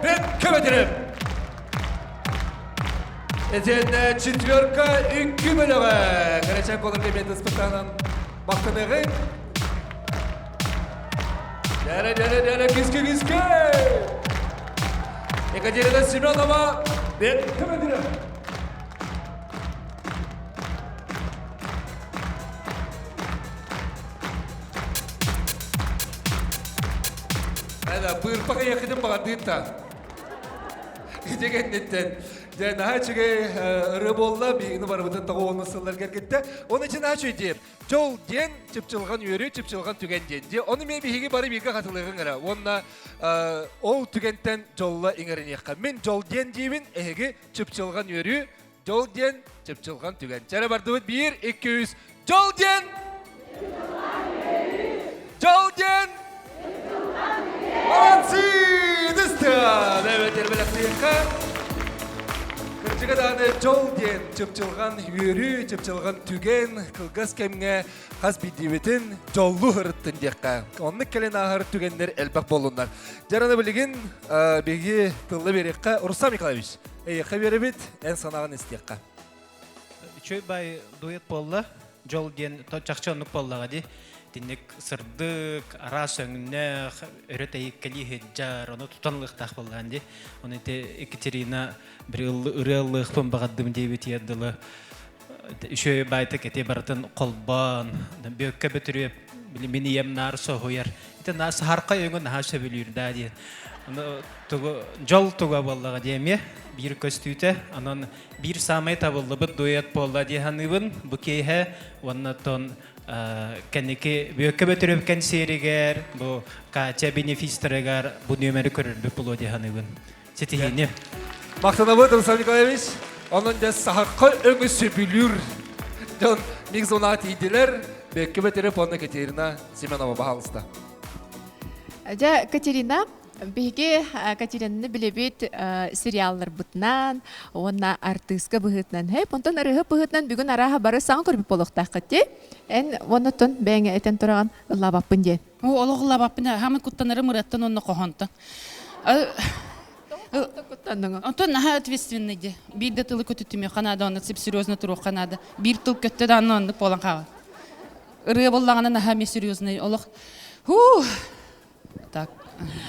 Бэккэ бөтүрүм! Этиэннэ четверка үҥкүү бөлөҕө Кэрэчээн колорга эмиэ тыспыттаанан махтаныаҕыҥ. Дэрэ, дэрэ, дэрэ, киске, киске! Екатерина Семенова, Бэккэ бөтүрүм! Эда быырпах эйэхитин баҕардыыр та. Ити кэнниттэн дьэ наһаа үчүгэй ырыа буолла биһигини барыбытын тоҕо уонус сылларга эргиттэ. Оны için наһаа үчүгэй диэн. Дьол диэн чыпчылҕан үөрүү, чыпчылҕан түгэн диэн. Дьэ ону мен биһиги бары бииргэ хатылыаҕыҥ эрэ. Уонна ол түгэнтэн дьолло иҥэриниэххэ. Мин дьол диэн диибин, эһиги чыпчылҕан үөрүү, Дьол диэн чыпчылҕан түгэн. Чэрэ бардыбыт биир, икки, үс. Дьол диэн! Дьол диэн! Молодцы! Дыстыан! Эбэтэр бэлэхтиэххэ. Кырдьыга даҕаны дьол диэн чыпчылҕан үөрүү, чыпчылҕан түгэн кылгас кэмҥэ хас биирдиибитин дьоллу ырыттын диэххэ. Оннук кэлин ааһар түгэннэр элбэх буоллуннар. Дьараны билигин биһиги тылла биэриэххэ Рустам Николаевич. Эйиэхэ биэрэбит, эн санааҕын истиэххэ. Үчүгэй бай дуэт буолла. Дьол диэн чахчы оннук буоллаҕа дии. Итинник сырдык, араас өҥнөөх, өрө тэйиккэлии сылдьар, ону тутан ылыахтаах буоллаҕын дии. Ону ити Екатерина бір ырыа ыллыахпын баҕардым диэбит дылы үчүгэй байтык ити барытын холбоон, бүөккэ бөтүрүөп, били мин ийэм наар соһуйар. Ити саһархай өҥү наһаа сөбүлүүр даа диэн. Ону тугу дьол туга буоллаҕа дии эмиэ биир көстүүтэ. Онон биир саамай табыллыбыт дуэт буолла дии саныыбын бу киэһэ уонна оттон кэнники Бүөккэ Бөтүрүөп кэнсиэригэр бу Катя бенефистарыгар бу нүөмэри көрөрбүт буолуо дии саныыбын. Ситиһиини. Махтанабыт, Руслан Николаевич. Онон дьэ саһархай өҥү сөбүлүүр дьон микс-зонаҕа тиийдилэр. Бүөккэ Бөтүрүөп уонна Катерина Семенова баһаалыста. Дьэ, Катерина, биһиги Катеринаны билэбит сериалларбытынан уонна артыыска быһыытынан. Хэп, онтон ырыһыт быһыытынан бүгүн арааһа бары саҥа көрбүт буолуохтааххыт дии. Эн уонна бэйэҥ этэн тураҕын ыллаабаппын диэн. О, олох ыллаабаппын. Хамы куттанарым ырыаттан онно хохонтон. Онтон наһаа ответственный ди. Биир да тылы көтүтүмүөххэ наада, онно серьезно туруохха наада. Биир тыл көттө да онно оннук буолан хаалар. Ырыа буоллаҕына наһаа эмиэ серьезный олох. Хуу. Так.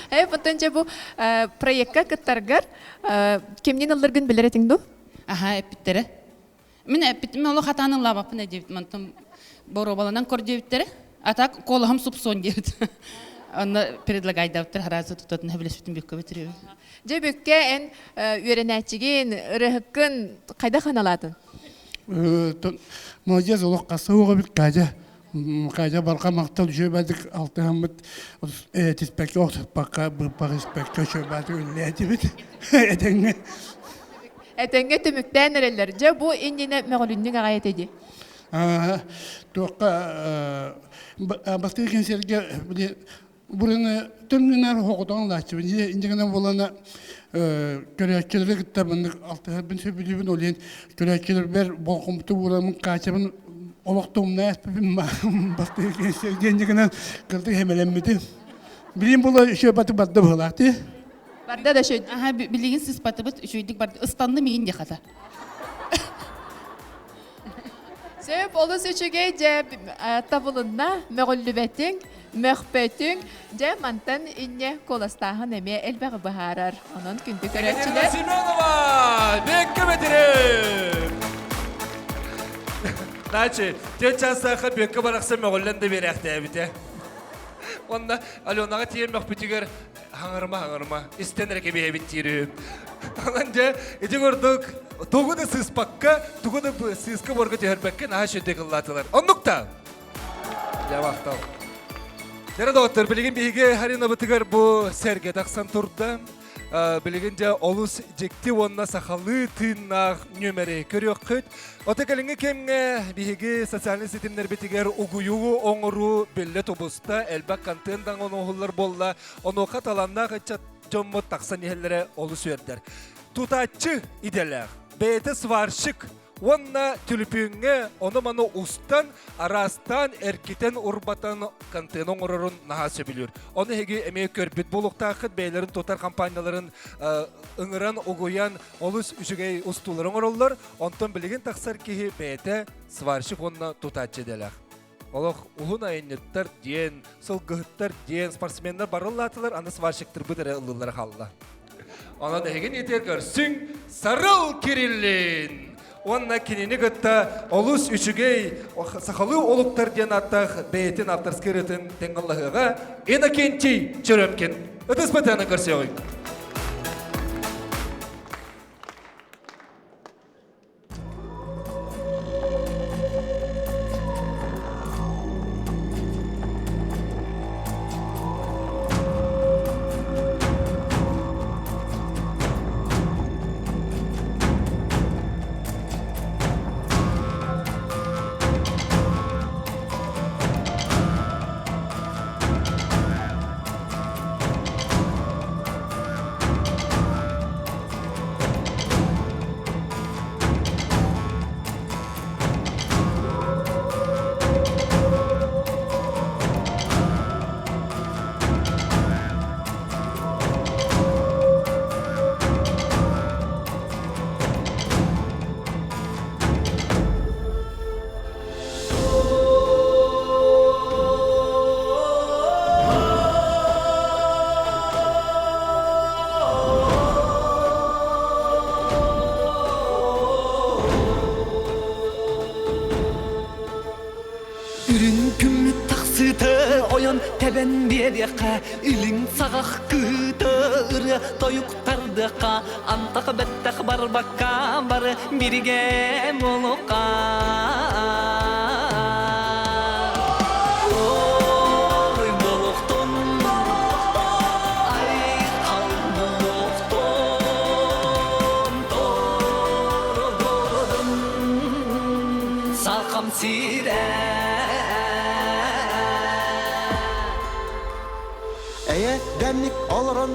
Э, потом же бу проектка кыттаргар кимнин ыллыргын билэр этиҥ ду? Аха, эппиттэрэ. Мин эппитим олох хатаан ыллаабаппын диэбит. Мантан боруобаланан көр диэбиттэрэ. А так колоһум супсон диэбит. Онно предлагайдабыттар хараазы тутатын хөбүлэспитин бүккэ бүтүрүбүт. Дьэ бүккэ эн үөрэнээччигин, ырыһыккын хайдах ханалаатын? Молодец олох хасса уоҕа Катя Катя барҕа махтал үчүгэйдик алтыһаммыт тиспэккэ охсуспакка быыппах испэккэ үчүгэйдик үлэлээтибит этэҥҥэ Этэҥҥэ түмүктээн эрэллэр. Дьэ бу иннинэ мөҕүлүннүҥ аҕай этэ дии. Туохха бастакы кэнсиэргэ били Бураны төмнүнэр хоҕотоон лааччыбын. Инжигинэн буолана көрөөччүлэри кытта маннык алтыһарбын сөбүлүүбүн. Ол иһин көрөөччүлэрбэр болҕомто уураммын Катябын олохтоумна эспипин бастыгы кэнсиэргэ инжигинэн кырдык хэмэлэммитим. Билин була еще баты барда быһылаах ти. Барда да шөй. Аха билигин сыспатыбыт үчүгүйдүк барды. Ыстанным игин дехата. Сөп, олус үчүгэй дьэ табылынна, мөҕүллүбэтиҥ, мөхпөтүҥ. Дьэ, мантан инньэ куоластааһын эмиэ элбэҕи быһаарар. Онон күндү көрөөччүлэр... Семенова! Бекке бөтүрүм! Начи, тет чаастаахха Бекке барахсан мөҕүллэн да биэрээхтээбитэ. Онно Аленаҕа тиийэн мөхпүтүгэр хаҥырма хаҥырма истэн эрэ кэбиһэбит диир Онон дьэ ити курдук тугу да сыыспакка тугу да сыыска буорга түһэрбэккэ наһаа үчүгэйдик ыллаатылар оннук да дьэ махтал Дьэ доҕоттор билигин биһиги Харинабытыгар бу сэргэ тахсан турда Билигин дьэ олус дьикти уонна сахалыы тыыннаах нүөмэри көрүөххүт. Ото кэлиҥҥи кэмҥэ биһиги социальнай ситимнэрбитигэр угуйуу оҥоруу биллэ тубуста, элбэх контент оҥоһуллар буолла. Онуоха талааннаах ыччат дьоммут тахсан иһэллэрэ олус үөрдэр. Тутааччы идэлээх, бэйэтэ сварщик. Уонна түлүпүөҥҥэ ону-маны устан, араастаан эргитэн-урбатан контент оҥорорун наһаа сөбүлүүр. Ону эһиги эмиэ көрбүт буолуохтааххыт, бэйэлэрин тутар компанияларын ыҥыран, угуйан олус үчүгэй устуулары оҥороллор. Онтон билигин тахсар киһи бэйэтэ сварщик уонна тутааччы идэлээх. Олох уһун айанньыттар диэн, сылгыһыттар диэн, спортсменнар барыллаатылар, аны сварщиктарбыт эрэ ыллыыллара хаалла. Онон эһигин итиэр көрсүҥ, Сарыл Кириллин! Уонна кинини кытта олус үчүгэй сахалыы олуктар диэн ааттаах бэйэтин авторскай ырыатын тэҥҥаллаһыаҕа Иннокентий Черемкин. Ытыс батыаны көрсүөҕүҥ! Үрүҥ күммүт тахсыыта ойон тэбэн биэриэххэ, илиҥ саҕах кыһыыта ырыа тойук тардыахха, антах бэттэх барбакка бары биригэ буолуохха. Ой, буолуохтун, айхал буолуохтун, тородородун, сахам сирэ. Эйэ дэмник олорон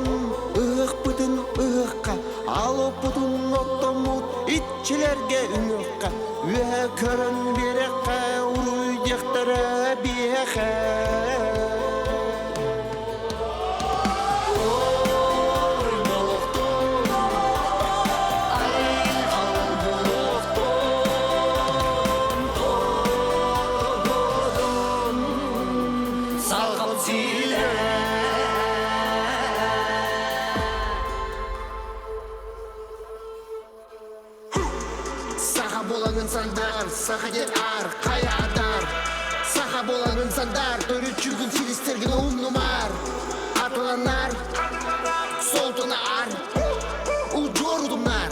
ыһыахпытын ыһыахха, алоппутун оттоммут иччилэргэ үҥүөххэ, үөһэ көрөн биэрэххэ, уруй диэхтэрэ биэхэ. Ой, болохтун, айхал болохтун, тородородун, сахам сирэ. Саха буолаҥын сандар, саха диэн аар, хайа атаар. Саха буолаҥын сандар, төрүччүгүн силистэргин умнумаар. Атыланар, солтуна ар, удьуор удумнар.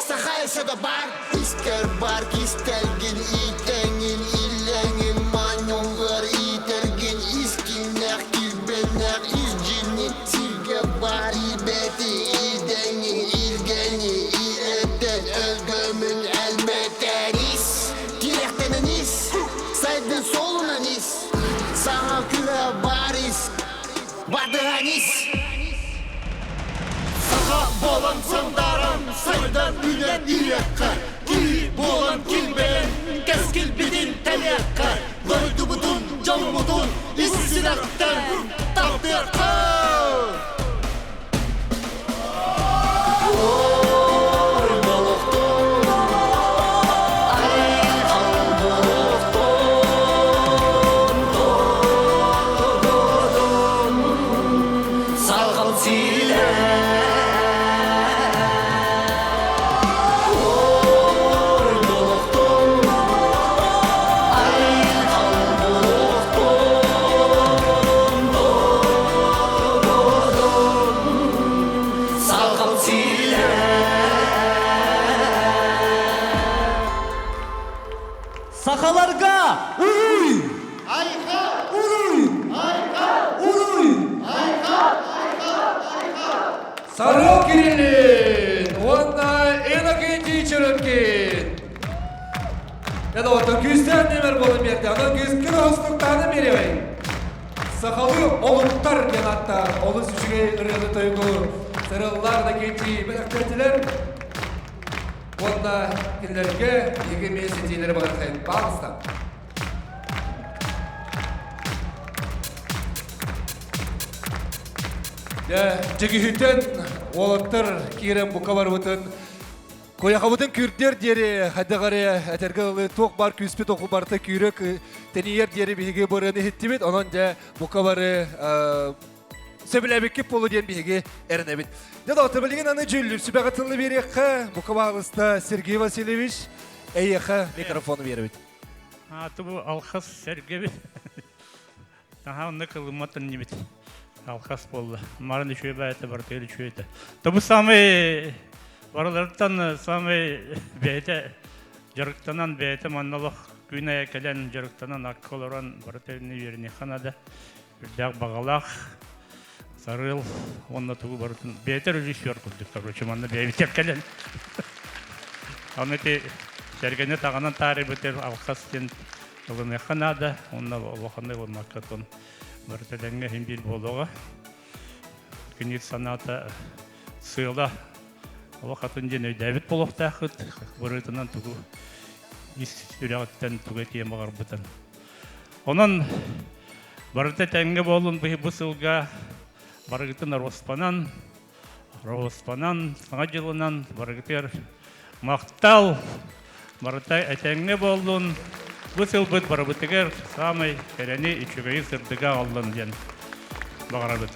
Саха өссө да бар, искэр бар кистэлгин, иитэҥин, иллэҥин, манньоҥҥор иитэргин, искиннэх, килбэннэх, ис дьиннин, сиргэ бар ибэти, идэҥин, илгэни, илэтэн, өлгөмүн элбэтэр ис, тирэхтэнэн ис, сайдын суолунан ис, саҥа күрэ бар ис, бардыһан ис. Саха буолан сандааран, сайдан үүнэн иһиэххэ, киһи буолан килбэйэн, кэскилбитин тэлиэххэ, дойдубутун, дьоммутун ис сүрэхтэн таптыахха! Ой, болохтун, айхал болохтун, тородородун, сахал силэ. Ой, болохтун, айхал болохтун, тородородун, сахал силэ. Сахаларга уруй! Айха! Уруй! Айха! Уруй! Айха! Айха! Айха! Сарыл Кириллин уонна Иннокентий Черемкин. Это вот күүстээх нөмер буолан биэрдэ. Онон күүскүн оһустуктааны биэриэҕиҥ. Сахалыы олуктар диэн аттаах олус үчүгэй ырыаны тойугу Сарыллар Иннокентий бэлэхтээтилэр. Уонна кинилэргэ биһиги эмиэ ситиилэри баҕарыахайын паалыста. Дьэ, дьигиһүтэн уолаттар киирэн бука барбытын Куйахабытын күүрдүөр диэри хайдах эрэ этэргэ дылы туох баар күүспүт оку барыта күүрэ тэнийэр диэри биһиги бырыаны иһиттибит. Онон дьэ бука бары сөбүлээбиккит буолуо диэн биһиги эрэнэбит. Дьэ доҕоттор, билигин аны дьүүллүүр сүбэҕэ тылы биэриэххэ. Бука баһаалыста Сергей Васильевич, эйиэхэ микрофону биэрэбит. Ааты бу алхас сэргэбит. Наһаа онно кылыммат иннибит. Алхас буолла. Марын үчүгэй баайта барытыгар үчүгэй этэ. Тобу самый барыларыттан самый бэйэтэ дьарыктанан бэйэтэ манна олох күн айа кэлэн дьарыктанан акка олорон барыта үөрэниэххэ наада. Үрдээх баҕалаах сарыал уонна тугу барытын бэйэтэ режиссер курдук короче манна бэйэбитигэр кэлэн аны ити сэргэни таҕынан таарыйбытыр алхас диэн ылыныахха наада уонна улаханнык ылыммакка тон барыта дэҥҥэ иһин биир буолуоҕа кини санаата сыала олох атын диэн өйдөөбүт буолуохтааххыт бырыытынан тугу ис сүрэҕиттэн тугу этиэн баҕарбытын Онон барыта тэҥҥэ буоллун бу сылга барыгытын Роспанан, Роспанан, Саҥа дьылынан барыгытыгар махтал! Барыта этэҥҥэ буоллун! Бу сылбыт барыбытыгар саамай кэрэни, үчүгэйи, сырдыгы аҕаллын диэн баҕарабыт.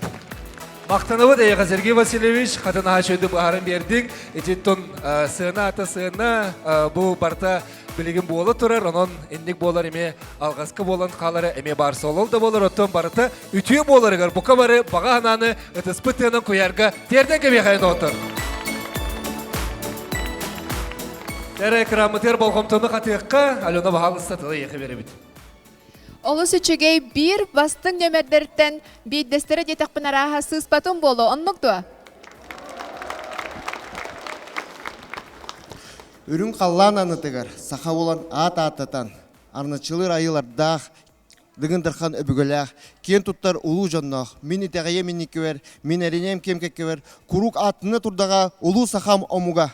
Махтанабыт эйиэхэ Сергей Васильевич, хатын аһа быһааран биэрдиҥ. Ититтон сыана ата сыана бу барыта билигин буола турар, онон инник буолар эмиэ алҕаска буолан хаалара эмиэ баар суол да буолар, оттон барыта үтүө буоларыгар бука бары баҕа санааны ытыспыт тыынан куйаарга тиэрдэн кэбиэхэйин доҕоттор. Эрэ экраммытыгар болҕомтону хатыахха, Алена баһаалыста тылы эйиэхэ биэрэбит. Олус үчүгэй биир бастыҥ нөмэрдэртэн биирдэстэрэ диэтэхпин арааһа сыыспатым буолуо, оннук дуо? Үрүҥ халлаан аннытыгар саха буолан аат ааттатан, арначылыыр айыылардаах, Дыгын Дархан өбүгэлээх, киэн туттар улуу дьонноох, мин итэҕэйиэм инникибэр, мин эриниэм киэм кэккэбэр, куруук ааттана турдаҕа улуу сахам омуга.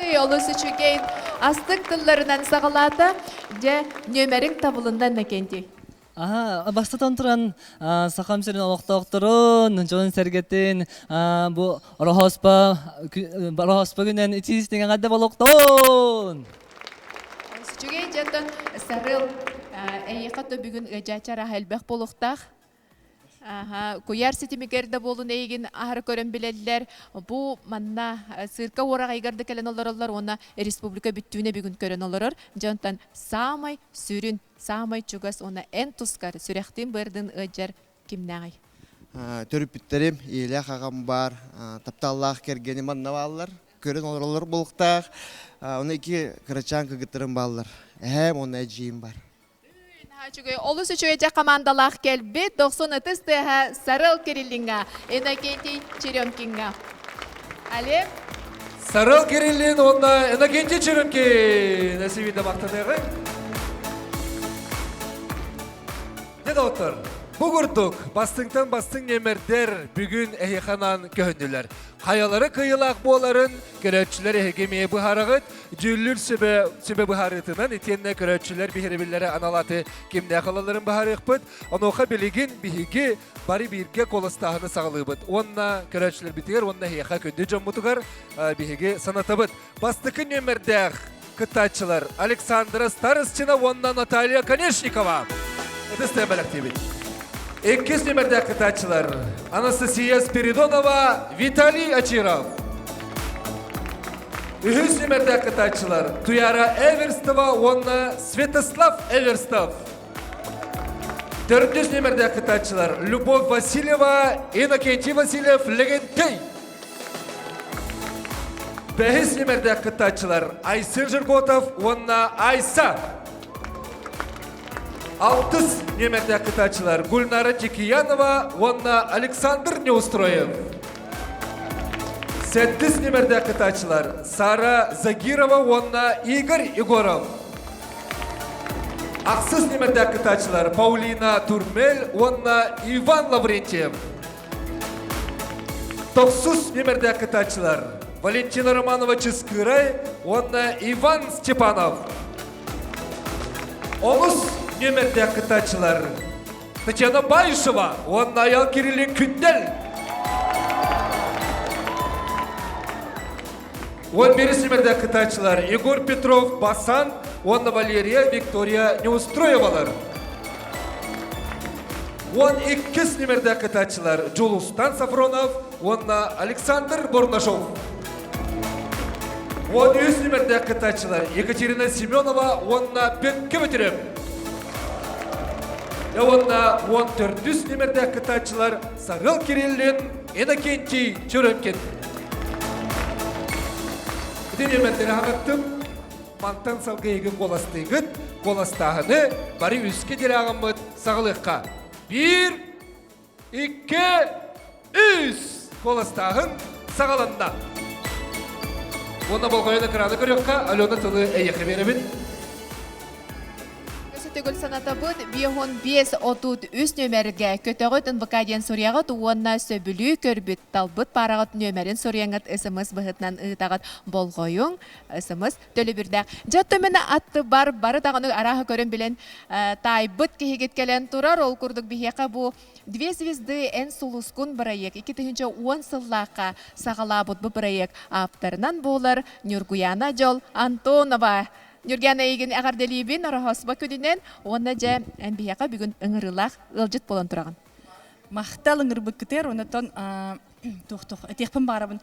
Ый, олус үчүгэй астык тылларынан саҕалаата. Дьэ, нүөмэриҥ табылынна Иннокентий. Аха, бастатан туран Сахам сирин олохтоохторун, дьонун-сэргэтин бу Ороһооспо Ороһооспо күнэн итиистиҥ эҕэрдэ болуктун! Үчүгэй дьонтон сарыл эйиэхэ то бүгүн ыадьааччы арааһа элбэх буолуохтаах. Куйаар ситимигэр да буолун эйигин аһары көрөн билэллэр. Бу манна цирка уораҕайыгар да кэлэн олороллор уонна республика бүттүүнэ бүгүн көрөн олорор. Дьонтон саамай сүрүн Саамай чугас уонна эн тускар сүрэхтиин-быардыын ыалдьар кимнээҕий? Төрөппүттэрим, ийэлээх аҕам баар, тапталлаах кэргэним манна бааллар, көрөн олороллор буолуохтаах. Ону икки кырачаан кыргыттарым бааллар. Эһээм уонна эдьиийим бар. Наһаа үчүгэй, олус үчүгэй дьэ командалаах кэлбит. Дохсун ытыс тыаһа Сарыл Кириллиҥҥа, Иннокентий Черемкиҥҥа. Олег? Сарыл Кириллин уонна Иннокентий Черемкин эсибиде мактаныаҕыҥ. Дьэ доҕоттор, бу курдук бастыҥтан бастыҥ ньэмэрдэр бүгүн эһиэхэ анаан көһүннүлэр. Хайалара кыайыылаах буоларын көрөөччүлэр эһиги эмиэ быһаараҕыт. Дьүүллүүр сүбэ, сүбэ быһаарыытынан итиэннэ көрөөччүлэр биһирэбиллэрэ анал аты кимнээх ылалларын быһаарыахпыт. Онуоха билигин биһиги бары бииргэ куоластааһыны саҕалыыбыт уонна көрөөччүлэрбитигэр уонна эһиэхэ күндү дьоммутугар биһиги санатабыт. Бастакы нүөмэрдээх кыттааччылар Александра Старостина уонна Наталья Конечникова. Ытыс бэлэхтиибит. Иккис нүөмэрдээх кыттааччылар Анастасия Спиридонова, Виталий Очиров. Үһүс нүөмэрдээх кыттааччылар Туяра Эверстова уонна Святослав Эверстов. Төрдүс нүөмэрдээх кыттааччылар Любовь Васильева, Иннокентий Васильев, Легентей. Бэһис нүөмэрдээх кыттааччылар Айсен Жерготов уонна Айса. Алтыс нүөмэрдээх кыттааччылар Гульнара Тикиянова уонна Александр Неустроев. Сэттис нүөмэрдээх кыттааччылар Сара Загирова уонна Игорь Егоров. Ахсыс нүөмэрдээх кыттааччылар Паулина Турмель уонна Иван Лаврентьев. Тохсус нүөмэрдээх кыттааччылар. Валентина Романова Чыскыырай уонна Иван Степанов. Онус нүөмэрдээх кыттааччылар Татьяна Баишева уонна Аял Кириллин Күндэл. Он бирис нүөмэрдээх кыттааччылар Егор Петров Басан уонна Валерия Виктория Неустроевалар. Он иккис нүөмэрдээх кыттааччылар Джулустан Сафронов уонна Александр Борнашов. Он үс нүмердээх кыттааччылар Екатерина Семенова уонна Петке Бөтүрөп. Уонна он төрдүс нүмердээх кыттааччылар Сарыл Кириллин, Иннокентий Черемкин. Ити нүмердэри хаҥаттым. Мантан салгыйыгы куоластыыгыт, куоластааһыны бары үскэ дирэҕиммыт саҕалыахха. Биир, икки, үс! Куоластааһын саҕаланна. Уонна болҕойон экраны көрүөххэ, Алена тылы эйиэхэ биэрэбин. Төгүл санатабыт, 55 33 нөмерге көтөҕүт НВК диэн суруйаҕыт уонна сөбүлүү көрбүт талбыт паараҕыт нөмерин суруйаҥҥыт СМС быһыытынан ыытаҕыт. Болҕойуҥ, СМС төлөбүрдээх. Дьэ, оттон аттыбар бары даҕаны арааһы көрөн билэн таайбыт киһигит кэлэн турар. Ол курдук биһиэхэ бу «Две звезды эн сулускун» бырайыак 2010 сыллаахха саҕалаабыт бу бырайыак ааптарынан буолар Ньургуяна Дьол Антонова. Ньургуяна эйигин эҕэрдэлиибин Ороһооспо күнүнэн уонна дьэ эн биһиэхэ бүгүн ыҥырыылаах ыалдьыт буолан тураҕын. Махтал ыҥырбыккытыгар онотон туох-туох этиэхпин баарабын.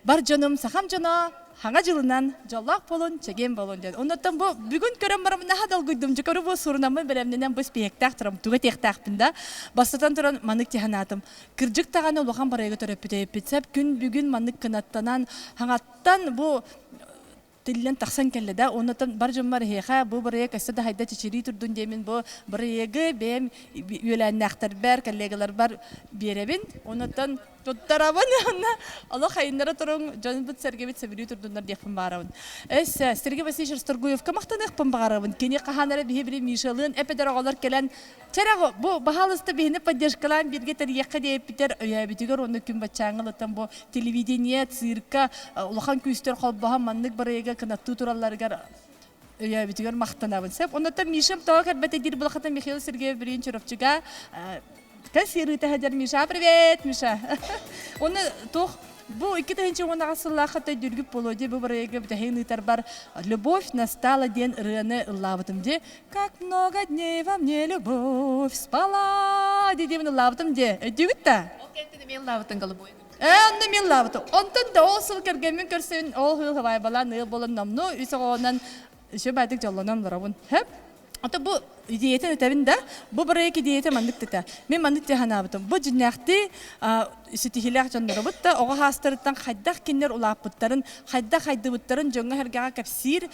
Бар дьонум, сахам дьоно хаҥа дьылынан дьоллоох буолун, чэгиэн буолун диэн. Оннуттан бу бүгүн көрөн бараммын наһаа долгуйдум. Дьукары бу сурунаммын бэлэмнэнэн бу испииһэктээх турам, тугу этиэхтээхпин да. Бастатан туран маннык тиһанаатым. Кырдьык даҕаны улахан барайга төрөппүт Сеп күн бүгүн маннык кынаттанан хаҥаттан бу тиллэн тахсан кэллэ да оннотон бар дьоммор эһиэхэ бу бырайыак өссө да хайда чэчирии турдун диэмин бу бырайыагы бэйэм үөлээннээхтэрбэр коллегаларбар биэрэбин оннотон туттарабын уонна олох хайыннара туруҥ дьонбут сэргэбит сөбүлүү турдуннар диэхпин баарабын эс Сергей Васильевич Расторгуевка махтаныахпын баҕарабын кини хаһан эрэ биһи били Мишалыын эпэдэр оҕолор кэлэн Чэрэ бу баһаалыста биһини поддержкалаан бииргэ тэрийиэххэ диэппитэр өйөөбүтүгэр уонна күн баччааҥҥа ылыттан бу телевидение, цирка улахан күүстэр холбоһон маннык барыйыга кынаттыы туралларыгар өйөөбүтүгэр махтанабын. Сөп. Оннуттан Мишам тоҕо кэлбэтэ диир булахата Михаил Сергеев билигин Чурапчыга кассирыыта сылдьар Миша. Привет, Миша. Оны туох Бу 2010 сыллаахха төйдүүргүт буолуо дии бу бырайыагы бүтэһигин ыытарбар «Любовь настала» диэн ырыаны ыллаабытым дии. «Как много дней во мне любовь спала» дии ыллаабытым дии. Өйдүүгүт да? Ол кэнтэн эмиэ ыллаабытын голубой. Ээ, онно эмиэ ыллаабытым. Онтон да ол сыл кэргэммин көрсөн, ол сыл хабайбалаан ыал буолан номнуо үс оҕонон үчүгэй баайдык дьоллонон олоробун. Хөп. Ото бу идеятын этэбин да, бу бырайыак идеята маннык тата. Мен маннык дии санаабытым. Бу дьиннээхтии ситиһиилээх дьоннорубут да оҕо хаастарыттан хайдах кинилэр улааппыттарын, хайдах хайдыбыттарын дьоҥҥо-сэргэҕэ кэпсиир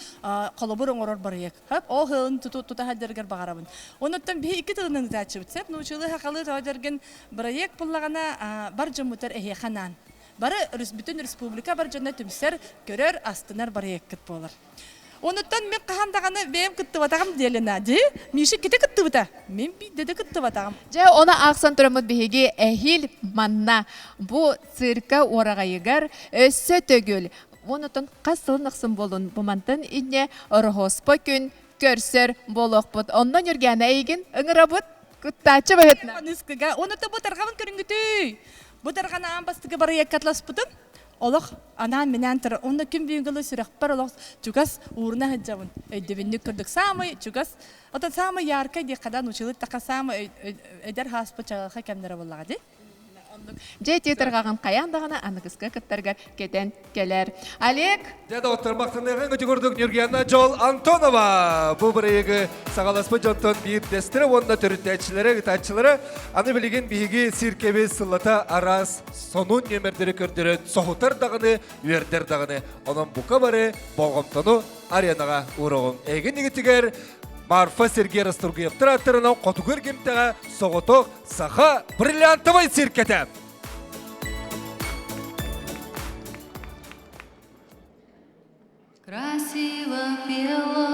холобур оҥорор бырайыак. Ол сылын тута сылдьарыгар баҕарабын. Онуттан биһи икки тылынан ытааччыбыт. Сөп научилыы сахалыы тоҕо дьэргин бырайыак буллаҕына бар дьоммутар эһиэхэ анаан. Бары бүтүн республика бар дьоно түмсэр, көрөр, астынар бырайыаккыт буолар. Онуттан мин хаһан даҕаны бэйэм кыттыбатаҕым диэлина дии. Миша кити кыттыбыта. Мин биирдэ да кыттыбатаҕым. Дьэ, ону аахсан тураммыт биһиги эһиил манна бу цирка уораҕайыгар өссө төгүл онутун хас сылын ахсын буолун бу мантан инньэ Ороһуоспа күн көрсөр буолуохпут. Онно Ньургиана эйигин ыҥырабыт кыттааччы быһытынан. Аныскыга. Онута бу тарҕабын көрүҥгүтүй. Бу тарҕан аан бастакы барыйакка атласпытым. Олох анаан-минээн турар. Онно күн бүгүҥҥү дылы сүрэхпэр олох чугас ууруна сылдьабын. Өйдөбүнньүк курдук саамай чугас, оттон саамай яркай диэххэ да, научилыт таха саамай эдэр хааспыт чаҕылхай кэмнэрэ буоллаҕа дии. Дьэ, ити ытырҕаҕын хайаан даҕаны аныгыска кыттаргар кэтэн кэлэр. Олег! Дьэ, доҕоттор, махтаныаҕыҥ ити курдук Ньургуяна Дьол Антонова бу бырайыагы саҕаласпыт дьонтон биирдэстэрэ уонна төрүттээччилэрэ, ыытааччылара. Аны билигин биһиги циркэбит сыллата араас сонун нүөмэрдэри көрдөрөн соһутар даҕаны, үөрдэр даҕаны. Онон бука бары болҕомтону аренаҕа ууруоҕуҥ. Эйигин игитигэр Марфа Сергей Расторгуевтар ааттарынан хотугу эргимтэҕэ соҕотох саха бриллиантовай циркэтэ. Красиво пела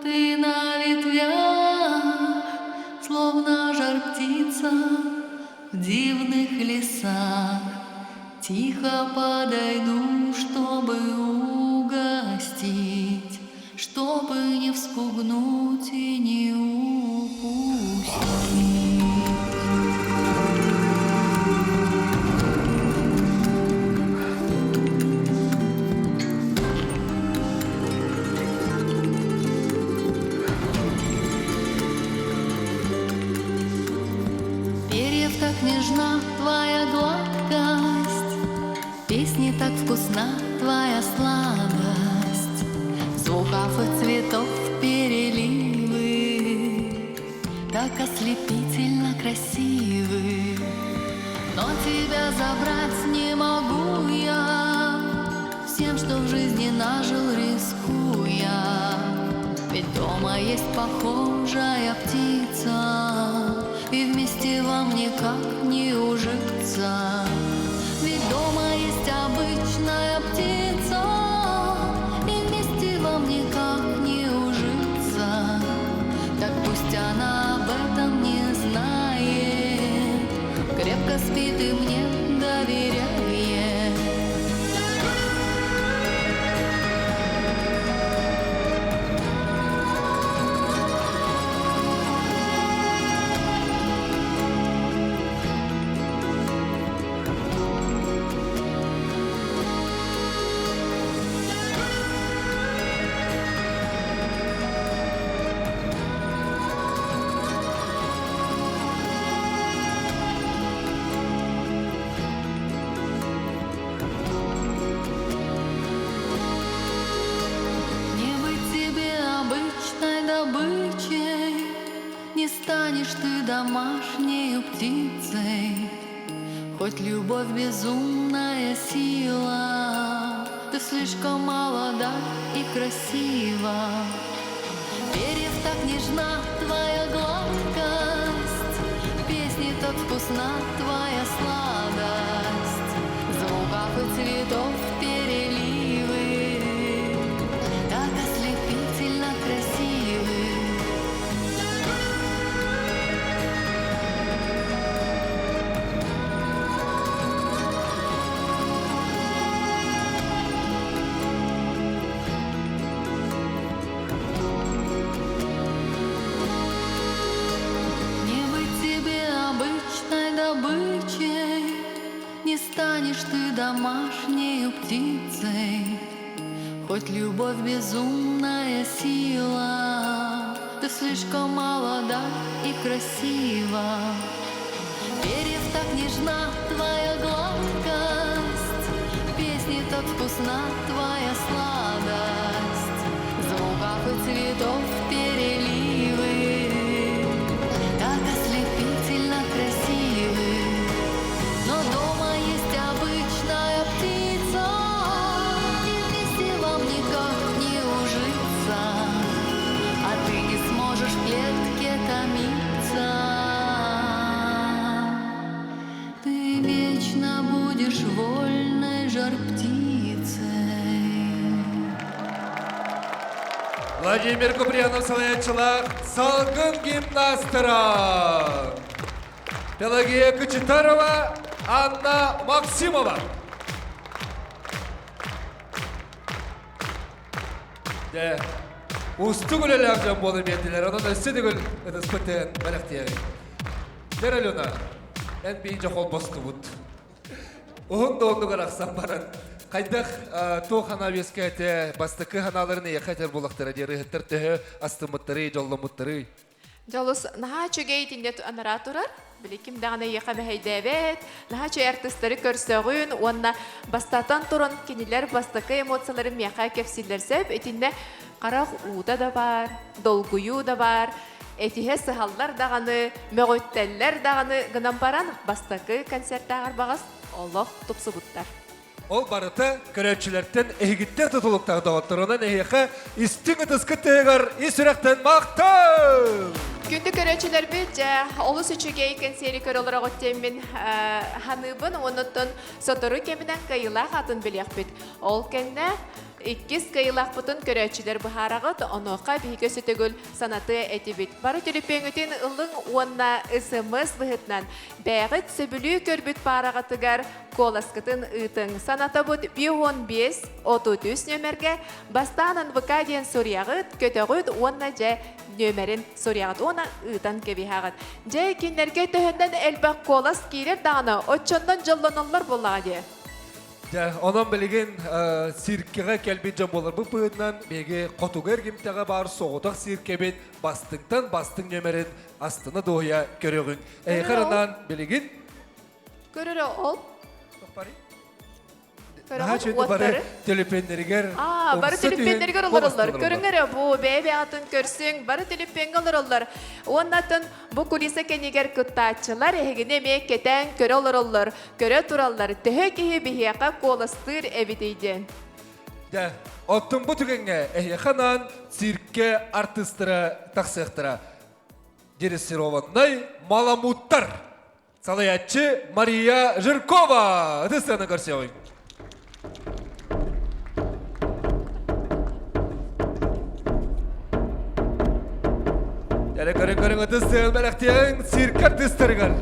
ты на ветвях, Словно жар птица в дивных лесах. Тихо подойду, чтобы угостить, Чтобы не вспугнуть и не упустить. Перьев так нежна твоя гладкость, Песни так вкусна твоя сладость, Звуков и цветов переливы Так ослепительно красивы. Но тебя забрать не могу я, Всем, что в жизни нажил, рискуя. Ведь дома есть похожая птица, И вместе вам никак не ужиться. Ведь дома есть обычная птица, И вместе вам никак не ужиться. Так пусть она об этом не знает, Крепко спит и мне доверяет. Не быть тебе обычной добычей, Не станешь ты домашнею птицей. Хоть любовь безумная сила, Ты слишком молода и красива. Перьев так нежна твоя гладкость, Песни так вкусна твоя сладость, Звуков и цветов переливы Так ослепительно красивы. Не быть тебе обычной добычей, Не станешь ты домашнею птицей. Хоть любовь безумная сила, Ты слишком молода и красива. Перьев так нежна твоя гладкость, Песни так вкусна твоя сладость, Звуков и цветов переливы Так ослепительно красивы. Но дома есть обычная птица, И вместе вам никак не ужиться, А ты не сможешь в клетке томиться. Ты вечно будешь вольной жар-птицей. Владимир Куприянов салаячылар Салгын гимнастера. Пелагея Кочетарова, Анна Максимова. Де, устук үлэлээх дьон буолан биэрдилэр. Онон өссө төгүл ытыспытын бэлэхтиэҕиҥ. Дэр Алена, эн биир холбостубут. Уһун да оннугар ахсан баран, хайдах туох анаа үөскээтэ, бастакы ханааларын эйиэхэ этэр буоллахтара диэн ыһыттар төһө астыммыттарый, дьолломмуттарый? Дьолус наһаа үчүгэй итиннэ анараа турар. Били ким даҕаны эйиэхэ мэһэйдээбэт, наһаа үчүгэй артыстары көрсөҕүн уонна бастатан туран кинилэр бастакы эмоцияларын миэхэ кэпсииллэр сөп. Итиннэ харах уута да баар, долгуйуу да баар, этиһэ сыһаллар даҕаны, мөҕүттэллэр даҕаны гынан баран бастакы концертааҕар баҕас олох тупсубуттар. Ол барыта көрөөччүлэртэн эһигиттэн тутулуктаах доҕоттор. Онон эһиэхэ истиҥ ытыскыт тыһыгар ис сүрэхтэн махтал! Күндү көрөөччүлэрбит, дьэ, олус үчүгэй кэнсиэри көрө олороҕут диэммин ханыыбын. Оннуттан сотору кэминэн кыайыылаах атын билиэхпит. Ол кэннэ Иккис кыайыылаахпытын көрөөччүлэр быһаараҕыт, онуоха биһиги өссө төгүл санатыа этибит. Бары төлөпүөҥҥүтүн ылыҥ уонна СМС быһыытынан бэйэҕит сөбүлүү көрбүт паараҕытыгар куоласкытын ыытыҥ. Санатабыт 55 33 нүөмэргэ бастаан НВК диэн суруйаҕыт, көтөҕүт уонна дьэ нүөмэрин суруйаҕыт уонна ыытан кэбиһэҕит. Дьэ, кинилэргэ төһөннөн элбэх куолас киирэр даҕаны, оччоннон дьоллоноллор буоллаҕа дии. Дьэ, онон билигин циркэҕэ кэлбит дьон буоларбыт быһыытынан биһиги хотугу эргимтэҕэ баар соҕотох циркэбит бастыҥтан бастыҥ нүөмэрин астына дуоһуйа көрөҕүн. Эйиэхэ анаан билигин Көрөрө ол. Наһаа үчүгэй бары төлөпүөннэригэр Аа, бары төлөпүөннэригэр олороллор. Көрүҥ эрэ бу бэйэ атын көрсүҥ, бары төлөпүөҥҥэ олороллор. Уоннатын бу кулиса кэннигэр кыттааччылар эһигини эмиэ кэтээн көрө олороллор, көрө тураллар. Төһө киһи биһиэхэ куоластыыр эбитий диэн. Дьэ, оттон бу түгэҥҥэ эһиэхэ анаан циркэ артыыстара тахсыахтара. Дрессированнай маламуттар. Салайааччы Мария Жиркова. Ытыс сыана көрсүөҕүҥ. Кэлэ көрүҥ көрүҥ ытыс сыан бэлэхтиэҥ цирк артыыстарыгар.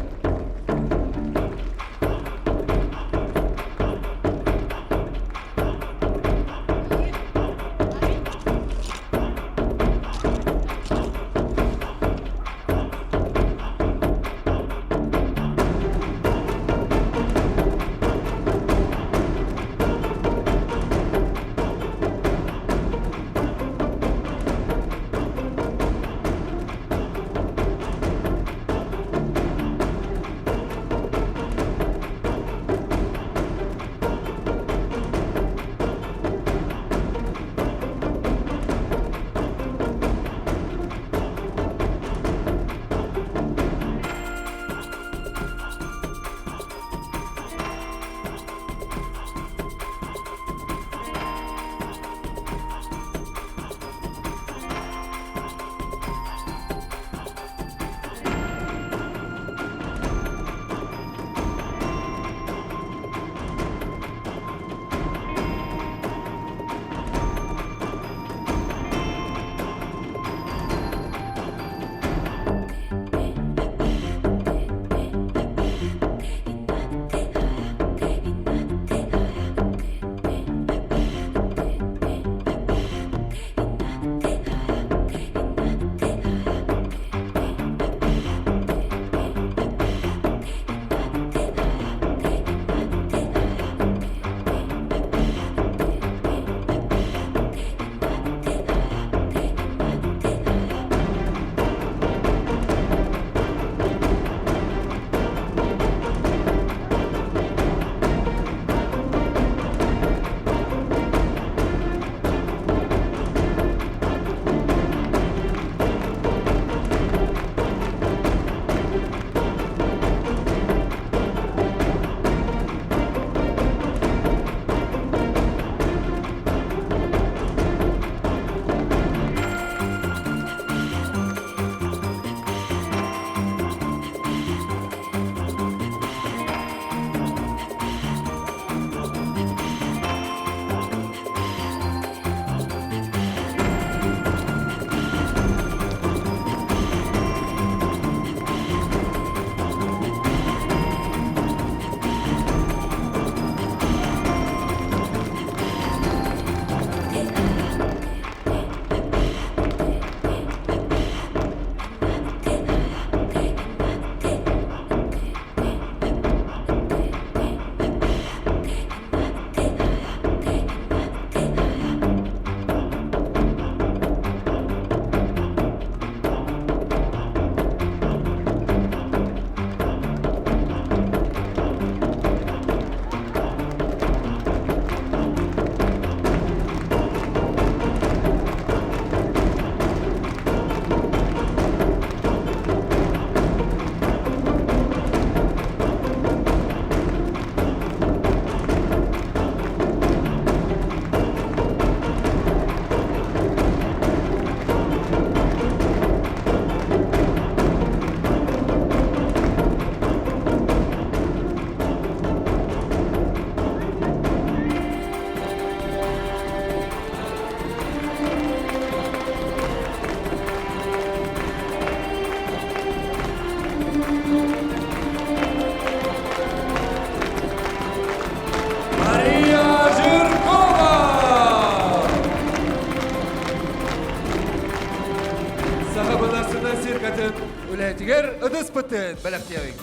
ытыспытын бэлэхтиэҕиҥ.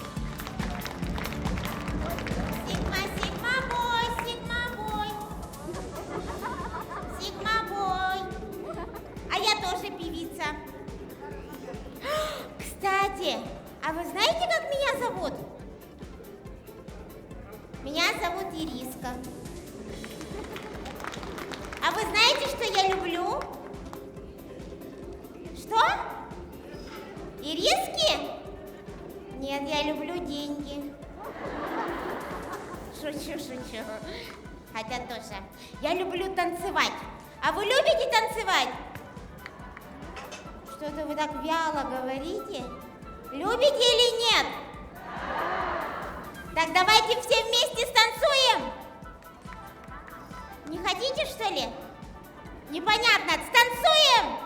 Сигма, сигма бой, сигма бой. Сигма бой. А я тоже певица. Кстати, а вы знаете, как меня зовут? Меня зовут Ириска. А вы знаете, что я люблю? Что? Ириски? Нет, я люблю деньги. Шучу, шучу. Хотя тоже. Я люблю танцевать. А вы любите танцевать? Что-то вы так вяло говорите. Любите или нет? Так давайте все вместе станцуем. Не хотите, что ли? Непонятно. Станцуем?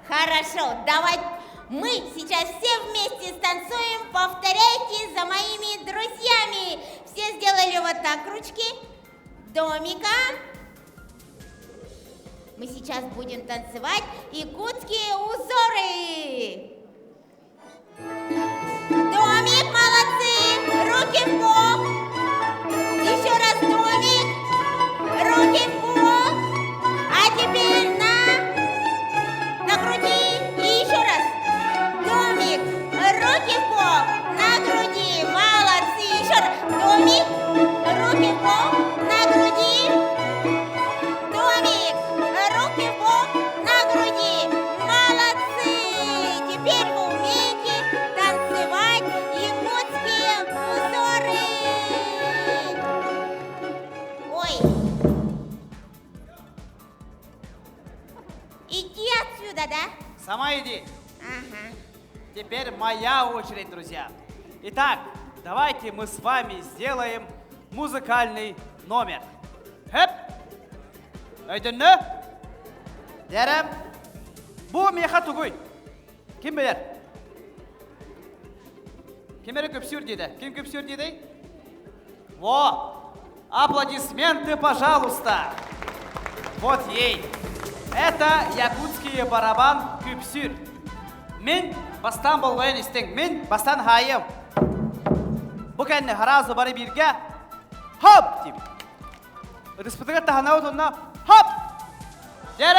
Хорошо, давай мы сейчас все вместе станцуем. Повторяйте за моими друзьями. Все сделали вот так ручки. Домика. Мы сейчас будем танцевать якутские узоры. Домик, молодцы! Руки в бок! Еще раз домик! Руки в бок! А теперь на, на груди! И еще раз! Домик! Руки в бок! На груди! Молодцы! Еще раз! Домик! Руки в бок! На груди! Домик! Руки в бок! На груди! Молодцы! Теперь вы умеете танцевать якутские узоры! Ой! Иди отсюда, да? Сама иди. Ага. Теперь моя очередь, друзья. Итак, давайте мы с вами сделаем музыкальный номер. Хэп! Өйдөннө? Дәрәм. Бу миэхэ тугуй. Ким билэр? Ким эрэ күпсүүр диэтэ? Ким күпсүүр диэтэ? Во! Аплодисменты, пожалуйста! Вот ей. Это якутский барабан күпсүүр. Мин бастаан болҕойон истиҥ. Мин бастаан хаайым. Бу кэннэ сразу бары бииргэ хоп диибит. Ытыспытыгар таһынабыт уонна хоп! Дьэ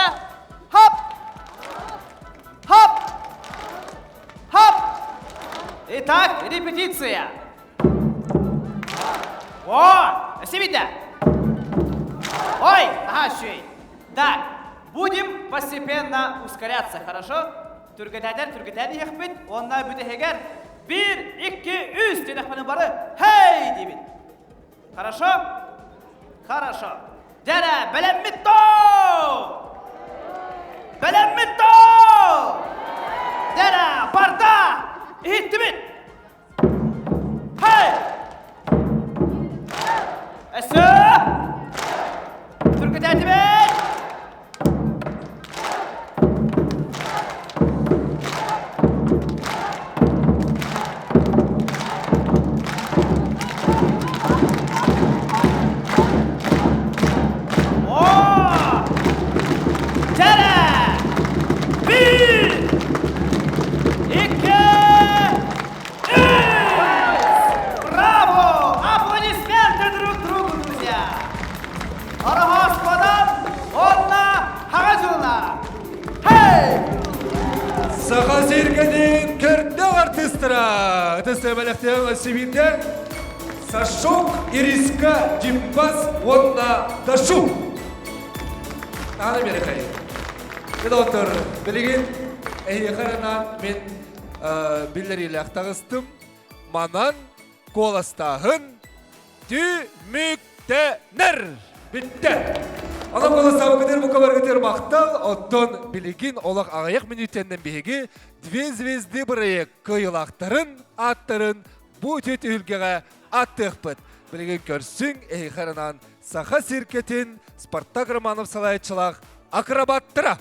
хоп! Хоп! Хоп! Итак, репетиция. О, Сибита! Ой, ага, Так, будем постепенно ускоряться, хорошо? Түргэтэтэр түргэтээн иһиэхпит, уонна бүтэһигэр биир, икки, үс диэтэхпинэ бары хей диибит. Хорошо? Хорошо. Дьэ, бэлэммит дуо! Бэлэммит дуо! Дьэ, барда! Иһиттибит! Хей! Өссө! Түргэтээтибит! О! Дьэ! Биир! Икки! Үс! Браво! Аплодисменты друг другу, друзья! Ороһуоспанан уонна Саҥа дьылынан! Хей! Саха циркэтин көрдөөх артыыстара ытыс бэлэхтиэҕиҥ Сибииргэ Сашок, Ириска, Димбас уонна Дашу. Таана биэрэхэй. Доктор, билигин эһиэхэ анаан мин биллэриилээх таҕыстым. Манан куоластааһын түмүктэнэр. Бүттэ. Онон куоластаабыккытыгар бука барыгытыгар махтал. Оттон билигин олох аҕыйах мүнүүтэннэн биһиги Две звезды бырайыак кыайыылаахтарын ааттарын бу үтүө түһүлгэҕэ аттыахпыт. Билигин көрсүҥ эһиэхэ анаан Саха циркэтин Спартак Романов салайааччылаах акробаттара.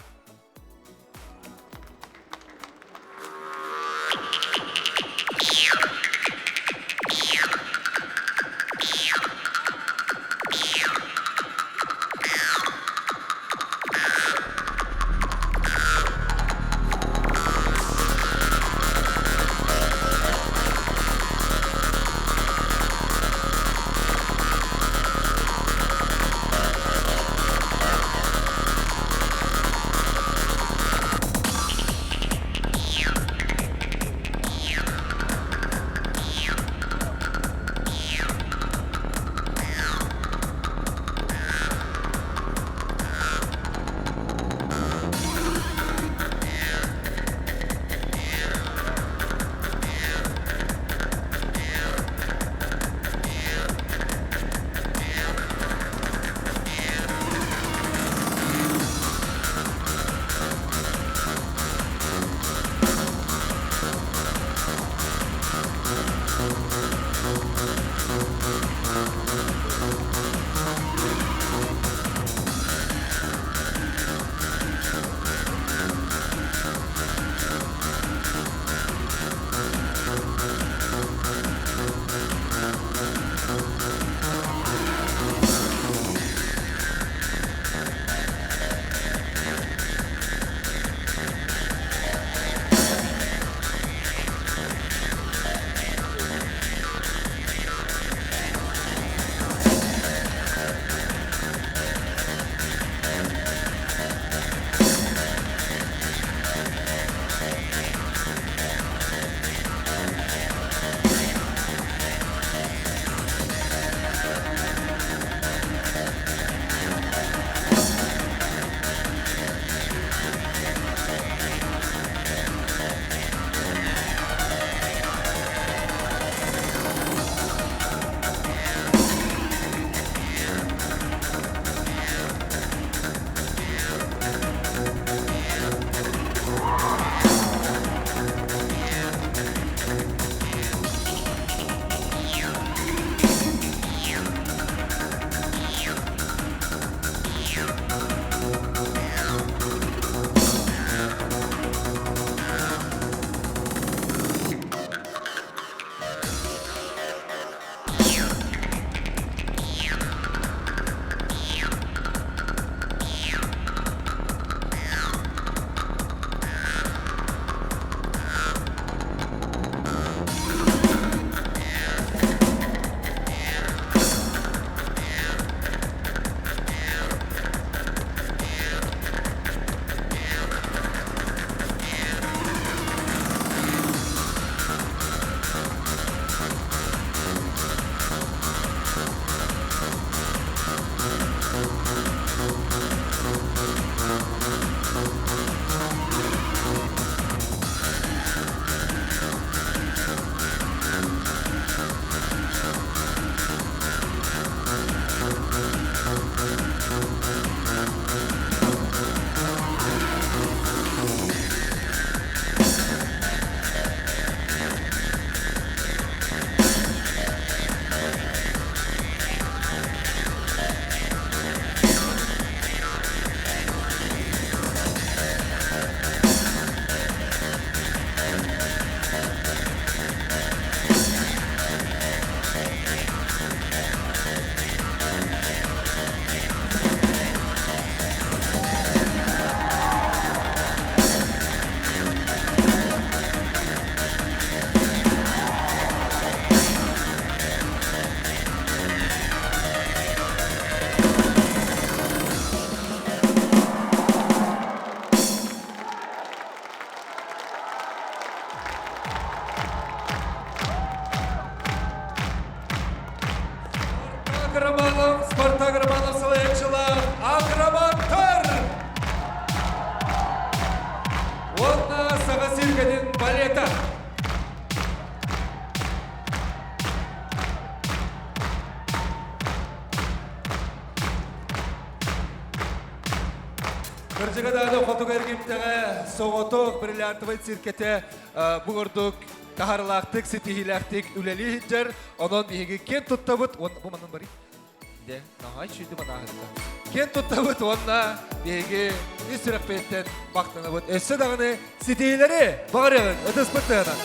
Кырдьыга даҕаны хотугу эргимтэҕэ соҕотох бриллиантовай циркэтэ бу курдук таһаарыылаахтык, ситиһиилээхтик үлэлии сылдьар. Онон биһиги киэн туттабыт. Бу манан барый. Дэ, наһаа үчүгэй манааһытта. Киэн туттабыт уонна биһиги ис сүрэхпититтэн махтанабыт. Өссө даҕаны ситиһиилэри баҕарыаҕыҥ ытыспыт тыаһынан.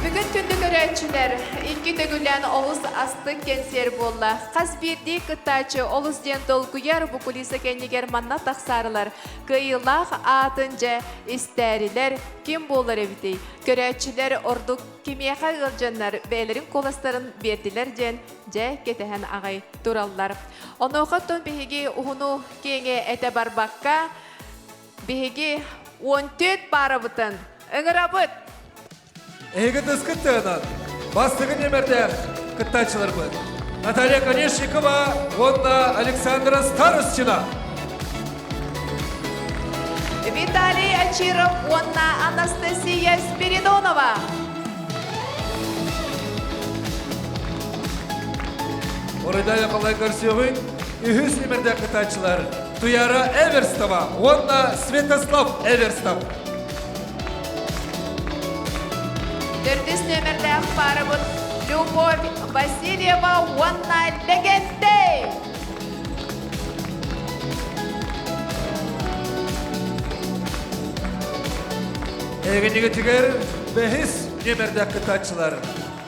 Бүгүн күндү көрөөччүлэр, икки төгүллээн олус астык кэнсиэр буолла. Хас биирдии кыттааччы олус диэн долгуйар бу кулиса кэннигэр манна тахсаарылар. Кыайыылаах аатын дьэ истээрилэр ким буолар эбитий? Көрөөччүлэр ордук кимиэхэ ыалдьаннар бэйэлэрин куоластарын биэрдилэр диэн дьэ кэтэһэн аҕай тураллар. Онуоха оттон биһиги уһуну киэҥи этэ барбакка, биһиги 14 паарабытын ыҥырабыт. Эһиги тыскыт тыынан бастакы нүөмэрдээх кыттааччыларбыт Наталья Конешникова уонна Александра Старостина. Виталий Очиров уонна Анастасия Спиридонова. Оройдая қалай көрсөҕүн үһүс нүмердээх кытааччылар Туяра Эверстова уонна Святослав Эверстов. Төрдүс нүөмэрдээх паарабыт Любовь Васильева уонна Лэгэнтэй. Эһигинигитигэр бэһис нүөмэрдээх кыттааччылар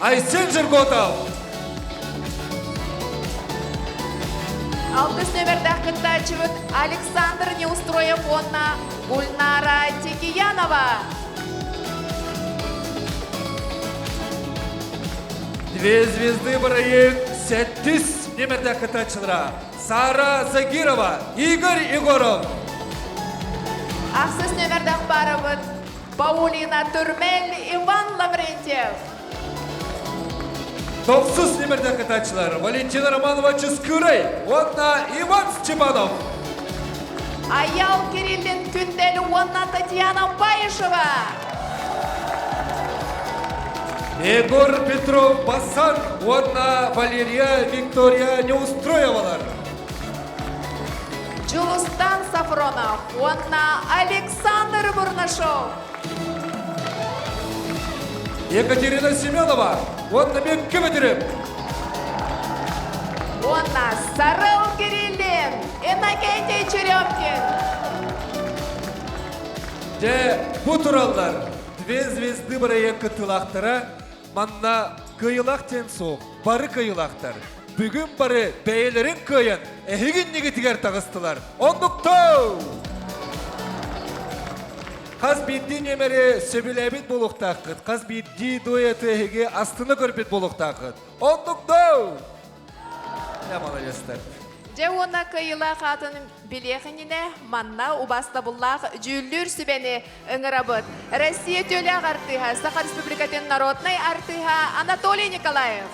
Айсен Жерготов. Алтыс нүөмэрдээх кыттааччыбыт Александр Неустроев уонна Гульнара Текиянова. Две звезды бырайыак сэттис нүөмэрдээх кыттааччылара Сара Загирова, Игорь Егоров. Ахсыс нүөмэрдээх паарабыт Паулина Турмель, Иван Лаврентьев. Тохсус нүөмэрдээх кытааччылар Валентина Романова Чыскырай уонна Иван Степанов. Аял Кириллин Күндэл уонна Татьяна Баишева. Егор Петров Басан уонна Валерия Виктория Неустроевалар. Дьулустан Сафронов уонна Александр Бурнашов. Екатерина Семенова уонна Мекке Бөтүрүп. Уонна Сарыл Кириллин, Иннокентий Черемкин. Дьэ, бу тураллар Две звезды бырайыак кыттыылаахтара манна кыайылаах диэн суох, бары кыайылаахтар. Бүгүн бары бэйэлэрин кыайан эһиги иннигитигэр таҕыстылар. Оннуктау! Хас биирдии нүөмэри сөбүлээбит буолуохтааххыт, хас биирдии дуэты эһиги астына көрбүт буолуохтааххыт. Оннуктау! Я молодецтар. Дьэ уонна кыайыылаах аатын билиэх иннинэ манна убаастабыллаах дьүүллүүр сүбэни ыҥырабыт. Россия үтүөлээх артыыһа, Саха Республикатын народнай артыыһа Анатолий Николаев.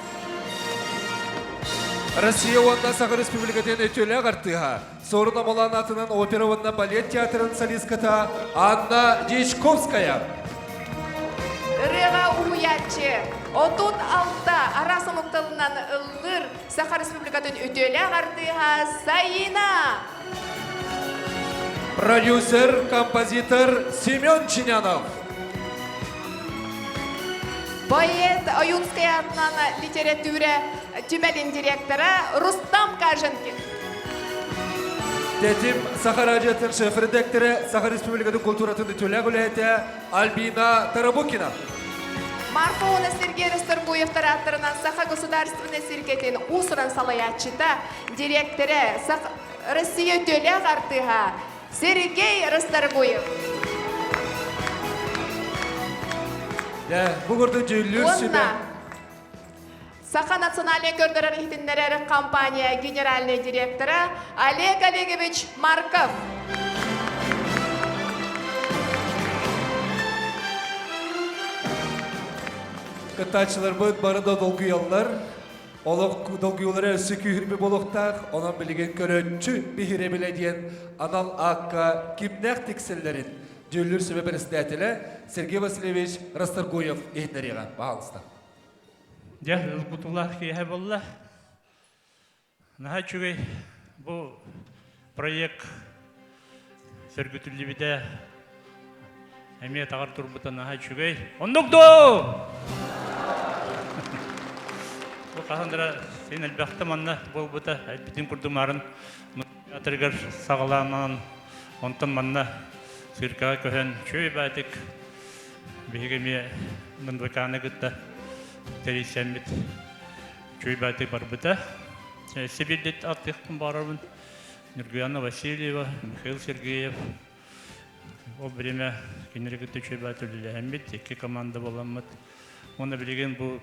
Россия уонна Саха Республикатын үтүөлээх артыыһа, Суорун Омолоон аатынан опера уонна балет театрын солистката Анна Дьячковская. Ырыаҕа уһуйааччы 36 араас омук тылынан ыллыыр Саха Республикатын үтүөлээх артыыһа Саина! Продюсер, композитор Семен Чинянов. Поэт Ойунскай аатынан литература түмэлин директора Рустам Каженкин. Тэтим Саха радиотын шеф-редакторы, Саха Республикатын культуратын үтүөлээх үлэһитэ Альбина Тарабукина. Марфа уонна Сергей Расторгуевтар ааттарынан Саха государственнай циркэтин уус-уран салайааччыта, дириэктэрэ, Россия үтүөлээх артыыһа Сергей Расторгуев. Дьэ, бу курдук дьүүллүүр сүбэ. Саха национальнай көрдөрөр иһитиннэрэр компания генеральный директора Олег Олегович Марков. Кыттааччыларбыт бары да долгуйаллар. Олох долгуйуулара өссө күүһүрбүт буолуохтаах. Онон билигин көрөөччү биһирэбилэ диэн анал аакка кимнээх тиксэллэрин дьүүллүүр сүбэ председателэ Сергей Васильевич Расторгуев иһитиннэриэҕэ. Пожалуйста. Дьэ, ылбытылаах киэһэ буолла. Наһаа үчүгэй бу проект. Сөргүтүллүбүтэ эмиэ таҕар турбута наһаа үчүгэй. Оннук доо! Бу хаһан да син элбэхтэ манна буолбута. Эппитин курдук марын театрыгар саҕалаан онтон манна циркаҕа көһөн үчүгэй баатык биһиги эмиэ НВК-ны кытта тэрийсэммит үчүгэй баатык барбыта. Сибирдит аттыахпын баарабын. Нюргуяна Васильева, Михаил Сергеев. Ол время кинилэри кытта үчүгэй бааты үлэлэһэммит, икки команда буоламмыт. Уонна билигин бу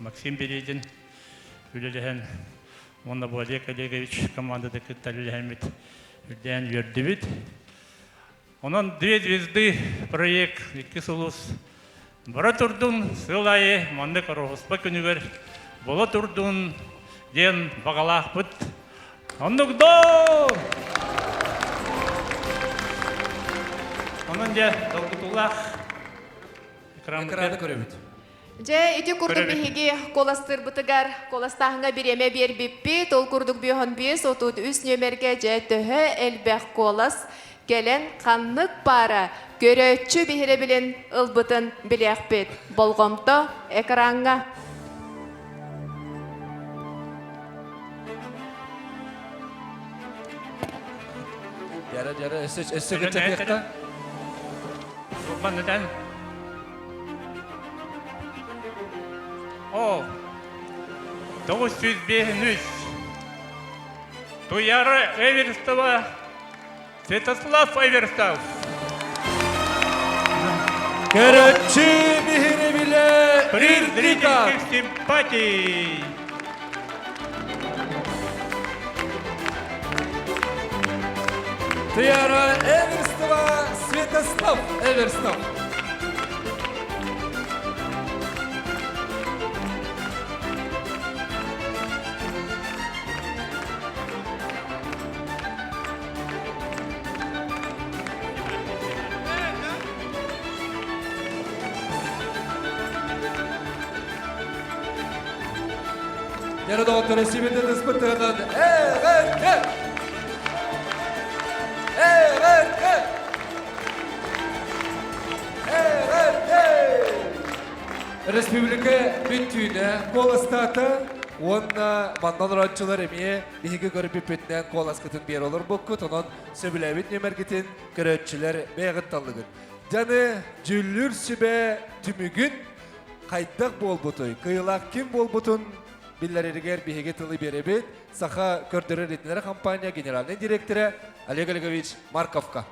Максим Березин үлэлэһэн уонна бу Олег Олегович командата кытта үлэлэһэммит үрдээн үөрдүбүт. Онон «Две звезды» проект икки сулус бара турдун, сыл аайы маннык Ороһуспа күнүгэр буола турдун диэн баҕалаахпыт. Оннук доо! Онон дьэ долгутуулаах экраны көрөбүт. Дьэ, ити курдук биһиги куоластыырбытыгар куоластааһыҥҥа бириэмэ биэрбиппит. Ол курдук 55 33 нүөмэргэ дьэ төһө элбэх куолас кэлэн ханнык паара көрөөччү биһирэбилин ылбытын билиэхпит. Болҕомто экраҥҥа. Дьара, дьара, өссө, өссө кыччатыахта. Маннытан О, 905 Туяра Эверстова, Святослав Эверстов. Көрөччү биһирэбилэ Приз зрительских симпатий. Туяра Эверстова, Святослав Эверстов. Дьэ, доҕоттор, сибилден ыспыттарынан эҕэрдэ! Эҕэрдэ! Эҕэрдэ! Республика бүттүүнэ куоластаата уонна манна олорооччулар эмиэ биһиги көрбүппүтүнэн куоласкытын биэрэ олорбуккут, онон сөбүлээбит нүөмэргитин көрөөччүлэр бэйэҕит таллыгыт. Дьаны дьүүллүүр сүбэ түмүгүн хайдах буолбутуй, кыйылаах ким буолбутун биллэрэригэр биһиги тылы биэрэбит. Саха көрдөрөр итинэрэ компания генеральный директора Олег Олегович Марковка.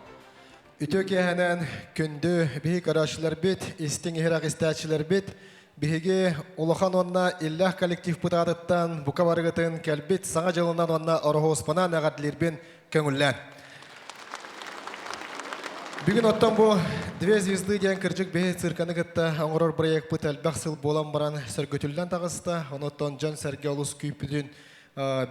Үтүө киэһэнэн күндү биһи көрөөччүлэрбит, истиҥ иһирэх истээччилэрбит, биһиги улахан уонна иллээх коллективпыт аатыттан бука барыгытын кэлбит Саҥа дьылынан уонна Ороһуоспанан эҕэрдэлиирбин көҥүллээн. Бүгүн оттон бу «Две звезды» диэн кырдьык биһи цирканы кытта оҥорор проекпыт элбэх сыл буолан баран сөргүтүллэн таҕыста. Онуттан дьон-сэргэ олус күүппүтүн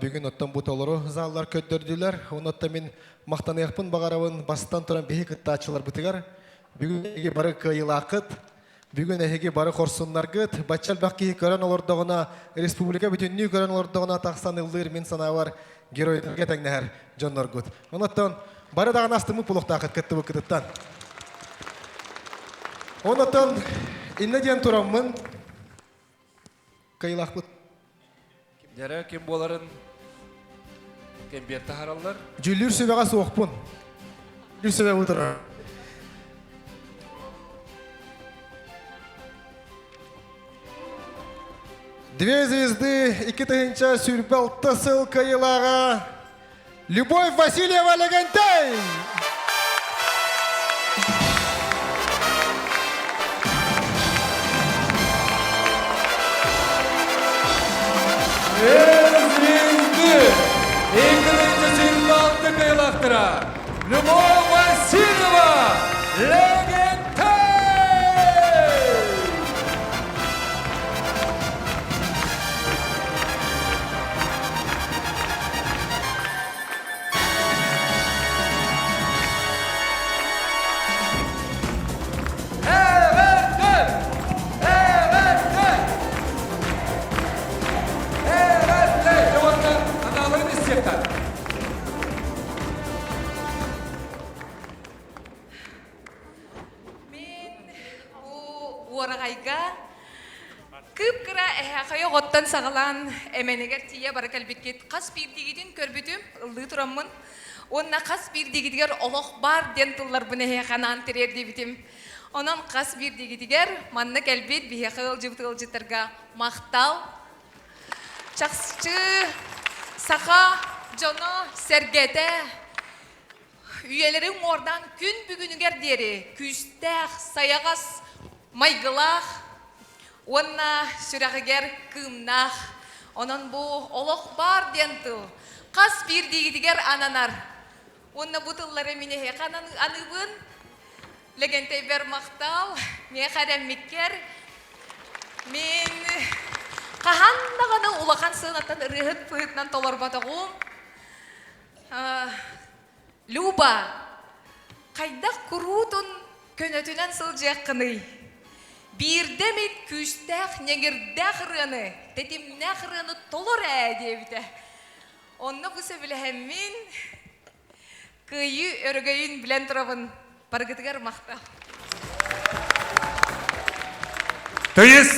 бүгүн оттон бу толору заллар көрдөрдүлэр. Онуттан мин махтаныахпын баҕарабын бастан туран биһи кыттааччыларбытыгар. Бүгүн эһиги бары кыайыылааххыт. Бүгүн эһиги бары хорсуннаргыт. Бачча элбэх киһи көрөн олордоҕуна, республика бүтүннүү көрөн олордоҕуна тахсан ыллыыр мин санаабар геройдарга тэҥнэһэр дьонноргут. Онуттан бары даҕаны астыммыт буолуохтааххыт кыттыбыккытыттан. Онуттан иннэ диэн тураммын кыайыылаахпыт. Дьэрэ ким буоларын кэмбиэр таһараллар. Дьүүллүүр сүбэҕэ суохпун. Дьүүллүүр сүбэ утарар. Две звезды, 2026 сыл кыайыылааҕа Любовь Васильева Легентай! Звезды! 2026 кыайыылаахтара Любовь Васильева Легентай! Эҕэрдэ! Эҕэрдэ! Эҕэрдэ! Дьэ уонна анааларын истиэххэ. оҕоттон саҕалаан эмэнигэр тиийэ бары кэлбиккит. Хас биирдиигитин көрбүтүм, ыллыы тураммын. Уонна хас биирдиигитигэр олох баар диэн тылларбын эһиэхэ анаан тириэрдибитим. Онон хас биирдиигитигэр манна кэлбит биһиэхэ ыалдьыбыт ыалдьыттарга махтал. Чахчы саха дьоно сэргэтэ үйэлэрин уҥуордаан күн бүгүнүгэр диэри күүстээх, сайаҕас майгылаах уонна сүрэҕигэр кыымнаах. Онон бу олох баар диэн тыл хас биирдиигитигэр ананар. Уонна бу тыллары мин эһиэхэ аныыбын. Лэгэнтэйбэр махтал, миэхэ эрэммиккэр. Мин хаһан даҕаны улахан сыанаттан ырыаһыт быһыытынан толорботоҕум. Люба, хайдах куруутун көнөтүнэн сылдьыаххыный? Биирдэ эмит күүстээх, ньэҥирдээх ырыаны, тэтимнээх ырыаны толор ээ диэбитэ. Онно бу сөбүлэһэммин, кыайыы өрөгөйүн билэн турабын. Барыгытыгар махтал. Тыйыс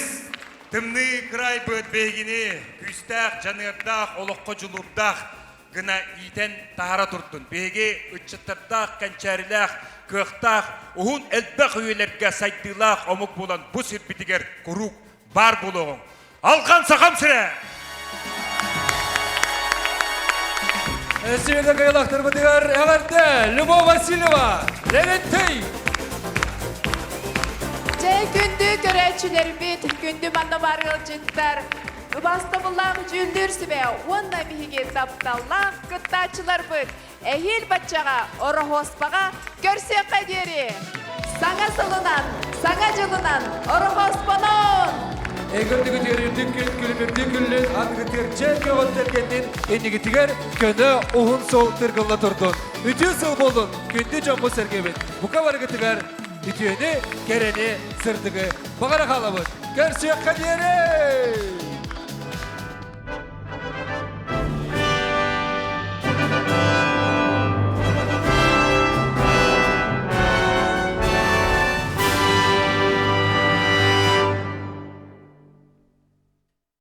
тымныы кыраайбыт биһигини күүстээх, дьаныардаах, олоххо дьулуурдаах гына иитэн таһара турдун. Биһиги ыччаттардаах, кэнчээрилээх, кыахтаах, уһун элбэх үйэлэргэ сайдыылаах омук буолан бу сирбитигэр куруук баар буолуоҕуҥ. Алхан Сахам сирэ! Өссө кыайылаахтарбытыгар эҕэрдэ Любовь Васильева, Левентей! Дьэ, күндү көрөөччүлэрбит, күндү манна баар ыалдьыттар, Убаастабыллаах дьүүллүүр сүбэ уонна биһиги тапталлаах кыттааччыларбыт эһиил баччаҕа Ороһуоспаҕа көрсүөххэ диэри! Саҥа сылынан, саҥа дьылынан Ороһуоспанон! Эйгөттүгүтүгэр үрдүк күн күлүмүрдүү күллүн, ангытыгар чээн көҕүттэргэтин, иннигитигэр көнө уһун суол тыргылла турдун. Үтүө сыл буоллун, күндү дьоммут сэргэбит. Бука барыгытыгар үтүөнү, кэрэни, сырдыгы баҕара хаалабыт. Көрсүөххэ диэри!